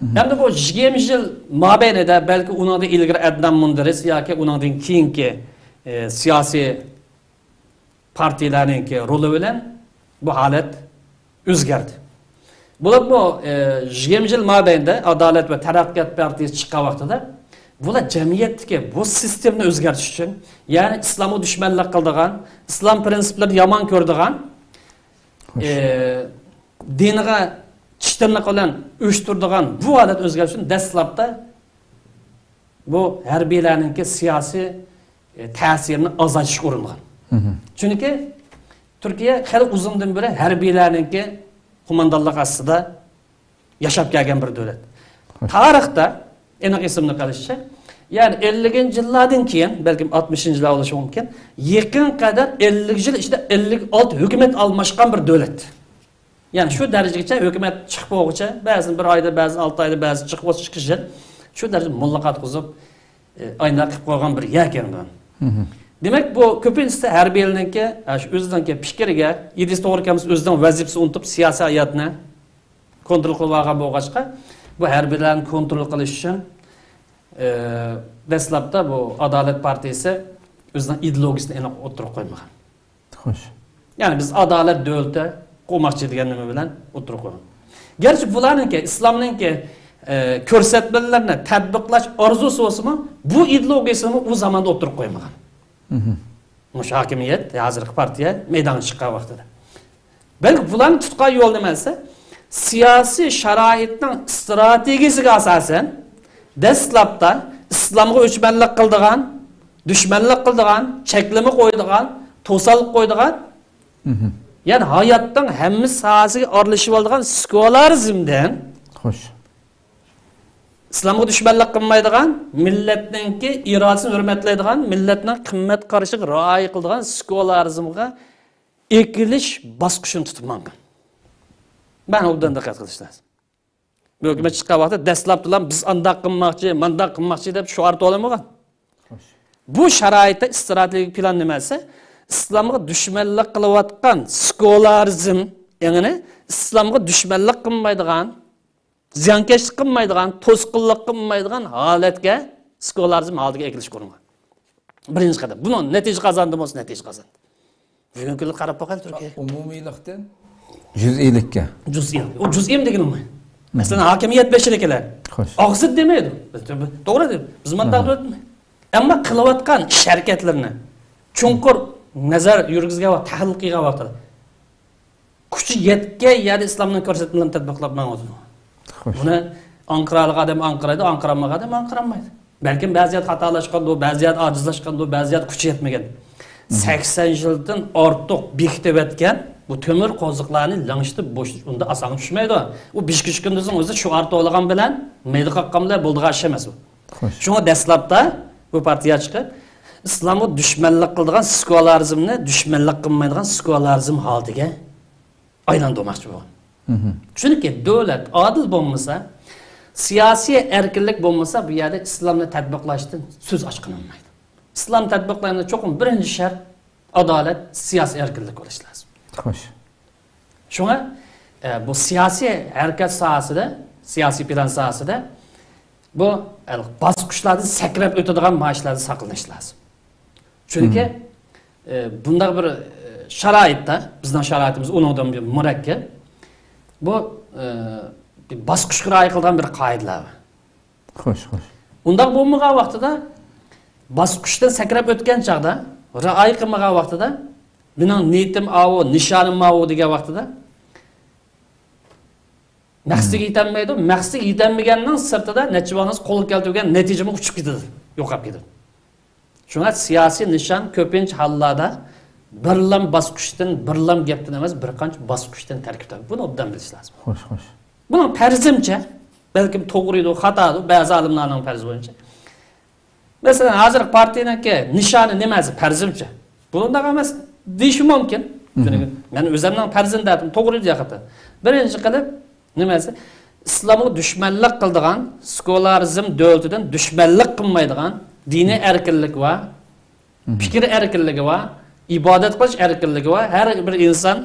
ئەمدى بۇ يىگىرمە يىل مابەينىدە بەلكى ئۇنىڭدىن ئىلگىرى ئەدنان مۇندىرىس ياكى ئۇنىڭدىن كېيىنكى، ئى، سىياسىي پارتىيىلەرنىڭكى رولى بىلەن بۇ ھالەت ئۆزگەردى. بولۇپمۇ، ئى، يىگىرمە يىل مابەينىدە ئادالەت ۋە تەرەققىيات پارتىيىسى چىققان ۋاقتىدا بۇلار جەمئىيەتتىكى بۇ سىستېمىنى ئۆزگەرتىش ئۈچۈن، يەنى ئىسلامغا دۈشمەنلىك قىلىدىغان، ئىسلام پىرىنسىپلىرىنى يامان كۆرىدىغان، ئى، دىنىغا چىش تىرنىقى بىلەن ئۇيۇشتۇرىدىغان بۇ ھالەت ئۆزگەرتىش ئۈچۈن دەسلەپتە بۇ ھەربىيلەرنىڭكى سىياسىي، ئى، تەسىرىنى ئازايتىشقا ئۇرۇنغان. چۈنكى تۈركىيە خېلى ئۇزۇندىن بېرى ھەربىيلەرنىڭكى قوماندانلىقى ئاستىدا ياشاپ كەلگەن بىر دۆلەت. تارىختا ئېنىق ئېسىمدە قېلىشىچە، يەنى ئەللىكىنچى يىللاردىن كېيىن، بەلكىم ئاتمىشىنچى يىللار بولۇشى مۇمكىن، يېقىنقى قەدەر ئەللىك يىل ئىچىدە ئەللىك ئالتە ھۆكۈمەت ئالماشقان بىر دۆلەت. يەنى شۇ دەرىجىگىچە ھۆكۈمەت چىقىپ بولغۇچە، بەزىدە بىر ئايدا، بەزىدە ئالتە ئايدا، بەزىدە چىقىپ بولسا ئىككى يىل، شۇ دەرىجىدە مۇللىقات قىلىپ، ئايناق قىلىپ قويغان بىر يەكەن بۇ. دېمەك، بۇ كۆپىنچىسى ھەربىيلەرنىڭكى، ئە، شۇ ئۆزىنىڭكى پىكرىگە، ئىدىيىسى توغرا كەلمىسە، ئۆزىنىڭ ۋەزىپىسىنى ئۇنتۇپ، سىياسىي ھاياتنى كونترول قىلىپ ئالغان بولغاچقا، بۇ ھەربىيلەرنى كونترول قىلىش ئۈچۈن، ئە، دەسلەپتە بۇ ئادالەت پارتىيىسى ئۆزىنىڭ ئىدېئولوگىيىسىنى ئېنىق ئوتتۇرىغا قويمىغان. خوش. يەنى بىز ئادالەت دۆلىتى قۇرماقچى دېگەن نېمە بىلەن ئوتتۇرىغا قويغان. گەرچە بۇلارنىڭكى، ئىسلامنىڭكى، ئە، كۆرسەتمىلىرىنى تەتبىقلاش ئارزۇسى بولسىمۇ، بۇ ئىدېئولوگىيىسىنىمۇ ئۇ زاماندا ئوتتۇرىغا قويمىغان. مۇشۇ ھاكىمىيەت، ھازىرقى پارتىيە مەيدانغا چىققان ۋاقتىدا. بەلكى بۇلارنى تۇتقان يول نېمە دېسە، سىياسىي شارائىتنىڭ ئىستراتېگىيىسىگە ئاساسەن، دەسلەپتە ئىسلامغا ئۆچمەنلىك قىلىدىغان، دۈشمەنلىك قىلىدىغان، چەكلىمە قويىدىغان، توسالغۇ قويىدىغان، يەنى ھاياتنىڭ ھەممە ساھەسىگە ئارىلىشىۋالىدىغان سېكۇلارىزمدىن، خوش، ئىسلامغا دۈشمەنلىك قىلمايدىغان، مىللەتنىڭكى ئىرادىسىنى ھۆرمەتلەيدىغان، مىللەتنىڭ قىممەت قارىشىغا رىئايە قىلىدىغان سېكۇلارىزمغا ئېكىلىش باسقۇچىنى تۇتۇپ ماڭغان. مانا ئوبدان دىققەت قىلىش لازىم. بۇ ھۆكۈمەت چىققان ۋاقىتتا دەسلەپتىلا بىز ئانداق قىلماقچى، مانداق قىلماقچى دەپ شوئار توۋلىمىغان. بۇ شارائىتتا ئىستراتېگىيە پىلان نېمە دېسە، ئىسلامغا دۈشمەنلىك قىلىۋاتقان سېكۇلارىزم ئېڭىنى ئىسلامغا دۈشمەنلىك قىلمايدىغان، زىيانكەشلىك قىلمايدىغان، توسقۇنلۇق قىلمايدىغان ھالەتكە، سېكۇلارىزم ھالىتىگە ئەكېلىشكە ئۇرۇنغان. بىرىنچى قەدەم. بۇنىڭ نەتىجە قازاندىمۇ بولسا نەتىجە قازاندى. بۈگۈنكى كۈندە قاراپ باقايلى تۈركىيەگە. ئومۇمىيلىقتىن؟ جۈزئىيلىككە. جۈزئىي. ئۇ جۈزئىيمۇ دېگىلى بولمايدۇ. مەسىلەن، ھاكىمىيەت بېشىدىكىلەر. خوش. ئاغزىدا دېمەيدۇ. بىز، توغرا دەيدۇ. بىز مانداق دۆلەت ئەمما قىلىۋاتقان ئىش ھەرىكەتلىرىنى چوڭقۇر نەزەر يۈرگۈزگەن ۋاقىت، تەھلىل قىلغان ۋاقتىدا كۈچى يەتكەن يەردە ئىسلامنىڭ كۆرسەتمىلىرىنى تەتبىقلاپ ماڭىدۇ. خوش. بۇنى ئاڭقىرالىغان ئادەم ئاڭقىرايدۇ، ئاڭقىرالمىغان ئادەم ئاڭقىرالمايدۇ. بەلكىم بەزى يەردە خاتالاشقاندۇ، بەزى يەردە ئاجىزلاشقاندۇ، بەزى يەردە كۈچى يەتمىگەن. سەكسەن يىلدىن ئارتۇق بېكىتىۋەتكەن بۇ تۆمۈر قوزۇقلارنى لىڭشىتىپ بوشىتىش ئۇنداق ئاسانغا چۈشمەيدۇ. ئۇ بىر ئىككى كۈندىن سوڭ ئۆزى شوئار توۋلىغان بىلەن، مەيدە قاققان بىلەن بولىدىغان ئىش ئەمەس ئۇ. خوش. شۇڭا دەسلەپتە بۇ پارتىيە چىقىپ، ئىسلامغا دۈشمەنلىك قىلىدىغان سېكۇلارىزمنى دۈشمەنلىك قىلمايدىغان سېكۇلارىزم ھالىتىگە ئايلاندۇرماقچى بولغان. چۈنكى دۆلەت ئادىل بولمىسا، سىياسىي ئەركىنلىك بولمىسا، بۇ يەردە ئىسلامنى تەتبىقلاشتىن سۆز ئاچقىلى بولمايدۇ. ئىسلام تەتبىقلاشنىڭ چوقۇم بىرىنچى شەرت ئادالەت، سىياسىي ئەركىنلىك بولۇشى لازىم. خوش. شۇڭا، ئە، بۇ سىياسىي ھەرىكەت ساھەسىدە، سىياسىي پىلان ساھەسىدە بۇ، ئە، باسقۇچلاردىن سەكرەپ ئۆتىدىغان مائاشلاردىن ساقلىنىش لازىم. چۈنكى، ئە، بۇنداق بىر، ئە، شارائىتتا، بىزنىڭ شارائىتىمىز ئۇنىڭدىن بىر مۇرەككەپ، بۇ، ئە، بىر باسقۇچقا رىئايە قىلىدىغان بىر قائىدىلەر بار. خوش، خوش. ئۇنداق بولمىغان ۋاقتىدا، باسقۇچتىن سەكرەپ ئۆتكەن چاغدا، رىئايە قىلمىغان ۋاقتىدا، مېنىڭ نىيىتىم ئاۋۇ، نىشانىم ماۋۇ دېگەن ۋاقتىدا، مەقسىتىگە يېتەلمەيدۇ. مەقسىتىگە يېتەلمىگەننىڭ سىرتىدا نەچچە بالىڭىز قولغا كەلتۈرگەن نەتىجىمۇ ئۇچۇپ كېتىدۇ، يوقاپ كېتىدۇ. شۇڭا سىياسىي نىشان كۆپىنچە ھاللاردا بىرلام باسقۇچتىن، بىرلام گەپتىن ئەمەس، بىر قانچە باسقۇچتىن تەركىب تاپىدۇ. بۇنى ئوبدان بىلىش لازىم. خوش، خوش. بۇنىڭ پەرىزىمچە، بەلكىم توغرىدۇ، خاتادۇ، بەزى ئالىملارنىڭ پەرىزى بويىچە. مەسىلەن، ھازىر پارتىيىنىڭكى نىشانى نېمە دېسە، پەرىزىمچە. بۇنىڭداق ئەمەس دېيىشى مۇمكىن. چۈنكى مەن ئۆزۈمنىڭ پەرىزىنى دەتتىم، توغرا يا خاتا. بىرىنچى قىلىپ، نېمە دېسە، ئىسلامغا دۈشمەنلىك قىلىدىغان، سېكۇلارىزم دۆلىتىدىن دۈشمەنلىك قىلمايدىغان، دىنىي ئەركىنلىك بار، پىكىر ئەركىنلىكى بار، ئىبادەت قىلىش ئەركىنلىكى بار، ھەر بىر ئىنسان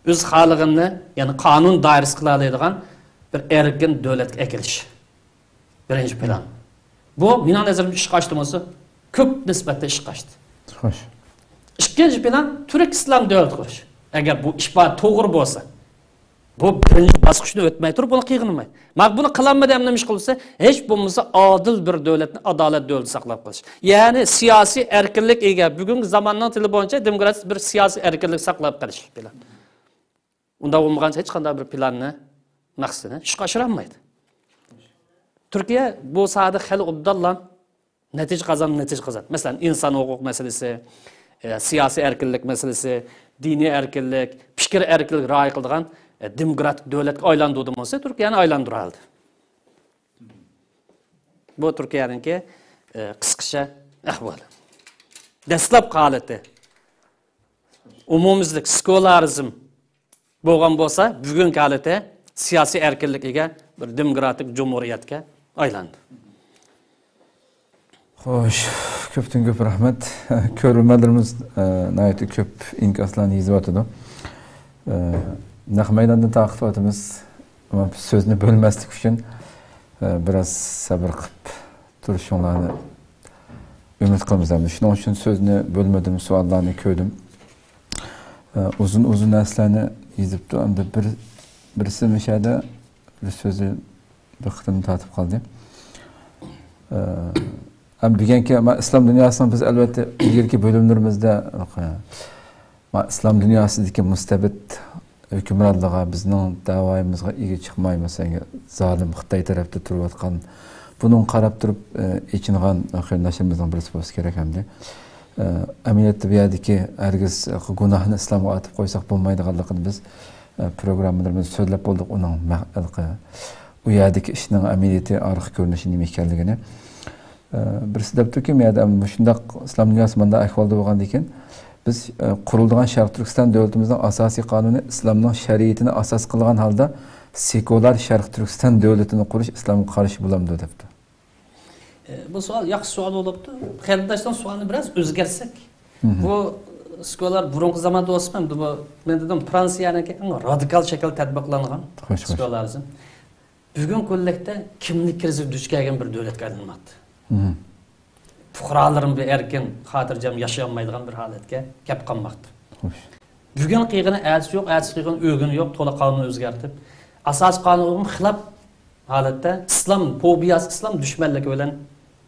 ئۆز خالىغىنىنى، يەنى قانۇن دائىرىسى قىلالايدىغان بىر ئەركىن دۆلەتكە ئەكېلىش. بىرىنچى پىلان. بۇ مېنىڭ نەزىرىمدە ئىشقا ئاشتىمۇ؟ كۆپ نىسبەتتە ئىشقا ئاشتى. خوش. ئىككىنچى پىلان تۈرك ئىسلام دۆلىتى قۇرۇش. ئەگەر بۇ ئىش بار توغرا بولسا، بۇ بىرىنچى باسقۇچنى ئۆتمەي تۇرۇپ بۇنى قىلغىنىماي. مانا بۇنى قىلالمىدى، ئەمدى نېمە ئىش قىلسا، ھېچ بولمىسا ئادىل بىر دۆلەتنى، ئادالەت دۆلىتى ساقلاپ قېلىش. يەنى سىياسىي ئەركىنلىك ئىگە، بۈگۈنكى زاماننىڭ تىلى بويىچە دېموكراتىك بىر سىياسىي ئەركىنلىك ساقلاپ قېلىش پىلان. ئۇنداق بولمىغانچە ھېچ قانداق بىر پىلاننى، مەقسىتىنى ئىشقا ئاشۇرالمايدۇ. تۈركىيە بۇ ساھەدە خېلى ئوبدانلا نەتىجە قازان، نەتىجە قازان. مەسىلەن، ئىنسان ھوقۇق مەسىلىسى، ئە، سىياسىي ئەركىنلىك مەسىلىسى، دىنىي ئەركىنلىك، پىكىر ئەركىنلىك رىئايە قىلىدىغان، ئە، دېموكراتىك دۆلەتكە ئايلاندۇردىمۇ؟ تۈركىيەنى ئايلاندۇرالدى. بۇ تۈركىيەنىڭكى، ئە، قىسقىچە ئەھۋالى. دەسلەپكى ھالىتى ئومۇميۈزلۈك سېكۇلارىزم بولغان بولسا، بۈگۈنكى ھالىتى سىياسىي ئەركىنلىككە ئىگە بىر دېموكراتىك جۇمھۇرىيەتكە ئايلاندى. خوش، كۆپتىن كۆپ رەھمەت. كۆرۈرمەنلىرىمىز، ئە، ناھايىتى كۆپ ئىنكاسلارنى يېزىۋاتىدۇ. ئە، نەق مەيداندىن تارقىتىۋاتىمىز. ئەمما سۆزنى بۆلمەسلىك ئۈچۈن، ئە، بىراز سەۋر قىلىپ تۇرۇشۇڭلارنى ئۈمىد قىلىمىز. ئەمدى شۇنىڭ ئۈچۈن سۆزنى بۆلمىدىم، سوئاللارنى كۆردۈم. ئە، ئۇزۇن-ئۇزۇن نەرسىلەرنى يېزىپتۇ. ئەمدى بىر، بىرسى مۇشۇ يەردە بىر سۆزى بىر قېتىم تارتىپ قالدى. ئە، ھەم بۈگۈنكى، ما، ئىسلام دۇنياسىنىڭ بىز، ئەلۋەتتە، ئىلگىرىكى بۆلۈملىرىمىزدە، ما، ئىسلام دۇنياسىدىكى مۇستەبىت ھۆكۈمرانلىقىغا، بىزنىڭ دەۋايىمىزغا ئىگە چىقماي، مەسىلەن، زالىم خىتاي تەرەپتە تۇرۇۋاتقان، بۇنىڭغا قاراپ تۇرۇپ، ئە، ئېچىنغان قېرىنداشلىرىمىزنىڭ بىرسى بولسا كېرەك ئەمدى. ئە، ئەمەلىيەتتە بۇ يەردىكى ھەرگىز گۇناھنى ئىسلامغا ئارتىپ قويساق بولمايدىغانلىقىنى بىز، ئە، پروگراممىلىرىمىزدا سۆزلەپ بولدۇق. ئۇنىڭ مە-، ئۇ يەردىكى ئىشنىڭ ئەمەلىيىتى، ئارقا كۆرۈنۈشى نېمە ئىكەنلىكىنى. ئە، بىرسى دەپتۇكى، مۇشۇنداق ئىسلام دۇنياسى مۇنداق ئەھۋالدا بولغاندىكىن، بىز، ئە، قۇرۇلىدىغان شەرقىي تۈركىستان دۆلىتىمىزنىڭ ئاساسىي قانۇنى ئىسلامنىڭ شەرىئىتىنى ئاساس قىلغان ھالدا سېكۇلار شەرقىي تۈركىستان دۆلىتىنى قۇرۇش ئىسلامغا قارشى بولامدۇ دەپتۇ. ئە، بۇ سوئال ياخشى سوئال بولۇپتۇ. قېرىنداشنىڭ سوئالىنى بىراز ئۆزگەرتسەك، بۇ سېكۇلار بۇرۇنقى زاماندا بولسىمۇ، ئەمدى بۇ، مەن دېدىم، فرانسىيەنىڭكى ئەڭ رادىكال شەكىلدە تەتبىقلانغان سېكۇلارىزم. بۈگۈنكى كۈنلۈكتە كىملىك كىرىزىسىگە دۇچ كەلگەن بىر دۆلەتكە ئايلانماقتا. پۇقرالىرىمۇ بىر ئەركىن، خاتىرجەم ياشىيالمايدىغان بىر ھالەتكە كەپ قالماقتا. بۈگۈن قىلغىنى ئەتىسى يوق، ئەتىسى قىلغىنى ئۆگۈنى يوق، تولا قانۇن ئۆزگەرتىپ، ئاساسىي قانۇنغا خىلاپ ھالەتتە ئىسلام فوبىياسى، ئىسلام دۈشمەنلىكى بىلەن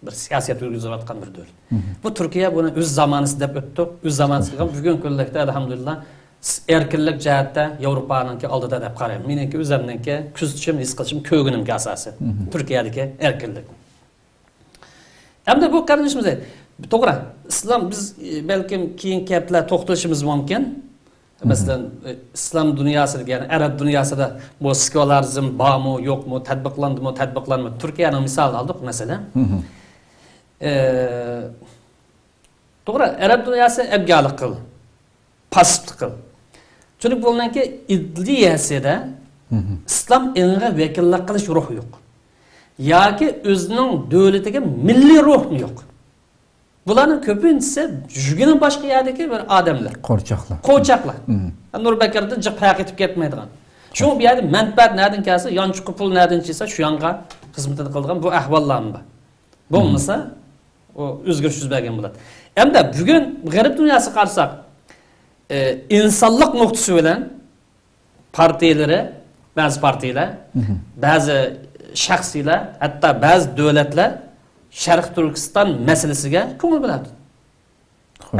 بىر سىياسەت يۈرگۈزۈۋاتقان بىر دۆلەت. بۇ تۈركىيە بۇنى ئۆز زامانىسى دەپ ئۆتتۇق، ئۆز زامانىسى قىلغان. بۈگۈنكى كۈنلۈكتە، ئەلھەمدۇلىللا، ئەركىنلىك جەھەتتە ياۋروپانىڭكى ئالدىدا دەپ قارايمەن. مېنىڭكى ئۆزەمنىڭكى كۆزىتىشىم، ھېس قىلىشىم، كۆرگىنىمكى ئاساسەن تۈركىيەدىكى ئەركىنلىك. ئەمدى بۇ قېرىندىشىمىز، توغرا، ئىسلام، بىز، ئى، بەلكىم كېيىنكى ھەپتىلەر توختىلىشىمىز مۇمكىن. مەسىلەن، ئى، ئىسلام دۇنياسىدىكى، يەنى ئەرەب دۇنياسىدا بۇ سېكۇلارىزم بارمۇ، يوقمۇ، تەتبىقلاندىمۇ، تەتبىقلانمىدى؟ تۈركىيەنىڭ مىسالىنى ئالدۇق، مەسىلەن. ئى، توغرا، ئەرەب دۇنياسى ئەبگەرلىك قىل، پاسسىپلىق قىل. چۈنكى بۇلارنىڭكى ئىدىيەسىدە ئىسلام ئېڭىغا ۋەكىللىك قىلىش روھى يوق. ياكى ئۆزىنىڭ دۆلىتىگە مىللىي روھمۇ يوق. بۇلارنىڭ كۆپىنچىسى يۈگىنى باشقا يەردىكى بىر ئادەملەر. قورچاقلار. قورچاقلار. نۇر بەكرىدىن جىق پەرق ئېتىپ كەتمەيدىغان. شۇڭا بۇ يەردە مەنپەئەت نەدىن كەلسە، يانچۇقى پۇل نەدىن چىقسا، شۇ يانغا خىزمىتىنى قىلىدىغان بۇ ئەھۋاللارمۇ بار. بولمىسا، ئۇ ئۆزگىرىش يۈز بەرگەن بولاتتى. ئەمدى بۈگۈن غەرب دۇنياسىغا قارىساق، ئى، ئىنسانلىق نۇقتىسى بىلەن پارتىيىلىرى، بەزى پارتىيىلەر، بەزى شەخسىيلەر، ھەتتا بەزى دۆلەتلەر شەرقىي تۈركىستان مەسىلىسىگە كۆڭۈل بۆلەتتى.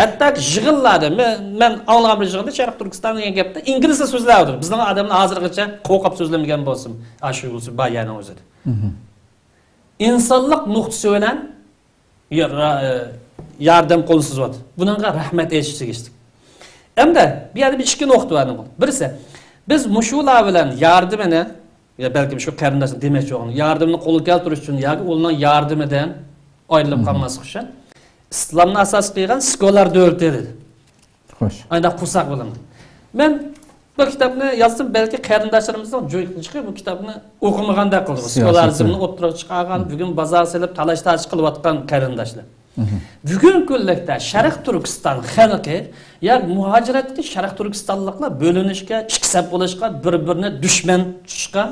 ھەتتاكى يىغىنلاردا، مەن، مەن ئاڭلىغان بىر يىغىندا شەرقىي تۈركىستان دېگەن گەپتە ئىنگلىزچە سۆزلەۋاتىدۇ. بىزنىڭ ئادەملەر ھازىرغىچە قورقۇپ سۆزلىمىگەن بولسۇن، ئاشۇ بار يەرنىڭ ئۆزىدە. ئىنسانلىق نۇقتىسى بىلەن يا-، را-، ياردەم قولىنى سوزۇۋاتىدۇ. بۇنىڭغا رەھمەت ئېيتىش تېگىشلىك. ئەمدى بۇ يەردە بىر ئىككى نۇقتا بار. بىرسى، بىز مۇشۇلار بىلەن ياردىمىنى، يا بەلكىم شۇ قېرىنداشنىڭ دېمەكچى بولغىنى، ياردىمىنى قولغا كەلتۈرۈش ئۈچۈن ياكى ئۇلارنىڭ ياردىمىدىن ئايرىلىپ قالماسلىق ئۈچۈن ئىسلامنى ئاساس قىلغان سېكۇلار دۆلىتى دېدى. خوش. ئانداق قىلساق بولىدۇ. مەن بۇ كىتابنى يازسام، بەلكى قېرىنداشلىرىمىزنىڭ جىقى بۇ كىتابنى ئوقۇمىغاندەك قىلىدۇ. سىياسىي سېكۇلارىزمنى ئوتتۇرىغا چىقارغان، بۈگۈن بازار سېلىپ، تالاش-تارتىش قىلىۋاتقان قېرىنداشلار. بۈگۈنكى كۈنلۈكتە شەرقىي تۈركىستان خەلقى يا مۇھاجىرەتتىكى شەرقىي تۈركىستانلىقلار بۆلۈنۈشكە، ئىككى سەپ بولۇشقا، بىر-بىرىنى دۈشمەن تۇتۇشقا،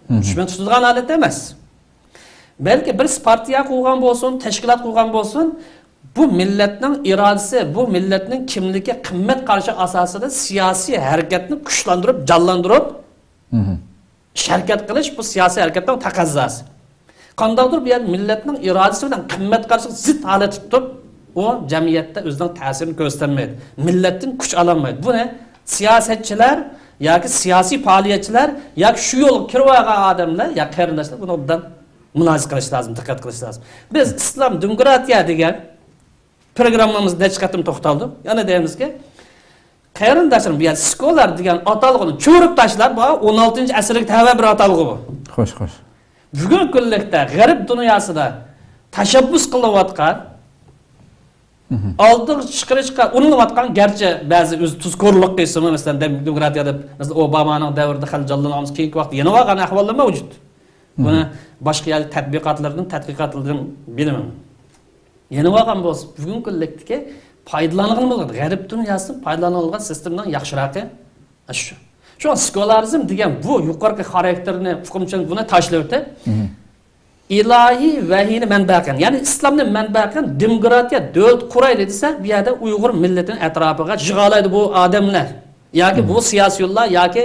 دۈشمەن تۇتىدىغان ھالەتتە ئەمەس. بەلكى بىرسى پارتىيە قۇرغان بولسۇن، تەشكىلات قۇرغان بولسۇن، بۇ مىللەتنىڭ ئىرادىسى، بۇ مىللەتنىڭ كىملىكى، قىممەت قارىشى ئاساسىدا سىياسىي ھەرىكەتنى كۈچلەندۈرۈپ، جانلاندۇرۇپ، مهم. ئىش ھەرىكەت قىلىش بۇ سىياسىي ھەرىكەتنىڭ تەقەززاسى. قانداقتۇر بۇ يەردە مىللەتنىڭ ئىرادىسى بىلەن قىممەت قارىشىغا زىت ھالەتتە تۇتۇپ، ئۇ جەمئىيەتتە ئۆزىنىڭ تەسىرىنى كۆرسىتەلمەيدۇ. مىللەتتىن كۈچ ئالالمايدۇ. بۇنى سىياسەتچىلەر ياكى سىياسىي پائالىيەتچىلەر ياكى شۇ يولغا كىرىۋالغان ئادەملەر ياكى قېرىنداشلار بۇنى ئوبدان مۇلاھىزە قىلىش لازىم، دىققەت قىلىش لازىم. بىز ئىسلام دېموكراتىيە دېگەن پروگراممىمىزدا نەچچە قېتىم توختالدۇق. يەنە دەيمىزكى، قېرىنداشلىرىم، بۇ يەردە سېكۇلار دېگەن ئاتالغۇنى چۆرۈپ تاشلاپ، بۇ ئون ئالتىنچى ئەسىرگە تەۋە بىر ئاتالغۇ بۇ. خوش، خوش. بۈگۈنكى كۈنلۈكتە غەرب دۇنياسىدا تەشەببۇس قىلىنىۋاتقان، مهم. ئالدىغا چىقىرىشقا ئۇرۇنۇۋاتقان، گەرچە بەزى ئۆزى تۇزكورلۇق قىلسىمۇ، مەسىلەن، دېم-، دېموكراتىيە دەپ، مەسىلەن، ئوبامانىڭ دەۋرىدە خېلى جانلانغان، كېيىنكى ۋاقىتتا يېنىۋالغان ئەھۋاللارمۇ مەۋجۇت. بۇنى مهم. باشقا يەرلىك تەتبىقاتلاردىن، تەتقىقاتلاردىن بىلىمەن. يېنىۋالغان بولسا، بۈگۈنكى كۈنلۈكتىكى پايدىلانغىلى بولغان، غەرب دۇنياسىدىن پايدىلانغىلى بولغان سىستېمىنىڭ ياخشىراقى شۇ. شۇڭا سېكۇلارىزم دېگەن بۇ يۇقىرىقى خاراكتېرنى، ئۇقۇمچىلىقنى بۇنى تاشلىۋېتىپ، مهم. ئىلاھىي ۋەھىينى مەنبە قىلغان، يەنى ئىسلامنى مەنبە قىلغان دېموكراتىيە دۆلىتى قۇرايلى دېسە، بۇ يەردە ئۇيغۇر مىللىتىنىڭ ئەتراپىغا يىغالايدۇ بۇ ئادەملەر. ياكى بۇ مهم. سىياسىيونلار، ياكى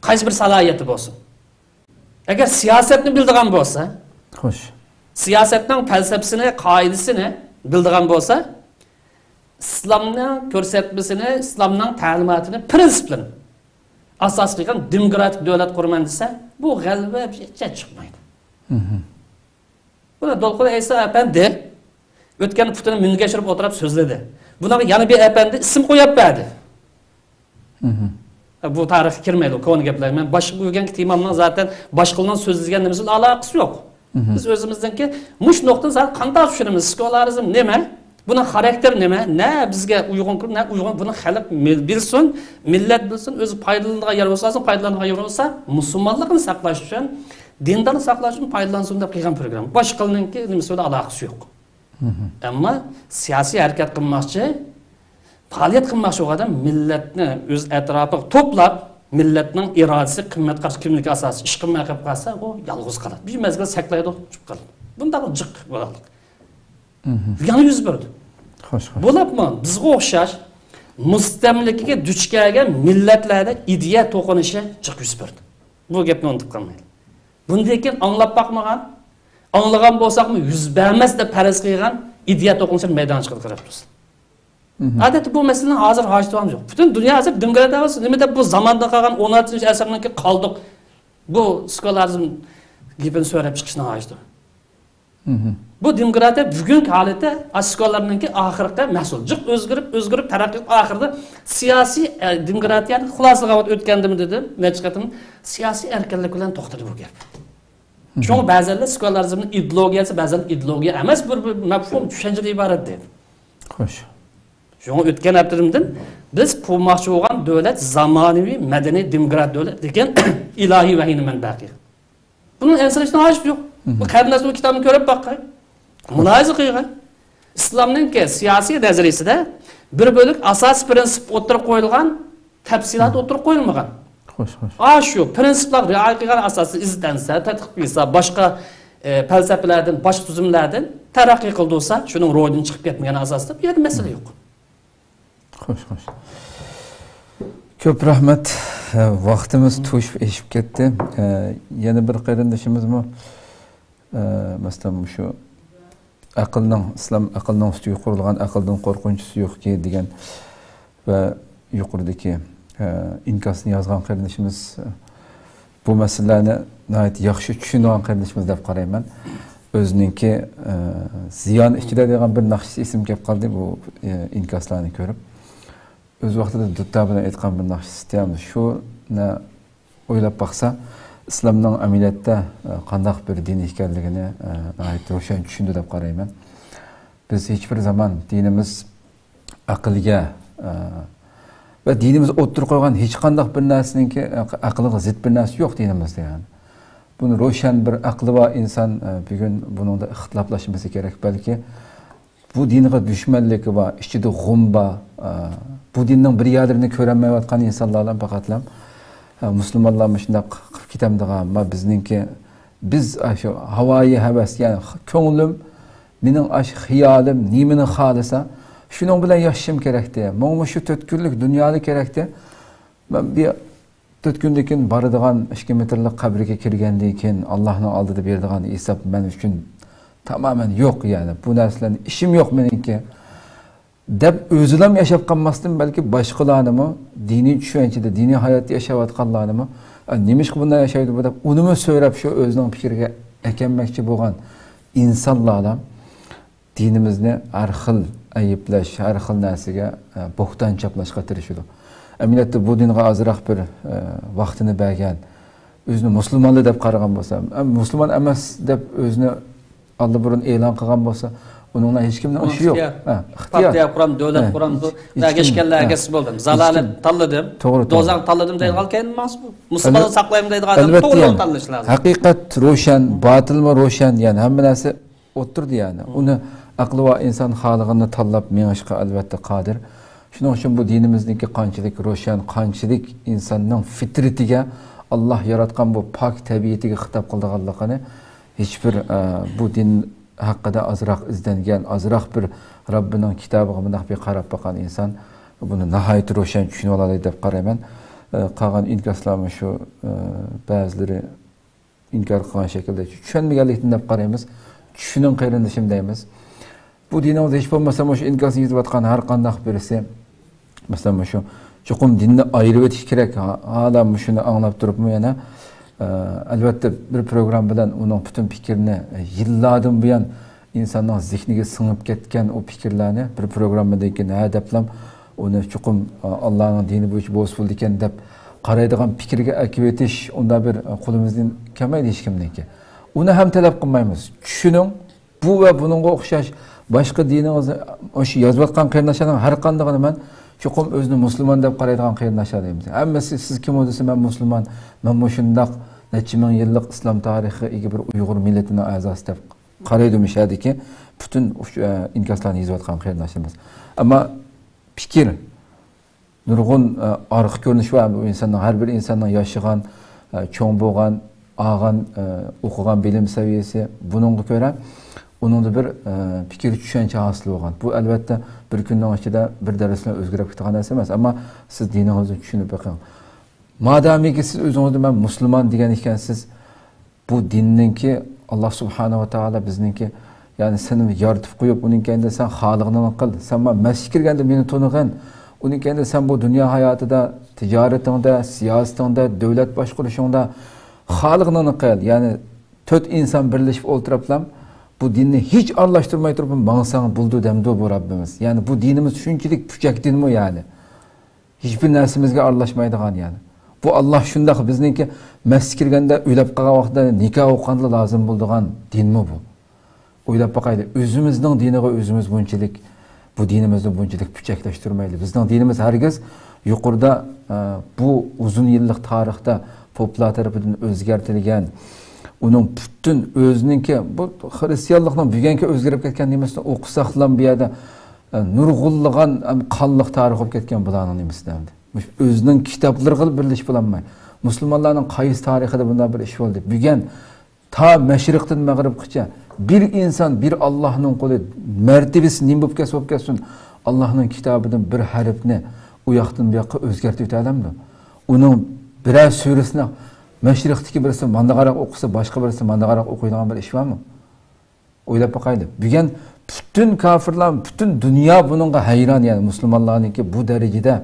قايسى بىر سالاھىيەتى بولسۇن. ئەگەر سىياسەتنى بىلىدىغان بولسا، خوش. سىياسەتنىڭ پەلسەپىسىنى، قائىدىسىنى بىلىدىغان بولسا، ئىسلامنىڭ كۆرسەتمىسىنى، ئىسلامنىڭ تەلىماتىنى، پىرىنسىپلىرىنى ئاساس قىلغان دېموكراتىك دۆلەت قۇرىمەن دېسە، بۇ غەلىبە ھېچ چىقمايدۇ. مهم. بۇنى دولقۇن ئەيسا ئەپەندى ئۆتكەن پۇتىنى مۈڭگە ياشۇرۇپ ئولتۇرۇپ سۆزلىدى. بۇنىڭغا يەنە بىر ئەپەندى ئىسىم قويۇپ بەردى. مهم. بۇ تارىخقا كىرمەيدۇ، كونا گەپلەر. مەن باشقا بۈگۈنكى تېمامنىڭ زاتەن باشقىلارنىڭ سۆزلىگەن نېمىسى بىلەن ئالاقىسى يوق. مهم. بىز ئۆزىمىزنىڭكى مۇشۇ نۇقتىنى زاتەن قانداق چۈشىنىمىز؟ سېكۇلارىزم نېمە؟ بۇنىڭ خاراكتېرى نېمە؟ نە بىزگە ئۇيغۇن، نە ئۇيغۇن، بۇنى خەلق مىل-، بىلسۇن، مىللەت بىلسۇن، ئۆزى پايدىلىنىدىغان يەر بولسا، پايدىلىنىدىغان يەر بولسا، مۇسۇلمانلىقنى ساقلاش ئۈچۈن، دىندارنى ساقلاش ئۈچۈن پايدىلانسۇن دەپ قىلغان پروگرامما. باشقىلارنىڭكى نېمىسى بىلەن ئالاقىسى يوق. مهم. ئەمما سىياسىي ھەرىكەت قىلماقچى، پائالىيەت قىلماقچى بولغان ئادەم مىللەتنى ئۆز ئەتراپىغا توپلاپ، مىللەتنىڭ ئىرادىسى، قىممەت قارىشى، كىملىكى ئاساسىي ئىش قىلماي قېلىپ قالسا، ئۇ يالغۇز قالىدۇ. بىر مەزگىل ساقلايدۇ، چۈشۈپ قالىدۇ. بۇنداق جىق بولغانلىق. مهم. يەنە يۈز بەردى. خوش، خوش. بولۇپمۇ بىزگە ئوخشاش مۇستەملىكىگە دۇچ كەلگەن مىللەتلەردە ئىدىيە توقۇنۇشى جىق يۈز بەردى. بۇ گەپنى ئۇنتۇپ قالمايلى. بۇندىن كېيىن ئاڭلاپ باقمىغان، ئاڭلىغان بولساقمۇ يۈز بەرمەس دەپ پەرەز قىلغان ئىدىيە توقۇنۇشلىرى مەيدانغا چىقىدۇ، قاراپ تۇرسا. مهم. ئادەتتە بۇ مەسىلىنىڭ ھازىر ھاجىتى بارمۇ يوق. پۈتۈن دۇنيا ھازىر دېموكراتىيە بولسا، نېمە دەپ بۇ زاماندا قالغان ئون ئالتىنچى ئەسىرنىڭكى قالدۇق. بۇ سېكۇلارىزم گېپىنى سۆرەپ چىقىشنىڭ ھاجىتى. مهم. بۇ دېموكراتىيە بۈگۈنكى ھالىتى ئاشۇ سېكۇلارنىڭكى ئاخىرقى مەھسۇلى. جىق ئۆزگىرىپ، ئۆزگىرىپ، تەرەققىي قىلىپ، ئاخىرىدا سىياسىي، ئە، دېموكراتىيەنى خۇلاسىلىغان ۋاقىت ئۆتكەندىمۇ دېدىم، نەچچە قېتىم سىياسىي ئەركىنلىك بىلەن توختىدى بۇ گەپ. مهم. شۇڭا بەزەنلەر سېكۇلارىزمنى ئىدېئولوگىيەسى، بەزەن ئىدېئولوگىيە ئەمەس، بىر، بىر مەپھۇم، چۈشەنچىدىن ئىبارەت دەيدۇ. خوش. شۇڭا ئۆتكەن ھەپتىدىن بىز قۇرماقچى بولغان دۆلەت زامانىۋى مەدەنىي دېموكرات دۆلەت، لېكىن ئىلاھىي ۋەھىينى مەنبە قىلغان. بۇنىڭ ئەنسىرەشنىڭ ھاجىتى يوق. بۇ مهم. قېرىنداشلار كىتابنى كۆرۈپ باققاي. مۇلاھىزە قىلغاي. ئىسلامنىڭكى سىياسىي نەزەرىيىسىدە بىر بۆلەك ئاساسىي پىرىنسىپ ئوتتۇرىغا قويۇلغان، تەپسىلات مهم. ئوتتۇرىغا قويۇلمىغان. خوش، خوش. ئاشۇ پىرىنسىپلارغا رىئايە قىلغان ئاساستا ئىزدەنسە، تەتقىق قىلسا، باشقا، ئە، پەلسەپىلەردىن، باشقا تۈزۈملەردىن تەرەققىي قىلدۇرسا، شۇنىڭ روھىدىن چىقىپ كەتمىگەن ئاساستا بۇ يەردە مەسىلە يوق. خوش، خوش. كۆپ رەھمەت. ئە، ۋاقتىمىز توشۇپ ئېشىپ كەتتى. ئە، يەنە بىر قېرىندىشىمىزمۇ، ئە، مەسىلەن، مۇشۇ ئەقىلنىڭ، ئىسلام ئەقىلنىڭ ئۈستىگە قۇرۇلغان، ئەقىلدىن قورقۇنچىسى يوقكى دېگەن ۋە يۇقىرىدىكى، ئە، ئىنكاسنى يازغان قېرىندىشىمىز، ئە، بۇ مەسىلىلەرنى ناھايىتى ياخشى چۈشىنىدىغان قېرىندىشىمىز دەپ قارايمەن. ئۆزىنىڭكى، ئە، زىيان ئىچىدە دېگەن بىر ناخشىسى ئېسىمگە كەپ قالدى، بۇ، ئە، ئىنكاسلارنى كۆرۈپ. ئۆز ۋاقتىدا دۇتار بىلەن ئېيتقان بىر ناخشىسى، شۇنى ئويلاپ باقسا، ئىسلامنىڭ ئەمەلىيەتتە، ئە، قانداق بىر دىن ئىكەنلىكىنى، ئە، ناھايىتى روشەن چۈشىنىدۇ دەپ قارايمەن. بىز ھېچ بىر زامان دىنىمىز ئەقىلگە، ئە، ۋە دىنىمىز ئوتتۇرىغا قويغان ھېچقانداق بىر نەرسىنىڭكى ئەق-، ئەقىلگە زىت بىر نەرسە يوق دىنىمىزدا، يەنى. بۇنى روشەن بىر ئەقلى بار ئىنسان، ئە، بۈگۈن بۇنىڭدا ئىختىلاپلاشمىسا كېرەك، بەلكى بۇ دىنغا دۈشمەنلىكى بار، ئىچىدە غۇم بار، ئە، بۇ دىننىڭ بىر يەرلىرىنى كۆرەلمەيۋاتقان ئىنسانلار بىلەن پەقەتلا، ئە، مۇسۇلمانلار مۇشۇنداق قىلىپ كېتەمدىغان، ما بىزنىڭكى بىز ئاشۇ ھاۋايى ھەۋەس، يەنى كۆڭلۈم، مېنىڭ ئاشۇ خىيالىم نېمىنى خالىسا، شۇنىڭ بىلەن ياشىشىم كېرەكتى. ماڭا شۇ تۆت كۈنلۈك دۇنيادا كېرەكتى. مەن بىر تۆت كۈندىن كېيىن بارىدىغان ئىككى مېتىرلىق قەبرىگە كىرگەندىن كېيىن، ئاللاھنىڭ ئالدىدا بېرىدىغان ھېساب مەن ئۈچۈن تامامەن يوق، يەنى. بۇ نەرسىلەرنى ئىشىم يوق مېنىڭكى، دەپ ئۆزىلام ياشاپ قالماستىن، بەلكى باشقىلارنىمۇ، دىنىي چۈشەنچىدە، دىنىي ھاياتتا ياشاۋاتقانلارنىمۇ، «ئە، نېمىشقا بۇنداق ياشايدۇ بۇ؟» دەپ، ئۇنىمۇ سۆرەپ، شۇ ئۆزىنىڭ پىكرىگە ئەكەنمەكچى بولغان ئىنسانلارلا دىنىمىزنى ھەر خىل ئەيىبلەش، ھەر خىل نەرسىگە، ئە، بوھتان چاپلاشقا تىرىشىدۇ. ئەمەلىيەتتە بۇ دىنغا ئازراق بىر، ئە، ۋاقتىنى بەرگەن، ئۆزىنى مۇسۇلمانلا دەپ قارىغان بولسا، ئە، مۇسۇلمان ئەمەس دەپ ئۆزىنى ئاللىبۇرۇن ئېلان قىلغان بولسا، ئۇنىڭ بىلەن ھېچكىمنىڭ ئىشى يوق. ئىختىيار. ھە، ئىختىيار. پارتىيە قۇرام، دۆلەت قۇرامدۇ، ھە، ھېچكىم، ئەگەشكەنلەر ھە. ئەگەشسە بولدى. زالالەت تاللىدىم، ھە. توغرا، توغرا. دوزاخنى تاللىدىم دەيدىغان كەينىمىز بۇ. مۇسۇلماننى ساقلايمەن دەيدىغان ئادەم ئەلۋەتتە، توغرا يول يەنى. تاللىشى لازىم. ھەقىقەت روشەن، باتىلمۇ روشەن، يەنى ھەممە نەرسە ئوتتۇرىدا يەنى. ئۇنى ئەقلى بار ئىنسان خالىغىنىنى تاللاپ مېڭىشقا ئەلۋەتتە قادىر. شۇنىڭ ئۈچۈن بۇ دىنىمىزنىڭكى قانچىلىك روشەن، قانچىلىك ئىنساننىڭ فىترىتىگە، ئاللاھ ياراتقان بۇ پاك تەبىئىتىگە خىتاب قىلىدىغانلىقىنى ھېچبىر، ئە، بۇ دىن ھەققىدە ئازراق ئىزدەنگەن، ئازراق بىر رەببىنىڭ كىتابىغا مۇنداق بىر قاراپ باققان ئىنسان بۇنى ناھايىتى روشەن چۈشىنىۋالالايدۇ دەپ قارايمەن. ئە، قالغان ئىنكاسلارمۇ شۇ، ئە، بەزىلىرى ئىنكار قىلغان شەكىلدە چۈشەنمىگەنلىكتىن دەپ قارايمىز. چۈشىنىڭ قېرىندىشىم دەيمىز. بۇ دىنىڭىزدا ھېچ بولمىسا مۇشۇ ئىنكاسنى يېزىۋاتقان ھەر قانداق بىرسى، مەسىلەن، مۇشۇ چوقۇم دىننى ئايرىۋېتىش كېرەك. ھا-، ھالا مۇشۇنى ئاڭلاپ تۇرۇپمۇ يەنە، ئە، ئەلۋەتتە، بىر پروگرامما بىلەن ئۇنىڭ پۈتۈن پىكرىنى، يىللاردىن بۇيان ئىنساننىڭ زېھنىگە سىڭىپ كەتكەن ئۇ پىكىرلەرنى بىر پروگراممىدىن كېيىن ھە دەپلا ئۇنى چوقۇم، ئە، ئاللانىڭ دىنى بويىچە بولسا بولىدىكەن دەپ قارايدىغان پىكىرگە ئەكىۋېتىش ئۇنداق بىر، ئە، قولىمىزدىن كەلمەيدۇ ھېچكىمنىڭكى. ئۇنى ھەم تەلەپ قىلمايمىز. چۈشىنىڭ، بۇ ۋە بۇنىڭغا ئوخشاش باشقا دىنىڭىزنى، مۇشۇ يازىۋاتقان قېرىنداشلارنىڭ ھەر قاندىقىنى مەن چوقۇم ئۆزىنى مۇسۇلمان دەپ قارايدىغان قېرىنداشلار دەيمىز. ھەممىسى سىز كىم دېسە مەن مۇسۇلمان، مەن مۇشۇنداق نەچچە مىڭ يىللىق ئىسلام تارىخىغا ئىگە بىر ئۇيغۇر مىللىتىنىڭ ئەزاسى دەپ قارايدۇ مۇشۇ يەردىكى پۈتۈن ئۇش-، ئە، ئىنكاسلارنى يېزىۋاتقان قېرىنداشلىرىمىز. ئەمما پىكىر، نۇرغۇن، ئە، ئارقا كۆرۈنۈش بار. بۇ ئىنساننىڭ، ھەر بىر ئىنساننىڭ ياشىغان، ئە، چوڭ بولغان، ئالغان، ئە، ئوقۇغان بىلىم سەۋىيەسى، بۇنىڭغا كۆرە ئۇنىڭدا بىر، ئە، پىكىر چۈشەنچە ھاسىل بولغان. بۇ، ئەلۋەتتە، بىر كۈننىڭ ئىچىدە بىر دەرس بىلەن ئۆزگىرىپ كېتىدىغان نەرسە ئەمەس. ئەمما سىز دىنىڭىزنى چۈشىنىپ بېقىڭ. مادامىكى سىز ئۆزىڭىزنى مەن مۇسۇلمان دېگەن ئىكەنسىز، بۇ دىننىڭكى، ئاللا سۇبھانەھۇ ۋە تائالا بىزنىڭكى، يەنى سېنى يارىتىپ قويۇپ، ئۇنىڭ كەينىدە سەن خالىغىنىڭنى قىل، سەن مانا مەسچىتكە كىرگەندە مېنى تونۇغىن، ئۇنىڭ كەينىدە سەن بۇ دۇنيا ھاياتىدا، تىجارىتىڭدە، سىياسىتىڭدە، دۆلەت باشقۇرۇشۇڭدا خالىغىنىڭنى قىل. يەنى تۆت ئىنسان بىرلىشىپ ئولتۇرۇپلا بۇ دىننى ھېچ ئارىلاشتۇرماي تۇرۇپ ماڭساڭ بولىدۇ دەمدۇ بۇ رەببىمىز. يەنى بۇ دىنىمىز شۇنچىلىك پۈچەك دىنمۇ يەنى؟ ھېچبىر نەرسىمىزگە ئارىلاشمايدىغان يەنى. بۇ ئاللا شۇنداق بىزنىڭكى مەسچىتكە كىرگەندە ئۆيلەپ قالغان ۋاقتىدا نىكاھ ئوقۇغاندا لازىم بولىدىغان دىنمۇ بۇ؟ ئويلاپ باقايلى، ئۆزىمىزنىڭ دىنىغا ئۆزىمىز بۇنچىلىك، بۇ دىنىمىزنى بۇنچىلىك پۈچەكلەشتۈرمەيلى. بىزنىڭ دىنىمىز ھەرگىز يۇقىرىدا، ئە، بۇ ئۇزۇن يىللىق تارىختا پوپلار تەرىپىدىن ئۆزگەرتىلگەن، ئۇنىڭ پۈتۈن ئۆزىنىڭكى، بۇ خرىستىيانلىقنىڭ بۈگۈنكى ئۆزگىرىپ كەتكەن نېمىسىنى ئوقۇساقلا بۇ يەردە، ئە، نۇرغۇنلىغان، ئەم، قانلىق تارىخ بولۇپ كەتكەن بۇلارنىڭ نېمىسىدە ئەمدى. مۇشۇ ئۆزىنىڭ كىتابلىرىغا بىرلىشىپ بولالماي. مۇسۇلمانلارنىڭ قايسى تارىخىدا بۇنداق بىر ئىش بولدى؟ بۈگۈن تا مەشرىقتىن مەغرىبقىچە بىر ئىنسان، بىر ئاللاھنىڭ قۇلى، مەرتىۋىسى نېمە بولۇپ كەتسە بولۇپ كەتسۇن، ئاللاھنىڭ كىتابىدىن بىر ھەرپنى ئۇ ياقتىن بۇ ياققا ئۆزگەرتىۋېتەلەمدۇ؟ ئۇنىڭ بىرەر سۈرىسىنى مەشرىقتىكى بىرسى ماندىغاراق ئوقۇسا، باشقا بىرسى ماندىغاراق ئوقۇيدىغان بىر ئىش بارمۇ؟ ئويلاپ باقايلى. بۈگۈن پۈتۈن كاپىرلار، پۈتۈن دۇنيا بۇنىڭغا ھەيران، يەنى مۇسۇلمانلارنىڭكى بۇ دەرىجىدە،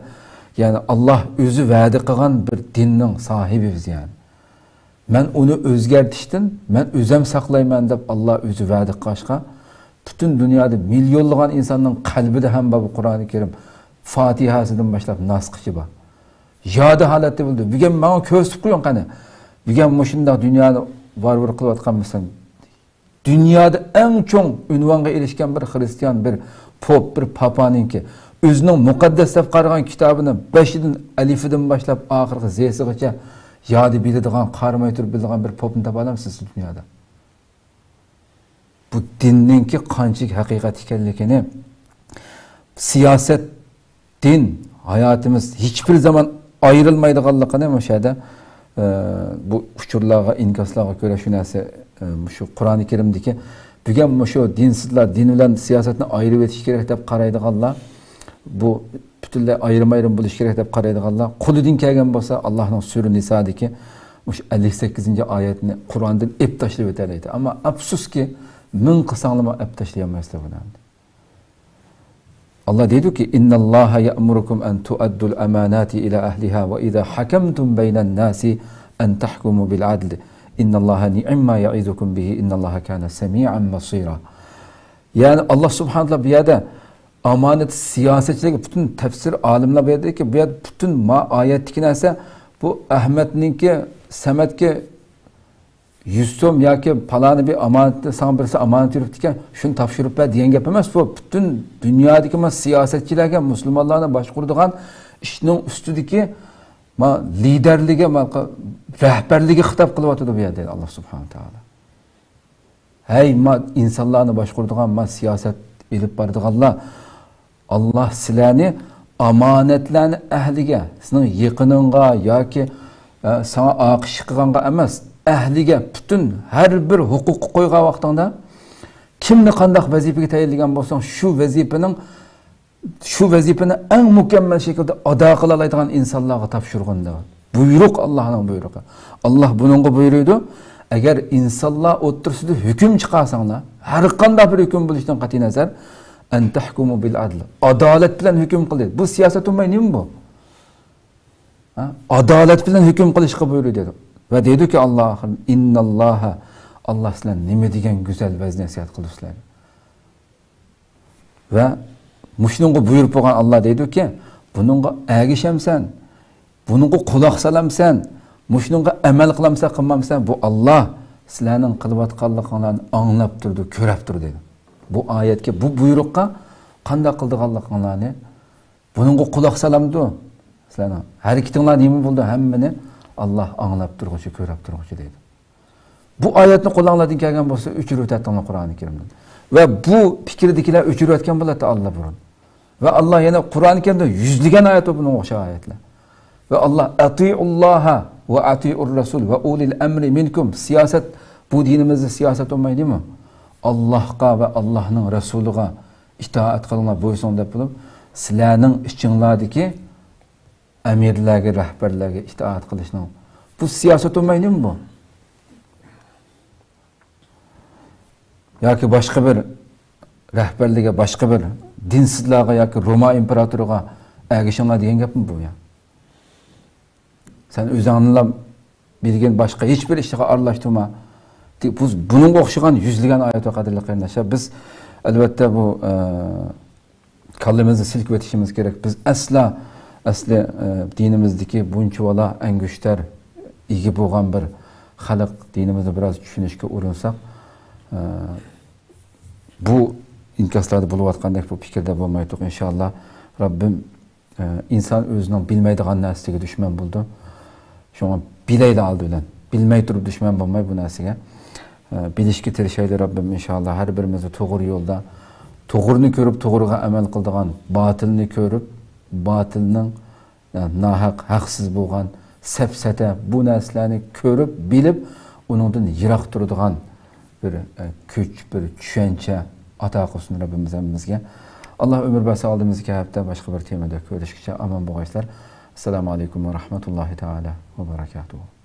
يەنى ئاللاھ ئۆزى ۋەدە قىلغان بىر دىننىڭ ساھىبى بىز، يەنى. مەن ئۇنى ئۆزگەرتىشتىن، مەن ئۆزۈم ساقلايمەن دەپ ئاللاھ ئۆزى ۋەدە قىلغاچقا، پۈتۈن دۇنيادا مىليونلىغان ئىنساننىڭ قەلبىدە ھەم بار بۇ قۇرئانى كەرىم، فاتىھەسىدىن باشلاپ ناسقىچە بار. يادى ھالەتتە بولدى. بۈگۈن ماڭا كۆرسىتىپ قويۇڭ قېنى. بۈگۈن مۇشۇنداق دۇنيانى ۋارۋىر قىلىۋاتقان، مەسىلەن، دۇنيادا ئەڭ چوڭ ئۇنۋانغا ئېرىشكەن بىر خرىستىيان، بىر پوپ، بىر پاپانىڭكى ئۆزىنىڭ مۇقەددەس دەپ قارىغان كىتابىنى بەشىدىن، ئەلىفىدىن باشلاپ ئاخىرقى زېسىغىچە يادى بىلىدىغان، قارىماي تۇرۇپ بىلىدىغان بىر پوپنى تاپالامسىز دۇنيادا؟ بۇ دىننىڭكى قانچىلىك ھەقىقەت ئىكەنلىكىنى، سىياسەت، دىن، ھاياتىمىز ھېچبىر زامان ئايرىلمايدىغانلىقىنى مۇشۇ يەردە، ئە، بۇ ئۇچۇرلارغا، ئىنكاسلارغا كۆرە شۇ نەرسە، ئە، مۇشۇ قۇرئانى كەرىمدىكى بۈگۈن مۇشۇ دىنسىزلار دىن بىلەن سىياسەتنى ئايرىۋېتىش كېرەك دەپ قارايدىغانلار، بۇ پۈتۈنلەي ئايرىم-ئايرىم بولۇش كېرەك دەپ قارايدىغانلار قولىدىن كەلگەن بولسا، ئاللاھنىڭ سۈرە نىسادىكى مۇشۇ ئەللىك سەككىزىنچى ئايەتنى قۇرئاندىن ئېلىپ تاشلىۋېتەلەيدۇ. ئەمما ئەپسۇسكى، مىڭ قىلساڭلارمۇ ئېلىپ تاشلىيالمايسىلەر بۇنى. ئاللا دەيدۇكى، إن الله يأمركم أن تؤدوا الأمانات إلى أهلها وإذا حكمتم بين الناس أن تحكموا بالعدل إن الله نعم ما يعظكم به إن الله كان سميعا بصيرا. يەنى ئاللا سۇبھانەھۇ ۋە تائالا بۇ يەردە ئامانەت سىياسەتچىلەرگە پۈتۈن تەپسىر ئالىملار بۇ يەردىكى، بۇ يەردە پۈتۈن ما ئايەتتىكى نەرسە بۇ ئەھمەتنىڭكى، سەمەتكە يۈز سوم ياكى پالانى بىر ئامانەتنى ساڭا بىرسى ئامانەت يۈرۈپتىكەن، شۇنى تاپشۇرۇپ بەر دېگەن گەپ ئەمەس بۇ. پۈتۈن دۇنيادىكى ما سىياسەتچىلەرگە، مۇسۇلمانلارنى باشقۇرىدىغان ئىشنىڭ ئۈستىدىكى ما لىدەرلىكى، ما رەھبەرلىكى خىتاب قىلىۋاتىدۇ بۇ يەردە ئاللا سۇبھانەھۇ ۋە تائالا. ھەي، ما ئىنسانلارنى باشقۇرىدىغان، ما سىياسەت ئېلىپ بارىدىغانلار، ئاللا سىلەرنى ئامانەتلەرنى ئەھلىگە، سېنىڭ يېقىنىڭغا ياكى، ئە، ساڭا ئاقىشىق قىلغانغا ئەمەس، ئەھلىگە پۈتۈن ھەر بىر ھوقۇققا قويغان ۋاقتىڭدا، كىمنى قانداق ۋەزىپىگە تەيىنلىگەن بولساڭ، شۇ ۋەزىپىنىڭ، شۇ ۋەزىپىنى ئەڭ مۇكەممەل شەكىلدە ئادا قىلالايدىغان ئىنسانلارغا تاپشۇرغىنىدا، بۇيرۇق، ئاللانىڭ بۇيرۇقى. ئاللا بۇنىڭغا بۇيرۇيدۇ، ئەگەر ئىنسانلار ئوتتۇرىسىدا ھۆكۈم چىقارساڭلار، ھەر قانداق بىر ھۆكۈم بولۇشتىن قەتئىينەزەر، أن تحكموا بالعدل، ئادالەت بىلەن ھۆكۈم قىل دەيدۇ. بۇ سىياسەت بولماي نېمە بۇ؟ ھە؟ ئادالەت بىلەن ھۆكۈم قىلىشقا بۇيرۇيدۇ دەيدۇ. ۋە دەيدۇكى، ئاللا ئاخىرىدا، إن الله، ئاللا سىلەرنى نېمە دېگەن گۈزەل ۋەز نەسىھەت قىلدى سىلەرگە. ۋە مۇشۇنىڭغا بۇيرۇپ بولغان ئاللا دەيدۇكى، بۇنىڭغا ئەگىشەمسەن، بۇنىڭغا قۇلاق سالامسەن، مۇشۇنىڭغا ئەمەل قىلامسەن، قىلمامسەن، بۇ ئاللا سىلەرنىڭ قىلىۋاتقانلىقىڭلارنى ئاڭلاپ تۇرىدۇ، كۆرەپ تۇرىدۇ دەيدۇ. بۇ ئايەتكە، بۇ بۇيرۇققا قانداق قىلىدىغانلىقىڭلارنى، بۇنىڭغا قۇلاق سالامدۇ؟ سىلەرنىڭ ھەرىكىتىڭلار نېمە بولىدۇ؟ ھەممىنى ئاللا ئاڭلاپ تۇرغۇچى، كۆرۈپ تۇرغۇچى دەيدۇ. بۇ ئايەتنى قولۇڭلاردىن كەلگەن بولسا ئۆچۈرۈۋېتەتتىڭلار قۇرئانى كەرىمدىن. ۋە بۇ پىكىردىكىلەر ئۆچۈرۈۋەتكەن بولاتتى ئاللىبۇرۇن. ۋە ئاللا يەنە قۇرئانى كەرىمدە يۈزلىگەن ئايەت بار بۇنىڭغا ئوخشاش ئايەتلەر. ۋە ئاللا، أطيعوا الله وأطيعوا الرسول وأولي الأمر منكم. سىياسەت، بۇ دىنىمىزدا سىياسەت بولمايدۇ نېمە؟ ئاللاھقا ۋە ئاللاھنىڭ رەسۇلىغا ئىتائەت قىلىڭلار، بويسۇن دەپ بولۇپ، سىلەرنىڭ ئىچىڭلاردىكى ئەمىرلەرگە، رەھبەرلەرگە ئىتائەت قىلىشنىڭ، بۇ سىياسەت بولمايدۇ نېمە بۇ؟ ياكى باشقا بىر رەھبەرلىككە، باشقا بىر دىنسىزلارغا ياكى روما ئىمپېراتورىغا ئەگىشىڭلار دېگەن گەپمۇ بۇ يا؟ سەن ئۆزۈڭنىلا بىلگىن، باشقا ھېچ بىر ئىشقا ئارىلاشتۇرما. دە-، بۇ، بۇنىڭغا ئوخشىغان يۈزلىگەن ئايەت بار، قەدىرلىك قېرىنداشلار. بىز، ئەلۋەتتە، بۇ، ئە، كاللىمىزنى سىلكىۋېتىشىمىز كېرەك. بىز ئەسلا، ئەسلى، ئە، دىنىمىزدىكى بۇنچىۋالا ئەڭگۈشتەر ئىگە بولغان بىر خەلق، دىنىمىزنى بىراز چۈشىنىشكە ئۇرۇنساق، ئە، بۇ ئىنكاسلاردا بولۇۋاتقاندەك بۇ پىكىردە بولمايتتۇق، ئىنشائاللا. رەببىم ئە، ئىنسان ئۆزىنىڭ بىلمەيدىغان نەرسىگە دۈشمەن بولىدۇ. شۇڭا بىلەيلى ئالدى بىلەن. بىلمەي تۇرۇپ دۈشمەن بولماي بۇ نەرسىگە. ئە، بىلىشكە تىرىشايلى، رەببىم ئىنشائاللا ھەر بىرىمىزنى توغرا يولدا، توغرىنى كۆرۈپ توغرىغا ئەمەل قىلىدىغان، باتىلنى كۆرۈپ باتىلنىڭ، ئە، ناھەق، ھەقسىز بولغان سەپسەتە بۇ نەرسىلەرنى كۆرۈپ، بىلىپ، ئۇنىڭدىن يىراق تۇرىدىغان بىر، ئە، كۈچ، بىر چۈشەنچە ئاتا قىلسۇن رەببىمىز ھەممىمىزگە. ئاللا ئۆمۈر بەرسە، ئالدىمىزدىكى ھەپتە باشقا بىر تېمىدا كۆرۈشكىچە ئامان بولغايسىلەر. ئەسسالامۇ ئەلەيكۇم ۋە رەھمەتۇللاھى تائالا ۋە بەرەكاتۇھۇ.